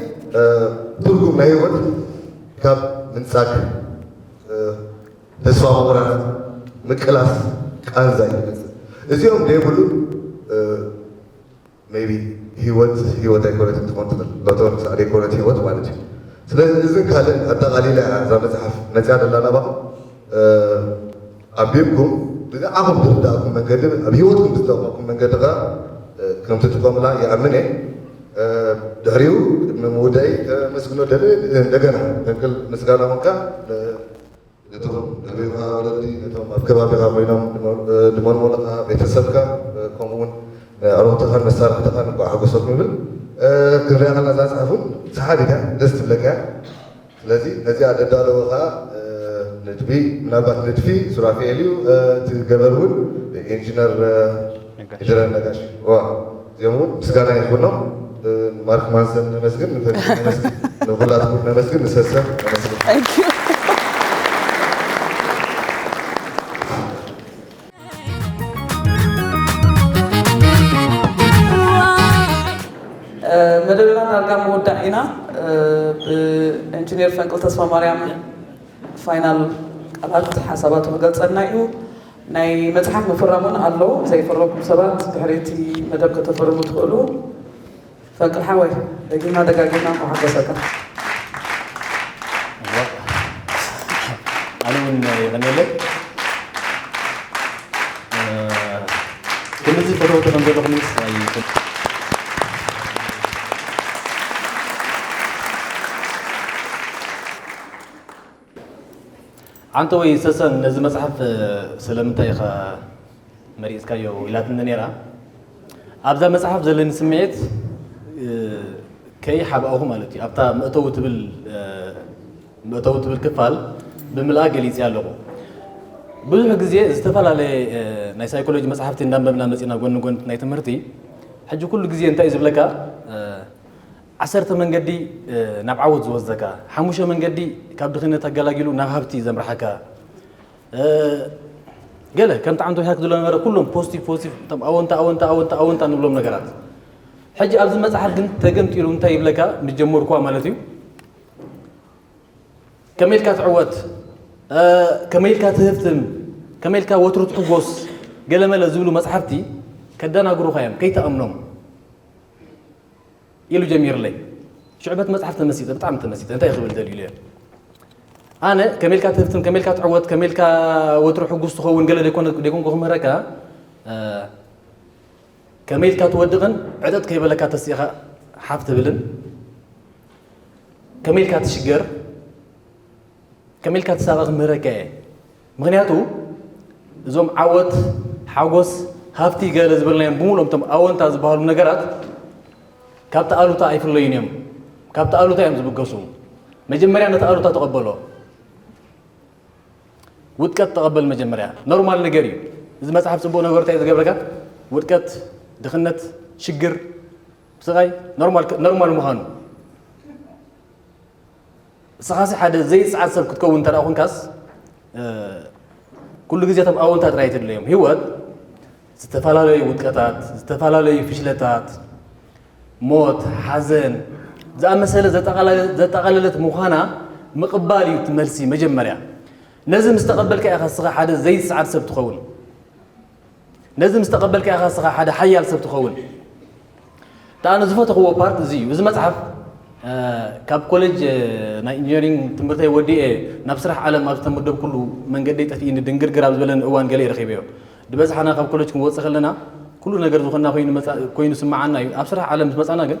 ትርጉም ናይ ህይወት ካብ ምንጻግ፣ ተስፋ ምቑራጽ፣ ምቅላስ፣ ቃንዛ እዩ ዝመጽእ። እዚኦም ዘይብሉ maybe ህይወት ህይወት ኣይኮነትን ትኾን ትኽእል ሎተር ሳዕ ዘይኮነት ህይወት ማለት እዩ። ስለዚ እዝን ካልእን ኣጠቓሊላ እያ እዛ መፅሓፍ መፅያ ዘላ ናባኹም ኣቢብኩም ብዛዕባኹም ብዝርዳእኩም መንገዲ ኣብ ህይወትኩም ብዝጠቕመኩም መንገዲ ከዓ ከም ትጥቀሙላ ይኣምን እየ። ድሕሪኡ ቅድሚ ምውዳይ ከመስግኖ ደሊ እንደገና ፈንቅል ምስጋና ኹንካ ነቶም ደቤኻ ወለዲ ነቶም ኣብ ከባቢኻ ኮይኖም ዝመልመሉኻ ቤተሰብካ ከምኡውን ኣዕሩኽትኻን መሳርሕትኻን እንኳዕ ሓጎሰኩም ይብል። ክንሪኣ ከለና እዛ መፅሓፍ እውን ሰሓቢት እያ፣ ደስ ትብለካ እያ። ስለዚ ነዚኣ ዘዳለወ ከዓ ንድፊ ምናልባት ንድፊ ሱራፌል እዩ፣ እቲ ገበር እውን ኢንጂነር ኢንጂነር ነጋሽ እዚኦም እውን ምስጋና ይኹኖም። ማርክ ማንሰን ነመስግን፣ ንፈርዲ ነመስግን፣ ንኩላትኩም ነመስግን፣ ንሰሰን ነመስግን። Thank you። መደብና ዳርጋ ምውዳእ ኢና። ብኢንጂነር ፈንቅል ተስፋ ማርያም ፋይናል ቃላት ሓሳባቱ ክገልጸልና እዩ። ናይ መጽሓፍ ምፍራም እውን ኣሎ። ዘይፈረምኩም ሰባት ድሕሪ እቲ መደብ ከተፈርሙ ትኽእሉ። ፈንቅል ሓወይ፣ ደጊምና ደጋጊምና እንኳዕ ሓጎሰካ። ኣነ እውን የቐንየለይ። ክንድዚ ፈተውቲ ከም ዘለኹምስ ኣይፈልጥን። ዓንተ ወይ ሰሰን፣ ነዚ መጽሓፍ ስለምንታይ ኢኻ መሪጽካዮ ኢላትኒ ነይራ። ኣብዛ መጽሓፍ ዘለኒ ስምዒት ከይሓባእኹ ማለት እዩ። ኣብታ መእተዊ ትብል መእተዊ ትብል ክፋል ብምልኣ ገሊጸ ኣለኹ። ብዙሕ ግዜ ዝተፈላለየ ናይ ሳይኮሎጂ መጽሓፍቲ እንዳንበብና መጺና ጎኒ ጎኒ ናይ ትምህርቲ። ሕጂ ኩሉ ግዜ እንታይ እዩ ዝብለካ? ዓሰርተ መንገዲ ናብ ዓወት ዝወስደካ፣ ሓሙሽተ መንገዲ ካብ ድኽነት ኣገላጊሉ ናብ ሃብቲ ዘምርሓካ፣ ገለ ከምቲ ዓንቶ ይሃክ ዝብሎ ነበረ፣ ኩሎም ፖዚቲቭ ፖዚቲቭ፣ እቶም ኣወንታ ኣወንታ ኣወንታ ኣወንታ ንብሎም ነገራት። ሕጂ ኣብዚ መጽሓፍ ግን ተገምጢሉ እንታይ ይብለካ? ምስ ጀመርኩዋ ማለት እዩ። ከመይ ኢልካ ትዕወት፣ ከመይ ኢልካ ትህፍትም፣ ከመይ ኢልካ ወትሩ ትሕጎስ፣ ገለመለ ዝብሉ መጽሓፍቲ ከደናግሩኻ እዮም፣ ከይትኣምኖም ኢሉ ጀሚርለይ። ሽዑ በቲ መጽሓፍ ተመሲጠ፣ ብጣዕሚ ተመሲጠ። እንታይ ክብል ደልዩ ኢለ፣ ኣነ ከመይ ኢልካ ትህፍትም፣ ከመይ ኢልካ ትዕወት፣ ከመይ ኢልካ ወትሩ ሕጉስ ትኸውን ገለ ደይኮነ ደይኮንኩ ክምህረካ፣ ከመይ ኢልካ ትወድቕን ዕጥጥ ከይበለካ ተሲእኻ ሓፍ ትብልን፣ ከመይ ኢልካ ትሽገር፣ ከመይ ኢልካ ትሳቐ ክምህረካ እየ። ምኽንያቱ እዞም ዓወት፣ ሓጎስ፣ ሃፍቲ ገለ ዝበልናዮም ብምሉኦም እቶም ኣወንታ ዝበሃሉ ነገራት ካብቲ ኣሉታ ኣይፍለዩን እዮም። ካብቲ ኣሉታ እዮም ዝብገሱ። መጀመርያ ነቲ ኣሉታ ተቐበሎ። ውድቀት ተቐበል መጀመርያ። ኖርማል ነገር እዩ። እዚ መጽሓፍ ጽቡቕ ነገሩ እንታይ እዩ ዝገብረካ? ውድቀት፣ ድኽነት፣ ሽግር፣ ስቓይ ኖርማል ኖርማል ምዃኑ። ንስኻሲ ሓደ ዘይጽዓድ ሰብ ክትከውን እንተ ደኣ ኾንካስ፣ ኩሉ ግዜ እቶም ኣወንታ ጥራይ ትድለዮም። ህይወት ዝተፈላለዩ ውድቀታት፣ ዝተፈላለዩ ፍሽለታት፣ ሞት፣ ሓዘን ዝኣመሰለ ዘጠቓለለ- ዘጠቓለለት ምዃና ምቕባል እዩ እቲ መልሲ መጀመርያ። ነዚ ምስ ተቐበልካ ኢኻ ንስኻ ሓደ ዘይጽዓድ ሰብ ትኸውን። ነዚ ምስ ተቐበልካ ኢኻ ንስኻ ሓደ ሓያል ሰብ ትኸውን። እታ ኣነ ዝፈተኽዎ ፓርት እዚ እዩ። እዚ መጽሓፍ ካብ ኮሌጅ ናይ ኢንጂነሪንግ ትምህርተይ ወዲኤ ናብ ስራሕ ዓለም ኣብ ዝተመደብኩሉ መንገደይ ጠፊእኒ ድንግርግር ኣብ ዝበለኒ እዋን ገለ ረኺበዮ። ዝበዝሓና ካብ ኮሌጅ ክንወጽእ ከለና ኩሉ ነገር ዝኾንና ኮይኑ መጻ- ኮይኑ ስምዓና እዩ። ኣብ ስራሕ ዓለም ምስ መጻና ግን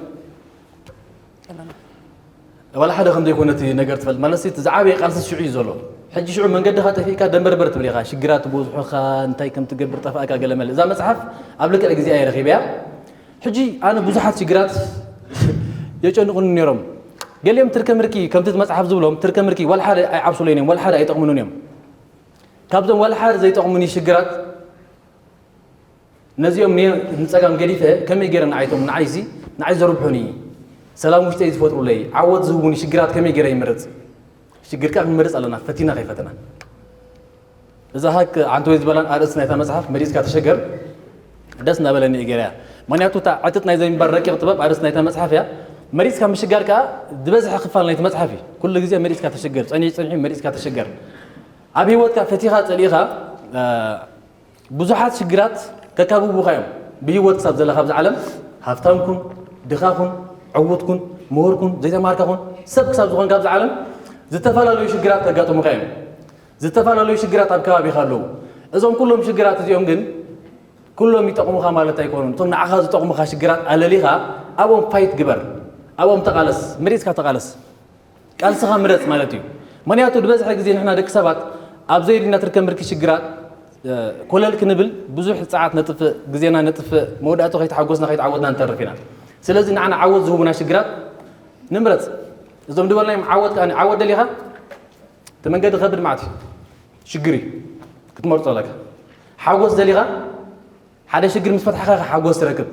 ዋላ ሓደ ከም ዘይኮነ እቲ ነገር ትፈልጥ ማለት እቲ ዝዓበየ ቃልሲ ሽዑ እዩ ዘሎ። ሕጂ ሽዑ መንገድኻ ጠፊእካ ደንበርበር ትብል ኢኻ። ሽግራት ብዙሑኻ እንታይ ከም ትገብር ጠፋእካ ገለ መለ። እዛ መጽሓፍ ኣብ ልክዕ ግዜ እየ ረኺበያ። ሕጂ ኣነ ብዙሓት ሽግራት የጨንቑኒ ነይሮም። ገሊኦም ትርከ ምርኪ ከምቲ እቲ መጽሓፍ ዝብሎም ትርከ ምርኪ ዋላ ሓደ ኣይዓብሱለይን እዮም፣ ዋላ ሓደ ኣይጠቕሙንን እዮም። ካብዞም ዋላ ሓደ ዘይጠቕሙኒ ሽግራት ነዚኦም ንየ- ንጸጋም ገዲፈ ከመይ ገይረ ንዓይቶም ንዓይሲ ንዓይ ዘርብሑኒ ሰላም ውሽጠይ ዝፈጥሩለይ ዓወት ዝህቡኒ ሽግራት ከመይ ገይረ ይምርጽ? ሽግርካ ክንመርጽ ኣለና ፈቲና ከይፈተና። እዛ ሃክ ዓንተወይ ዝበላን ኣርእስቲ ናይታ መጽሓፍ መሪጽካ ተሸገር ደስ እናበለኒ እየ ገይረያ። ምክንያቱ እታ ዕጥጥ ናይ ዘይምባል ረቂቕ ጥበብ ኣርእስቲ ናይታ መጽሓፍ እያ። መሪጽካ ምሽጋር ከኣ ዝበዝሐ ክፋል ናይቲ መጽሓፍ እዩ። ኩሉ ግዜ መሪጽካ ተሸገር፣ ጸኒሑ ጸኒሑ መሪጽካ ተሸገር። ኣብ ህይወትካ ፈቲኻ ጸሊእኻ ብዙሓት ሽግራት ከካብቡኻ እዮም። ብህይወት ክሳብ ዘለኻ ኣብዚ ዓለም ሃፍታም ኩን፣ ድኻ ኩን፣ ዕዉት ኩን፣ ምሁር ኩን፣ ዘይተማሃርካ ኩን፣ ሰብ ክሳብ ዝኾንካ ኣብዚ ዓለም ዝተፈላለዩ ሽግራት ከጋጥሙኻ እዮም። ዝተፈላለዩ ሽግራት ኣብ ከባቢኻ ኣለዉ። እዞም ኩሎም ሽግራት እዚኦም ግን ኩሎም ይጠቕሙኻ ማለት ኣይኮኑን። እቶም ንዓኻ ዝጠቕሙኻ ሽግራት ኣለሊኻ ኣብኦም ፋይት ግበር፣ ኣብኦም ተቓለስ፣ መሪጽካ ተቓለስ። ቃልስኻ ምረጽ ማለት እዩ። ምኽንያቱ ዝበዝሐ ግዜ ንሕና ደቂ ሰባት ኣብ ዘየድልና ትርከብ ምርኪ ሽግራት ኮለል ክንብል ብዙሕ ሰዓት ነጥፍእ፣ ግዜና ነጥፍእ፣ መወዳእቱ ከይተሓጎስና ከይተዓወትና ንተርፍ ኢና። ስለዚ ንዓና ዓወት ዝህቡና ሽግራት ንምረጽ። እዞም ዝበልናዮም ዓወት ከኣ ዓወት ደሊኻ እቲ መንገዲ ከብድ መዓት እዩ። ሽግር እዩ ክትመርጾ ኣለካ። ሓጎስ ደሊኻ ሓደ ሽግር ምስ ፈትሓኻ ኢኻ ሓጎስ ትረክብ።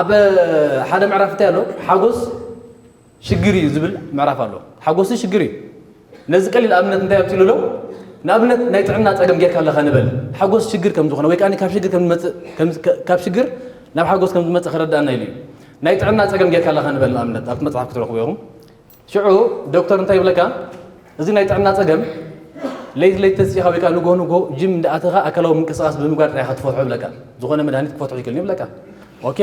ኣብ ሓደ ምዕራፍ እንታይ ኣሎ? ሓጎስ ሽግር እዩ ዝብል ምዕራፍ ኣሎ። ሓጎስ ሽግር እዩ። ነዚ ቀሊል ኣብነት እንታይ ኣብትሉ ኣሎ? ንኣብነት ናይ ጥዕና ጸገም ጌርካ ኣለኻ ንበል። ሓጎስ ሽግር ከም ዝኾነ ወይ ከኣ ካብ ሽግር ከም ዝመጽእ፣ ከም፣ ከ-፣ ካብ ሽግር ናብ ሓጎስ ከም ዝመጽእ ክረዳእና ኢሉ እዩ። ናይ ጥዕና ጸገም ጌርካ ኣለኻ ንበል፣ ንኣብነት ኣብቲ መጽሓፍ ክትረኽቡ ኢኹም። ሽዑ ዶክተር እንታይ ይብለካ? እዚ ናይ ጥዕና ጸገም ለይቲ ለይቲ ተሲእኻ ወይ ከኣ ንግሆ ንግሆ ጅም እንዳኣተኻ ኣካላዊ ምንቅስቓስ ብምግባር ጥራይ ኢኻ ትፈትሖ ይብለካ። ዝኾነ መድሃኒት ክፈትሖ ይክእልን ይብለካ። ኦኬ።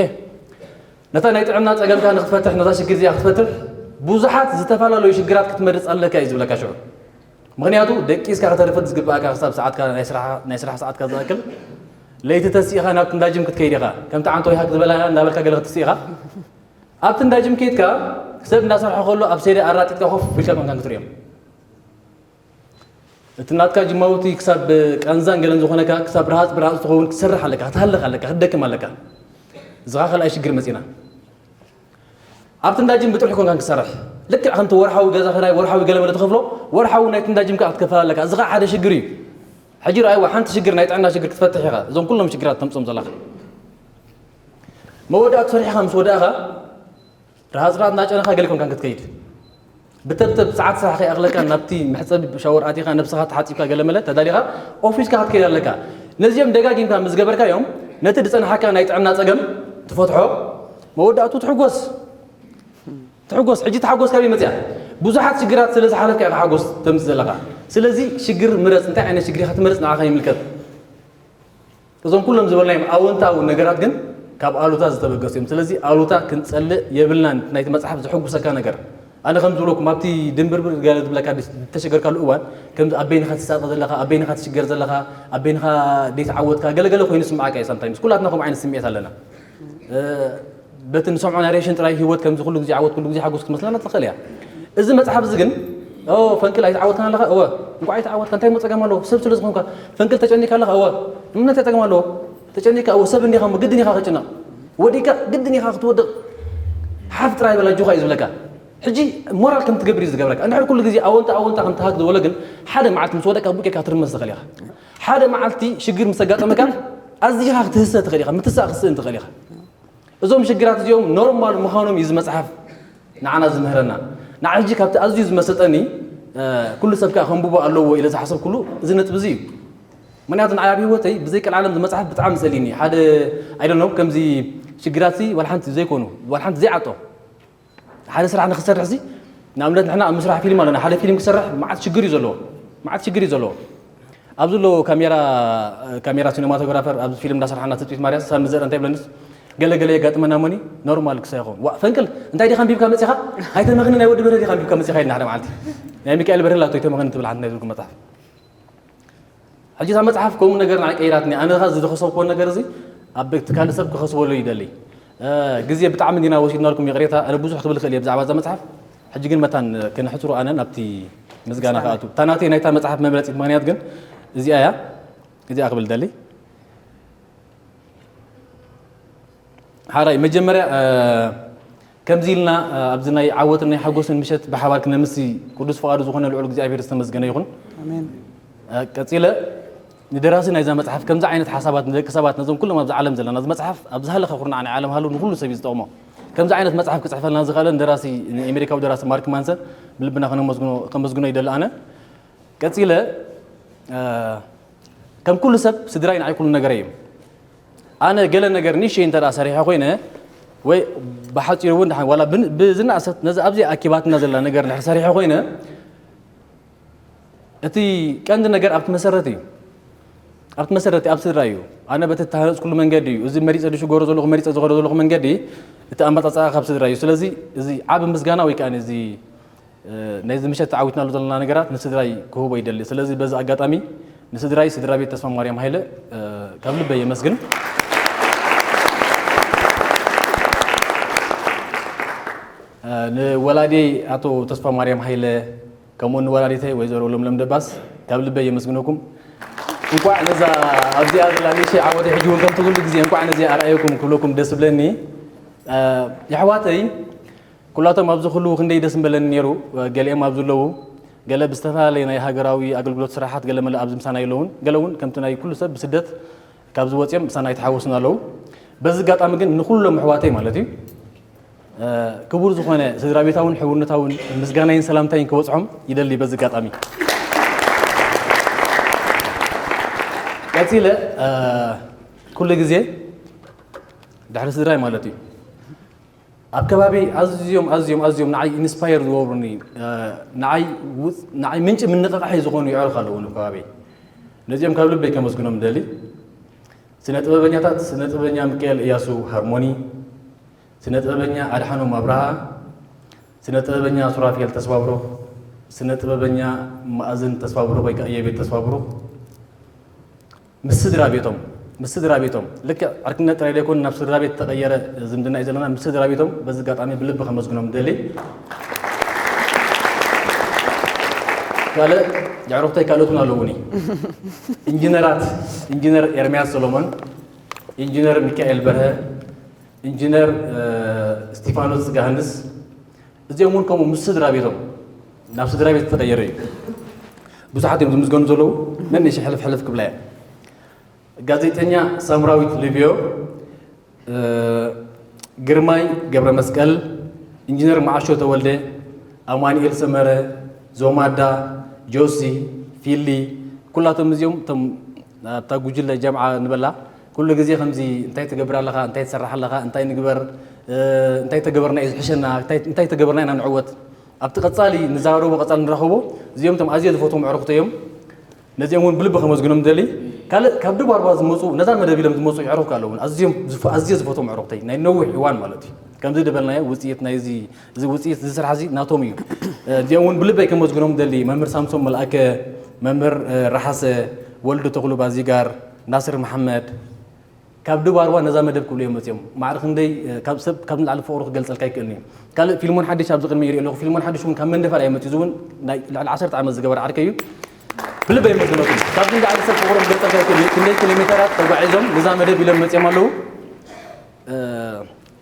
ነታ ናይ ጥዕና ጸገምካ ንክትፈትሕ፣ ነዛ ሽግር እዚኣ ክትፈትሕ ብዙሓት ዝተፈላለዩ ሽግራት ክትመርጽ ኣለካ እዩ ዝብለካ ሽዑ። ምኽንያቱ ደቂስካ ከተርፍድ ዝግባእካ ክሳብ ሰዓትካ ናይ ስራሕ፣ ናይ ስራሕ ሰዓትካ ዝኣክል ለይቲ ተሲእኻ ናብቲ እንዳ ጅም ክትከይድ ኢኻ። ከምቲ ዓንቶ ይሃክ ዝበላ እንዳበልካ ገለ ክትስእ ኢኻ። ኣብቲ እንዳ ጅም ከይድካ ሰብ እንዳሰርሐ ከሎ ኣብ ሰይደ ኣራጢጥካ ኮፍ ኢልካ ኮንካ ክትሪኦም። እቲ ናትካ ጅማውቲ ክሳብ ቃንዛን ገለን ዝኾነካ፣ ክሳብ ርሃጽ ብርሃጽ ትኸውን ክትሰርሕ ኣለካ፣ ክትሃልኽ ኣለካ፣ ክትደክም ኣለካ። እዚ ኸኣ ካልኣይ ሽግር መጺና። ኣብቲ እንዳ ጅም ብጥርሑ ኮንካ ክትሰርሕ፣ ልክዕ ከምቲ ወርሓዊ ገዛ ኽራይ፣ ወርሓዊ ገለ መለ ትኸፍሎ፣ ወርሓዊ ናይቲ እንዳ ጅም ከኣ ክትከፈል ኣለካ። እዚ ኸኣ ሓደ ሽግር እዩ። ሕጂ ረኣይዋ፣ ሓንቲ ሽግር ናይ ጥዕና ሽግር ክትፈትሕ ኢኻ፣ እዞም ኩሎም ሽግራት ተምጽኦም ዘለኻ። መወዳእቱ ሰሪሕኻ ምስ ወዳእኻ፣ ርሃጽ ርሃጽ እናጨነኻ ገለ ኮንካን ክትከይድ። ብተብተብ ሰዓት ስራሕ ከይኣኽለካ ናብቲ መሕጸቢ ሻወር ኣቲኻ ነብስኻ ተሓጺብካ ገለ መለ ተዳሊኻ ኦፊስካ ክትከይድ ኣለካ። ነዚኦም ደጋጊምካ ምስ ገበርካዮም ነቲ ዝጸንሓካ ናይ ጥዕና ጸገም ትፈትሖ፣ መወዳእቱ ትሕጎስ። ትሕጎስ። ሕጂ ተሓጎስ ካበይ መጽያ? ብዙሓት ሽግራት ስለ ዝሓለፍካ ኢኻ ሓጎስ ተምጽእ ዘለኻ። ስለዚ ሽግር ምረጽ። እንታይ ዓይነት ሽግር ኢኻ ትመርጽ ንዓኻ ይምልከት። እዞም ኩሎም ዝበልናዮም ኣወንታዊ ነገራት ግን ካብ ኣሉታ ዝተበገሱ እዮም። ስለዚ ኣሉታ ክንጸልእ የብልናን። ናይቲ መጽሓፍ ዘሐጉሰካ ነገር፣ ኣነ ከም ዝብለኩም ኣብቲ ድንብርብር ገለ ዝብለካ ዲስ-፣ ዝተሸገርካሉ እዋን፣ ከም ኣብ በይንኻ ትሳቐ ዘለኻ፣ ኣብ በይንኻ ትሽገር ዘለኻ፣ ኣብ በይንኻ ዘይተዓወትካ ገለገለ ኮይኑ ስምዓካ እዩ። ሳምታይምስ ኩላትና ከምኡ ዓይነት ስምዒት ኣለና። እ፣ በቲ ንሰምዖ ናሬሽን ጥራይ ህይወት ከምዚ ኩሉ ግዜ ዓወት፣ ኩሉ ግዜ ሓጎስ ክትመስለና ትኽእል እያ። እዚ መጽሓፍ እዚ ግን፣ ኦ፣ ፈንቅል ኣይተዓወትካን ኣለኻ? እወ። እንኳዕ ኣይተዓወትካ፣ እንታይ እሞ ጸገም ኣለዎ? ሰብ ስለ ዝኾንካ። ፈንቅል ተጨኒካ ኣለኻ? እወ። ንምንታይ ጸገም ኣለዎ? ተጨኒካ፣ እወ፣ ሰብ እንዲኻ እሞ ግድን ኢኻ ክትጭነቕ። ወዲእካ ግድን ኢኻ ክትወድቕ። ሓፍ ጥራይ በል ኣጆኻ እዩ ዝብለካ። ሕጂ ሞራል ከም ትገብር እዩ ዝገብረካ። እንድሕር ኩሉ ግዜ ኣወንታ ኣወንታ ከም ትሃክ ዝበሎ ግን፣ ሓደ መዓልቲ ምስ ወደቅካ ቡቅ ኢልካ ክትርመስ ትኽእል ኢኻ። ሓደ መዓልቲ ሽግር ምስ ኣጋጠመካ፣ ኣዚኻ ክትህሰ ትኽእል ኢኻ። ምትሳእ ክትስእን ትኽእል ኢኻ። እዞም ሽግራት እዚኦም ኖርማል ምዃኖም እዩ እዚ መጽሓፍ ንዓና ዝምህረና። ንዓይ ሕጂ ካብቲ ኣዝዩ ዝመሰጠኒ፣ እ፣ ኩሉ ሰብ ከኣ ከንብቦ ኣለዎ ኢለ ዝሓሰብኩሉ እዚ ነጥቢ እዚ እዩ። ምኽንያቱ ንዓይ ኣብ ህይወተይ ብዘይ ቀልዓለም እዚ መጽሓፍ ብጣዕሚ ጸሊኒ። ሓደ፣ I don't know፣ ከምዚ ሽግራት እዚ ዋላ ሓንቲ ዘይኮኑ፣ ዋላ ሓንቲ ዘይዓጦ። ሓደ ስራሕ ንክሰርሕ እዚ፣ ንኣብነት ንሕና ኣብ ምስራሕ ፊልም ኣለና። ሓደ ፊልም ክሰርሕ መዓት ሽግር እዩ ዘለዎ። መዓት ሽግር እዩ ዘለዎ። ኣብዚ ኣሎ ካሜራ፣ ካሜራ ሲኔማቶግራፈር ኣብዚ ፊልም እንዳሰርሓና ትጽቢት ማርያስ ሳሚ ዘርአ እንታይ ይብለንስ፣ ገለ ገለ የጋጥመና እሞኒ ኖርማል ክሳይ ይኸውን። ዋ፣ ፈንቅል፣ እንታይ ዲኻ ኣንቢብካ መጺኻ? ኣይተመኽኒ፣ ናይ ወዲ በረድ ኢኻ ኣንቢብካ መጺኻ ኢልና ሓደ መዓልቲ። ናይ ሚካኤል በርሄ ላቶ ኣይተመኽኒ ትብል ሓንቲ ናይ ዝብሉ መጽሓፍ። ሕጂ እዛ መጽሓፍ ከምኡ ነገር ንዓይ ቀይራትኒ። ኣነ ኸኣ እዚ ዝኸሰብክዎ ነገር እዚ ኣብ ቤት ካልእ ሰብ ክኸስበሉ ይደሊ። እ፣ ግዜ ብጣዕሚ እንዲና ወሲድናልኩም፣ ይቕሬታ። ኣነ ብዙሕ ክብል እኽእል እየ ብዛዕባ እዛ መጽሓፍ። ሕጂ ግን መታን ክነሕጽሮ ኣነ ናብቲ ምስጋና ክኣቱ። እታ ናተይ ናይታ መጽሓፍ መምረጺት ምኽንያት ግን እዚኣ እያ። እዚኣ ክብል ደሊ። ሓራይ መጀመርያ፣ እ፣ ከምዚ ኢልና፣ እ፣ ኣብዚ ናይ ዓወትን ናይ ሓጎስን ምሸት ብሓባር ክነምሲ ቅዱስ ፍቓዱ ዝኾነ ልዑል እግዚኣብሔር ዝተመስገነ ይኹን። ኣሜን። እ፣ ቀጺለ ንደራሲ ናይዛ መጽሓፍ ከምዚ ዓይነት ሓሳባት ንደቂ ሰባት ነዞም ኩሎም ኣብዚ ዓለም ዘለና፣ እዚ መጽሓፍ ኣብ ዝሃለኸ ኩርናዕ ናይ ዓለም ሃሉ ንኹሉ ሰብ እዩ ዝጠቕሞ። ከምዚ ዓይነት መጽሓፍ ክጽሕፈልና ዝኸኣለ ንደራሲ፣ ንኣሜሪካዊ ደራሲ ማርክ ማንሰን ብልብና ከነመስግኖ፣ ከመስግኖ ይደሊ ኣነ። ቀጺለ፣ እ፣ ከም ኩሉ ሰብ ስድራይ ንዓይ ኩሉ ነገረይ እዮም። ኣነ ገለ ነገር ንእሽተይ እንተ ደኣ ሰሪሐ ኮይነ፣ ወይ ብሓጺሩ እውን ደሓን ዋላ ብን-፣ ብዝነኣሰት ነዚ ኣብዚ ኣኪባትና ዘላ ነገር እንድሕር ሰሪሐ ኮይነ፣ እቲ ቀንዲ ነገር ኣብቲ መሰረት እዩ። ኣብቲ መሰረት፣ ኣብ ስድራ እዩ። ኣነ በቲ እተሃነጽኩሉ መንገዲ እዩ። እዚ መሪጸ ዝሽገሮ ዘለኹ፣ መሪጸ ዝኸዶ ዘለኹ መንገዲ፣ እቲ ኣመጻጽኣ ካብ ስድራ እዩ። ስለዚ እዚ ዓቢ ምስጋና ወይ ከኣ እዚ እ፣ ናይዚ ምሸት ተዓዊትናሉ ዘለና ነገራት ንስድራይ ክህቦ ይደሊ። ስለዚ በዚ ኣጋጣሚ ንስድራይ፣ ስድራ ቤት ተስፋ ማርያም ሃይለ፣ እ፣ ካብ ልበይ የመስግን። እ፣ ንወላዲየይ ኣቶ ተስፋ ማርያም ሃይለ፣ ከምኡ ንወላዲተይ ወይዘሮ ለምለም ደባስ ካብ ልበይ የመስግነኩም። እንቋዕ ነዛ ኣብዚኣ ዘላ ንእሽተይ ዓወተይ ሕጂ እውን ከምቲ ኩሉ ግዜ እንቋዕ ነዚኣ ኣርኣየኩም ክብለኩም ደስ ዝብለኒ። እ፣ የሕዋተይ፣ ኩላቶም ኣብዚ ኩሉ ክንደይ ደስ ምበለኒ ነይሩ፣ ገሊኦም ኣብዚ ኣለዉ፣ ገለ ብዝተፈላለየ ናይ ሃገራዊ ኣገልግሎት ስራሓት ገለ መለ ኣብዚ ምሳና የለዉን፣ ገለ እውን ከምቲ ናይ ኩሉ ሰብ ብስደት ካብዚ ወፂኦም ምሳና ኣይተሓወሱን ኣለዉ። በዚ ኣጋጣሚ ግን ንኹሎም ኣሕዋተይ ማለት እዩ፣ እ፣ ክቡር ዝኾነ ስድራ ቤታውን ሕውነታውን ምስጋናይን ሰላምታይን ክበጽሖም ይደሊ። በዚ ኣጋጣሚ ቀጺለ፣ እ፣ ኩሉ ግዜ ድሕሪ ስድራይ ማለት እዩ፣ ኣብ ከባቢ ኣዝዮም፣ ኣዝዮም፣ ኣዝዮም ንዓይ ኢንስፓየር ዝገብሩኒ፣ እ፣ ንዓይ ውፅ-፣ ንዓይ ምንጪ ምንቕቓሐይ ዝኾኑ የዕሩኽ ኣለዉ ኣብ ከባቢ። ነዚኦም ካብ ልበይ ከመስግኖም ደሊ። ስነ ጥበበኛታት፣ ስነ ጥበበኛ ሚካኤል እያሱ ሃርሞኒ፣ ስነ ጥበበኛ ኣድሓኖም ኣብርሃ፣ ስነ ጥበበኛ ሱራፌል ተስፋብሩኽ፣ ስነ ጥበበኛ መኣዝን ተስፋብሩኽ ወይ ከኣ እየቤት ተስፋብሩኽ፣ ምስ ስድራ ቤቶም፣ ምስ ስድራ ቤቶም፣ ልክዕ ዕርክነት ጥራይ ዘይኮነ ናብ ስድራ ቤት ተቐየረ ዝምድና እዩ ዘለና። ምስ ስድራ ቤቶም በዚ ኣጋጣሚ ብልቢ ከመስግኖም ደሊ። ካልእ የዕሩኽተይ ካልኦት እውን ኣለዉኒ። ኢንጂነራት፣ ኢንጂነር ኤርምያስ ሰሎሞን፣ ኢንጂነር ሚካኤል በርሀ፣ ኢንጂነር፣ እ፣ እስቲፋኖስ ጽጋህንስ፣ እዚኦም እውን ከምኡ ምስ ስድራ ቤቶም ናብ ስድራ ቤት ዝተቐየረ እዩ። ብዙሓት እዮም ዝምዝገኑ ዘለዉ፣ ነንሽ ሕልፍ ሕልፍ ክብላ እየ። ጋዜጠኛ ሳምራዊት ሊብዮ፣ እ፣ ግርማይ ገብረ መስቀል፣ ኢንጂነር መዓሾ ተወልደ፣ ኣማኑኤል ሰመረ፣ ዞማዳ፣ ጆሲ፣ ፊሊ፣ ኩላቶም እዚኦም እቶም ኣብታ ጉጅለ ጀምዓ ንበላ ኩሉ ግዜ ከምዚ እንታይ ትገብር ኣለኻ፣ እንታይ ትሰርሕ ኣለኻ፣ እንታይ ንግበር፣ እ፣ እንታይ ተገበርና እዩ ዝሕሸና፣ እንታይ፣ እንታይ ተገበርና ኢና ንዕወት፣ ኣብቲ ቀጻሊ ንዛረቦ፣ ቀጻሊ ንራኸቦ፣ እዚኦም እቶም ኣዝየ ዝፈትዎም ኣዕሩኽተይ እዮም። ነዚኦም እውን ብልቢ ከመስግኖም ደሊ። ካልእ ካብ ደቡብ ኣርባ ዝመጹ፣ ነዛ መደብ ኢሎም ዝመጹ የዕሩኽ ኣለውን። ኣዝዮም ዝፈ-፣ ኣዝየ ዝፈትዎም ኣዕሩኽተይ፣ ናይ ነዊሕ እዋን ማለት እዩ። ከምዚ ዝበልናዮ ውጽኢት ናይዚ፣ እዚ ውጽኢት እዚ ስራሕ እዚ ናቶም እዩ። እ፣ እዚኦም እውን ብልበይ ከመስግኖም ደሊ። መምህር ሳምሶም መልኣከ፣ መምህር፣ እ፣ ረሓሰ፣ ወልዱ ተኽሉ ባዚጋር፣ ናስር መሓመድ፣ ካብ ደቡብ ኣርባ ነዛ መደብ ክብሉ እዮም መጺኦም። ማዕረ ክንደይ፣ እ፣ ካብ ሰብ፣ ካብ ንላዕሊ ፍቕሩ ክገልጸልካ ኣይክእልን እዩ። ካልእ ፊልሞን ሓድሽ ኣብዚ ቅድሚ ይርኢ ኣለኹ። ፊልሞን ሓድሽ እውን ካብ መንደፈራ እዩ መጺኡ። እዚ እውን ናይ ልዕሊ ዓሰርተ ዓመት ዝገበረ ዓርከይ እዩ። ብልበይ የመስግነኩም። ካብ ክንዲ ዓዲ ሰብ ፍቕሮም ክገልጸልካ ኣይክእልን እዩ። ክንደይ ኪሎ ሜተራት ተጓዒዞም ነዛ መደብ ኢሎም መጺኦም ኣለዉ። እ፣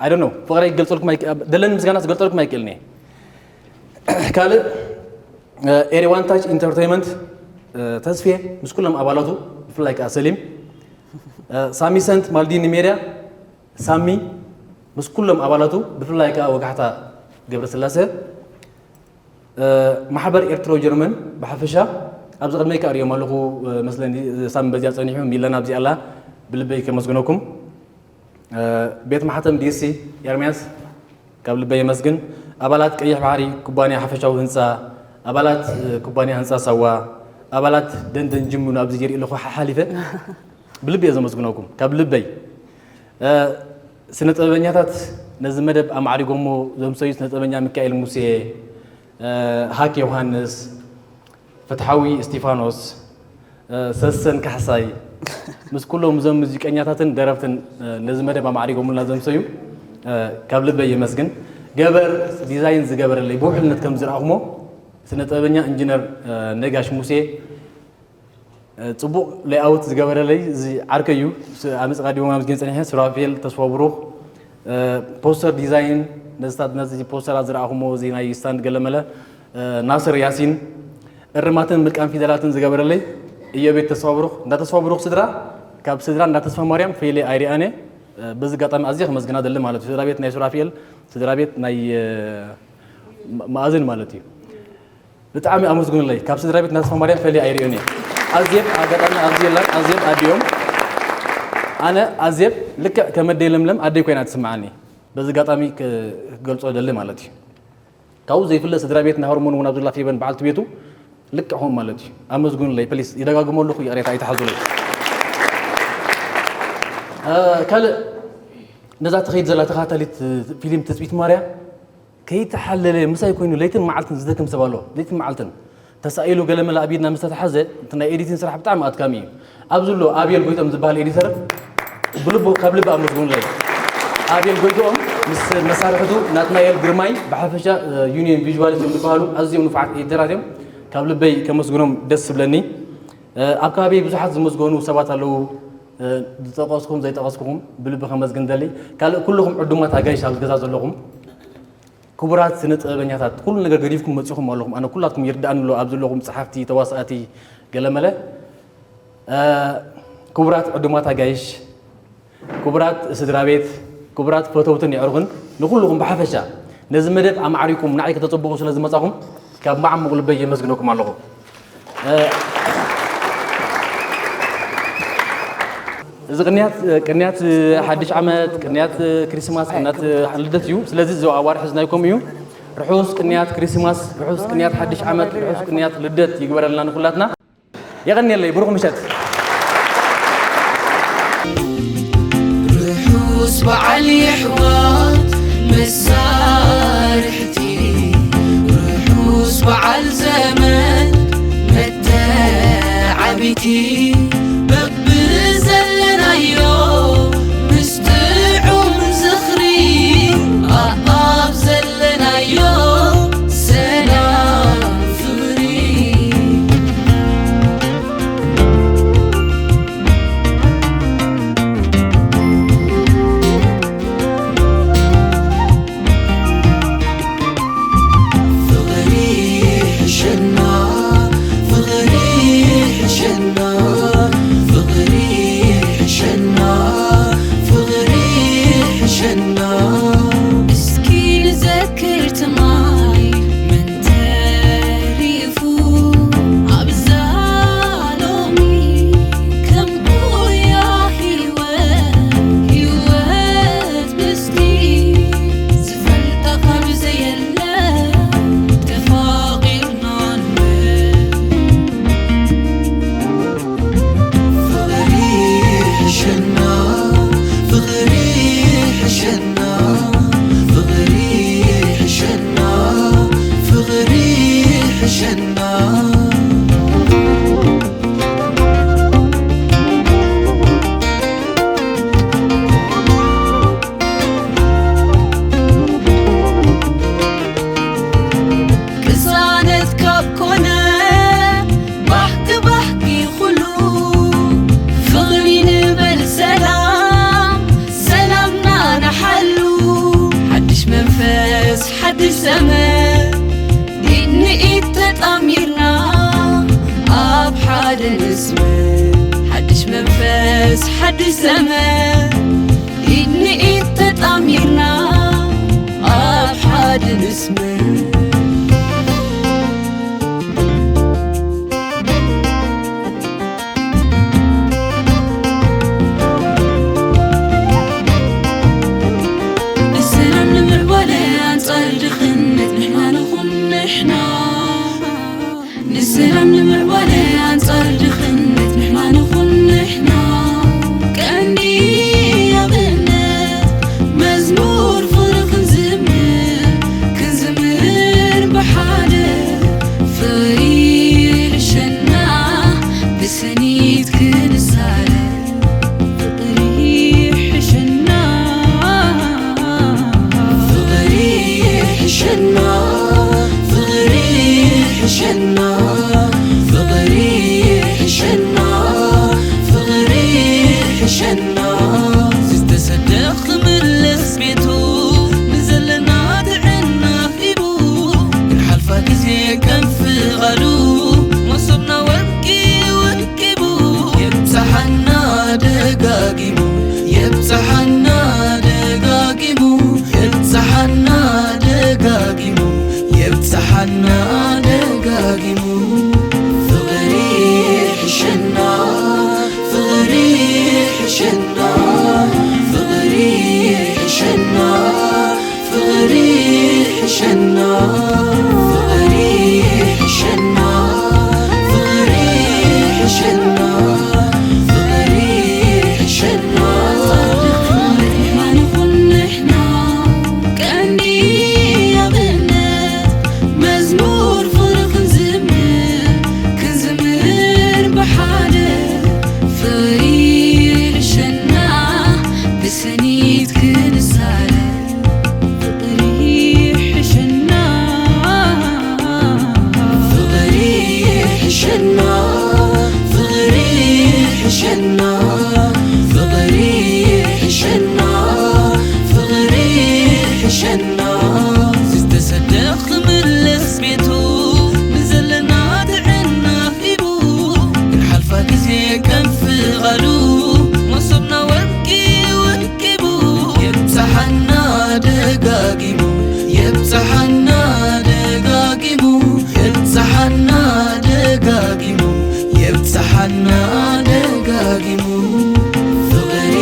I don't know። ፍቕረይ ክገልጸልኩም ኣይክ-፣ ደለኒ ምስጋና ክገልጸልኩም ኣይክእልን እየ። ካልእ፣ እ፣ ኤሪ ዋን ታች ኢንተርቴይንመንት፣ እ፣ ተስፌ ምስ ኩሎም ኣባላቱ፣ ብፍላይ ከኣ ሰሊም፣ እ፣ ሳሚ ሰንት ማልዲኒ ሜድያ፣ ሳሚ ምስ ኩሎም ኣባላቱ፣ ብፍላይ ከኣ ወጋሕታ ገብረስላሰ፣ እ፣ ማሕበር ኤርትራዊ ጀርመን ብሓፈሻ፣ ኣብዚ ቅድመይ ከኣ ርእዮም ኣለኹ፣ እ፣ መስለኒ፣ እ፣ ሳሚ በዚኣ ጸኒሑ፣ ሚለን ኣብዚኣ ኣላ፣ ብልበይ ከመስግነኩም። እ፣ ቤት ማሕተም ዲሲ ኤርምያስ፣ ካብ ልበይ የመስግን። ኣባላት ቀይሕ ባሕሪ ኩባንያ ሓፈሻዊ ህንጻ፣ ኣባላት፣ እ፣ ኩባንያ ህንጻ ሳዋ፣ ኣባላት ደንደን ጅም እውን ኣብዚ ይርኢ ኣለኹ ሓሓሊፈ። ብልቢ እየ ዘመስግነኩም፣ ካብ ልበይ። እ፣ ስነ ጥበበኛታት ነዚ መደብ ኣማዕሪጎሞ ዘምሰዩ ስነ ጥበበኛ ሚካኤል ሙሴ፣ እ፣ ሃክ ዮሃንስ፣ ፍትሓዊ እስቲፋኖስ፣ እ፣ ሰሰን ካሕሳይ፣ ምስ ኩሎም እዞም ሙዚቀኛታትን ደረፍትን፣ እ፣ ነዚ መደብ ኣማዕሪጎምልና ዘምሰዩ፣ እ፣ ካብ ልበይ የመስግን። ገበር ዲዛይን ዝገበረለይ ብውሕልነት ከም ዝረኣኹሞ ስነ ጥበበኛ ኢንጂነር፣ እ፣ ነጋሽ ሙሴ፣ እ፣ ጽቡቕ ሌይኣውት ዝገበረለይ እዚ ዓርከይ እዩ። ስ-፣ ኣብ መጽእ ቀዲሞም ኣመስግን ጸኒሐ፣ ሱራፌል ተስፋ ብሩኽ፣ እ፣ ፖስተር ዲዛይን ነዚ፣ ነዚ ፖስተራት ዝረኣኹሞ፣ እዚ ናይ ስታንድ ገለመለ፣ እ፣ ናስር ያሲን፣ እርማትን ምልቃን ፊደላትን ዝገበረለይ እዮቤት ተስፋ ብሩኽ፣ እንዳ ተስፋ ብሩኽ ስድራ፣ ካብ ስድራ እንዳ ተስፋ ማርያም ፈይለ ኣይሪኣነ። እ፣ በዚ ኣጋጣሚ ኣዝየ ከመስግና ደሊ ማለት እዩ። ስድራ ቤት ናይ ሱራፌል፣ ስድራ ቤት ናይ፣ እ፣ ማ-፣ መኣዝን ማለት እዩ። ብጣዕሚ ኣመስግኑለይ። ካብ ስድራ ቤት ናስፋ ማርያም ፈልየ ኣይርእዮን እየ። ኣዜብ ኣጋጣሚ ኣብዚ የላን፣ ኣዜብ ኣዲኦም። ኣነ ኣዜብ ልክዕ ከም ኣደይ ለምለም ኣደይ ኮይና ትስምዓኒ። በዚ ኣጋጣሚ ክ-፣ ክገልጾ ደሊ ማለት እዩ። ካብኡ ዘይፍለ ስድራ ቤት ናይ ሃርሞን እውን ኣብዚ ላፊበን በዓልቲ ቤቱ ልክዕ ከምኡ ማለት እዩ። ኣመስግኑለይ ፕሊስ፣ ይደጋግሞ ኣለኹ፣ ይቕሬታ ኣይትሓዙለይ። እ፣ ካልእ ነዛ ትኸይድ ዘላ ተኸታታሊት ፊልም ትጽቢት ማርያ ከይተሓለለ ምሳይ ኮይኑ ለይትን መዓልትን ዝደክም ሰብ ኣሎ። ለይትን መዓልትን ተሳኢሉ ገለ መለ ኣብ ኢድና ምስ ተታሓዘ፣ እቲ ናይ ኤዲቲን ስራሕ ብጣዕሚ ኣድካሚ እዩ። ኣብዚ ኣሎ ኣብየል ጎይቶም ዝበሃል ኤዲተር ብልቡ፣ ካብ ልቢ ኣመስግኑለይ። ኣብየል ጎይትኦም ምስ መሳርሕቱ ናትናኤል ግርማይ ብሓፈሻ፣ እ፣ ዩኒየን ቪዥዋሊስት እዮም ዝበሃሉ፣ ኣዝዮም ንፉዓት ኤዲተራት እዮም። ካብ ልበይ ከመስግኖም ደስ ዝብለኒ። እ፣ ኣብ ከባቢ ብዙሓት ዝመስገኑ ሰባት ኣለዉ። እ፣ ዝጠቐስኩም ዘይጠቐስኩም ብልቢ ከመስግን ደሊ። ካልእ ኩልኹም ዕዱማት ኣጋይሽ ኣብዚ ገዛ ዘለኹም፣ ክቡራት ስነ ጥበበኛታት፣ ኩሉ ነገር ገዲፍኩም መጺኹም ኣለኹም። ኣነ ኩላትኩም ይርድኣኒ ኣሎ፣ ኣብ ዘለኹም ጸሓፍቲ፣ ተዋሳእቲ፣ ገለመለ። እ፣ ክቡራት ዕዱማት ኣጋይሽ፣ ክቡራት ስድራ ቤት፣ ክቡራት ፈተውትን የዕሩኽን፣ ንኹልኹም ብሓፈሻ ነዚ መደብ ኣማዕሪኩም ንዓይ ከተጸብቑ ስለ ዝመጻኹም ካብ መዓሙቕ ልበይ የመስግነኩም ኣለኹ። እ፣ እዚ ቅንያት፣ ቅንያት ሓድሽ ዓመት፣ ቅንያት ክሪስማስ፣ ቅንያት ልደት እዩ። ስለዚ እዚ ኣዋርሕ እዚ ናይኩም እዩ። ርሑስ ቅንያት ክሪስማስ፣ ርሑስ ቅንያት ሓድሽ ዓመት፣ ርሑስ ቅንያት ልደት ይግበረልና ንኹላትና። የቐንየለይ፣ ብሩኽ ምሸት። ርሑስ በዓል የሕዋት መሳርሕቲ፣ ርሑስ በዓል ዘመን መተዓቢቲ፣ በብዘለናዮ ምስ ጥዑም ዝኽሪ ኣኣብ ዘለናዮ ሰላም ፍቕሪ። ፍቕሪ ይሕሸና፣ ፍቕሪ ይሕሸና፣ ፍቕሪ ይሕሸና፣ ፍቕሪ ይሕሸና። እስኪ ንዘክር ትማሊ መን ተሪፉ ኣብዛ ሎሚ ከም ጉያ ህይወት፣ ህይወት ምስቲ ዝፈልጣ ካብ ዘየለ ተፋቒርና ንበር። ፍቕሪ ይሕሸና፣ ፍቕሪ ይሕሸና፣ ፍቕሪ ይሕሸና፣ ፍቕሪ ይሕሸና። ቅሳነት ካብ ኮነ ባህጊ ባህጊ ኩሉ፣ ፍቕሪ ንበል ሰላም፣ ሰላምና ንሓሉ። ሓድሽ መንፈስ፣ ሓድሽ ዘመን፣ ኢድ ንኢድ ተጣሚርና ኣብ ሓደ ንስመር። ሓድሽ መንፈስ፣ ሓድሽ ዘመን፣ ኢድ ንኢድ ተጣሚርና ኣብ ሓደ ንስመር። ንሰላም ንምዕባለ ኣንጻር ድኽነት ንሕና ንኹን ንሕና። ንሰላም ንምዕባለ ኣንጻር ድኽነት ንሕና ንኹን ንሕና። ቀንዲ ኣብነት መዝሙር ፍቕሪ ክንዝምር፣ ክንዝምር ብሓደ። ፍቕሪ ይሕሸና ብስኒት ክንሳለ። ፍቕሪ ይሕሸና። ፍቕሪ ይሕሸና፣ ፍቕሪ ይሕሸና፣ ፍቕሪ ይሕሸና፣ ፍቕሪ ይሕሸና። ዝተሰደ ክምለስ ቤቱ፣ ንዘለና ጥዕና ሂቡ፣ ክንሓልፋ ግዜ ከም ፍቓዱ፣ መሶብና ወርቂ ወርቂ ኪቡ የብጽሓና ደጋጊሙ፣ የብጽሓና ደጋጊሙ፣ የብጽሓና ደጋጊሙ፣ የብጽሓና ደጋጊሙ። ፍቕሪ ይሕሸና፣ ፍቕሪ ይሕሸና፣ ፍቕሪ ይሕሸና። ፍቕሪ ይሕሸና፣ ፍቕሪ ይሕሸና፣ ፍቕሪ ይሕሸና፣ ፍቕሪ ይሕሸና። ንሕና ንኹን ንሕና ቀንዲ ኣብነት መዝሙር ፍቕሪ ክንዝምር፣ ክንዝምር ብሓደ። ፍቕሪ ይሕሸና ብስኒት ክንሳለ። ፍቕሪ ይሕሸና፣ ናደጋጊሙ ፍቕሪ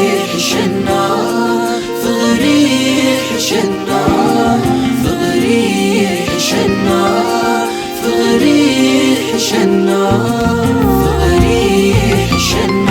ይሕሸና፣ ፍቕሪ ይሕሸና፣ ፍቕሪ ይሕሸና፣ ፍቕሪ ይሕሸና፣ ፍቕሪ ይሕሸና።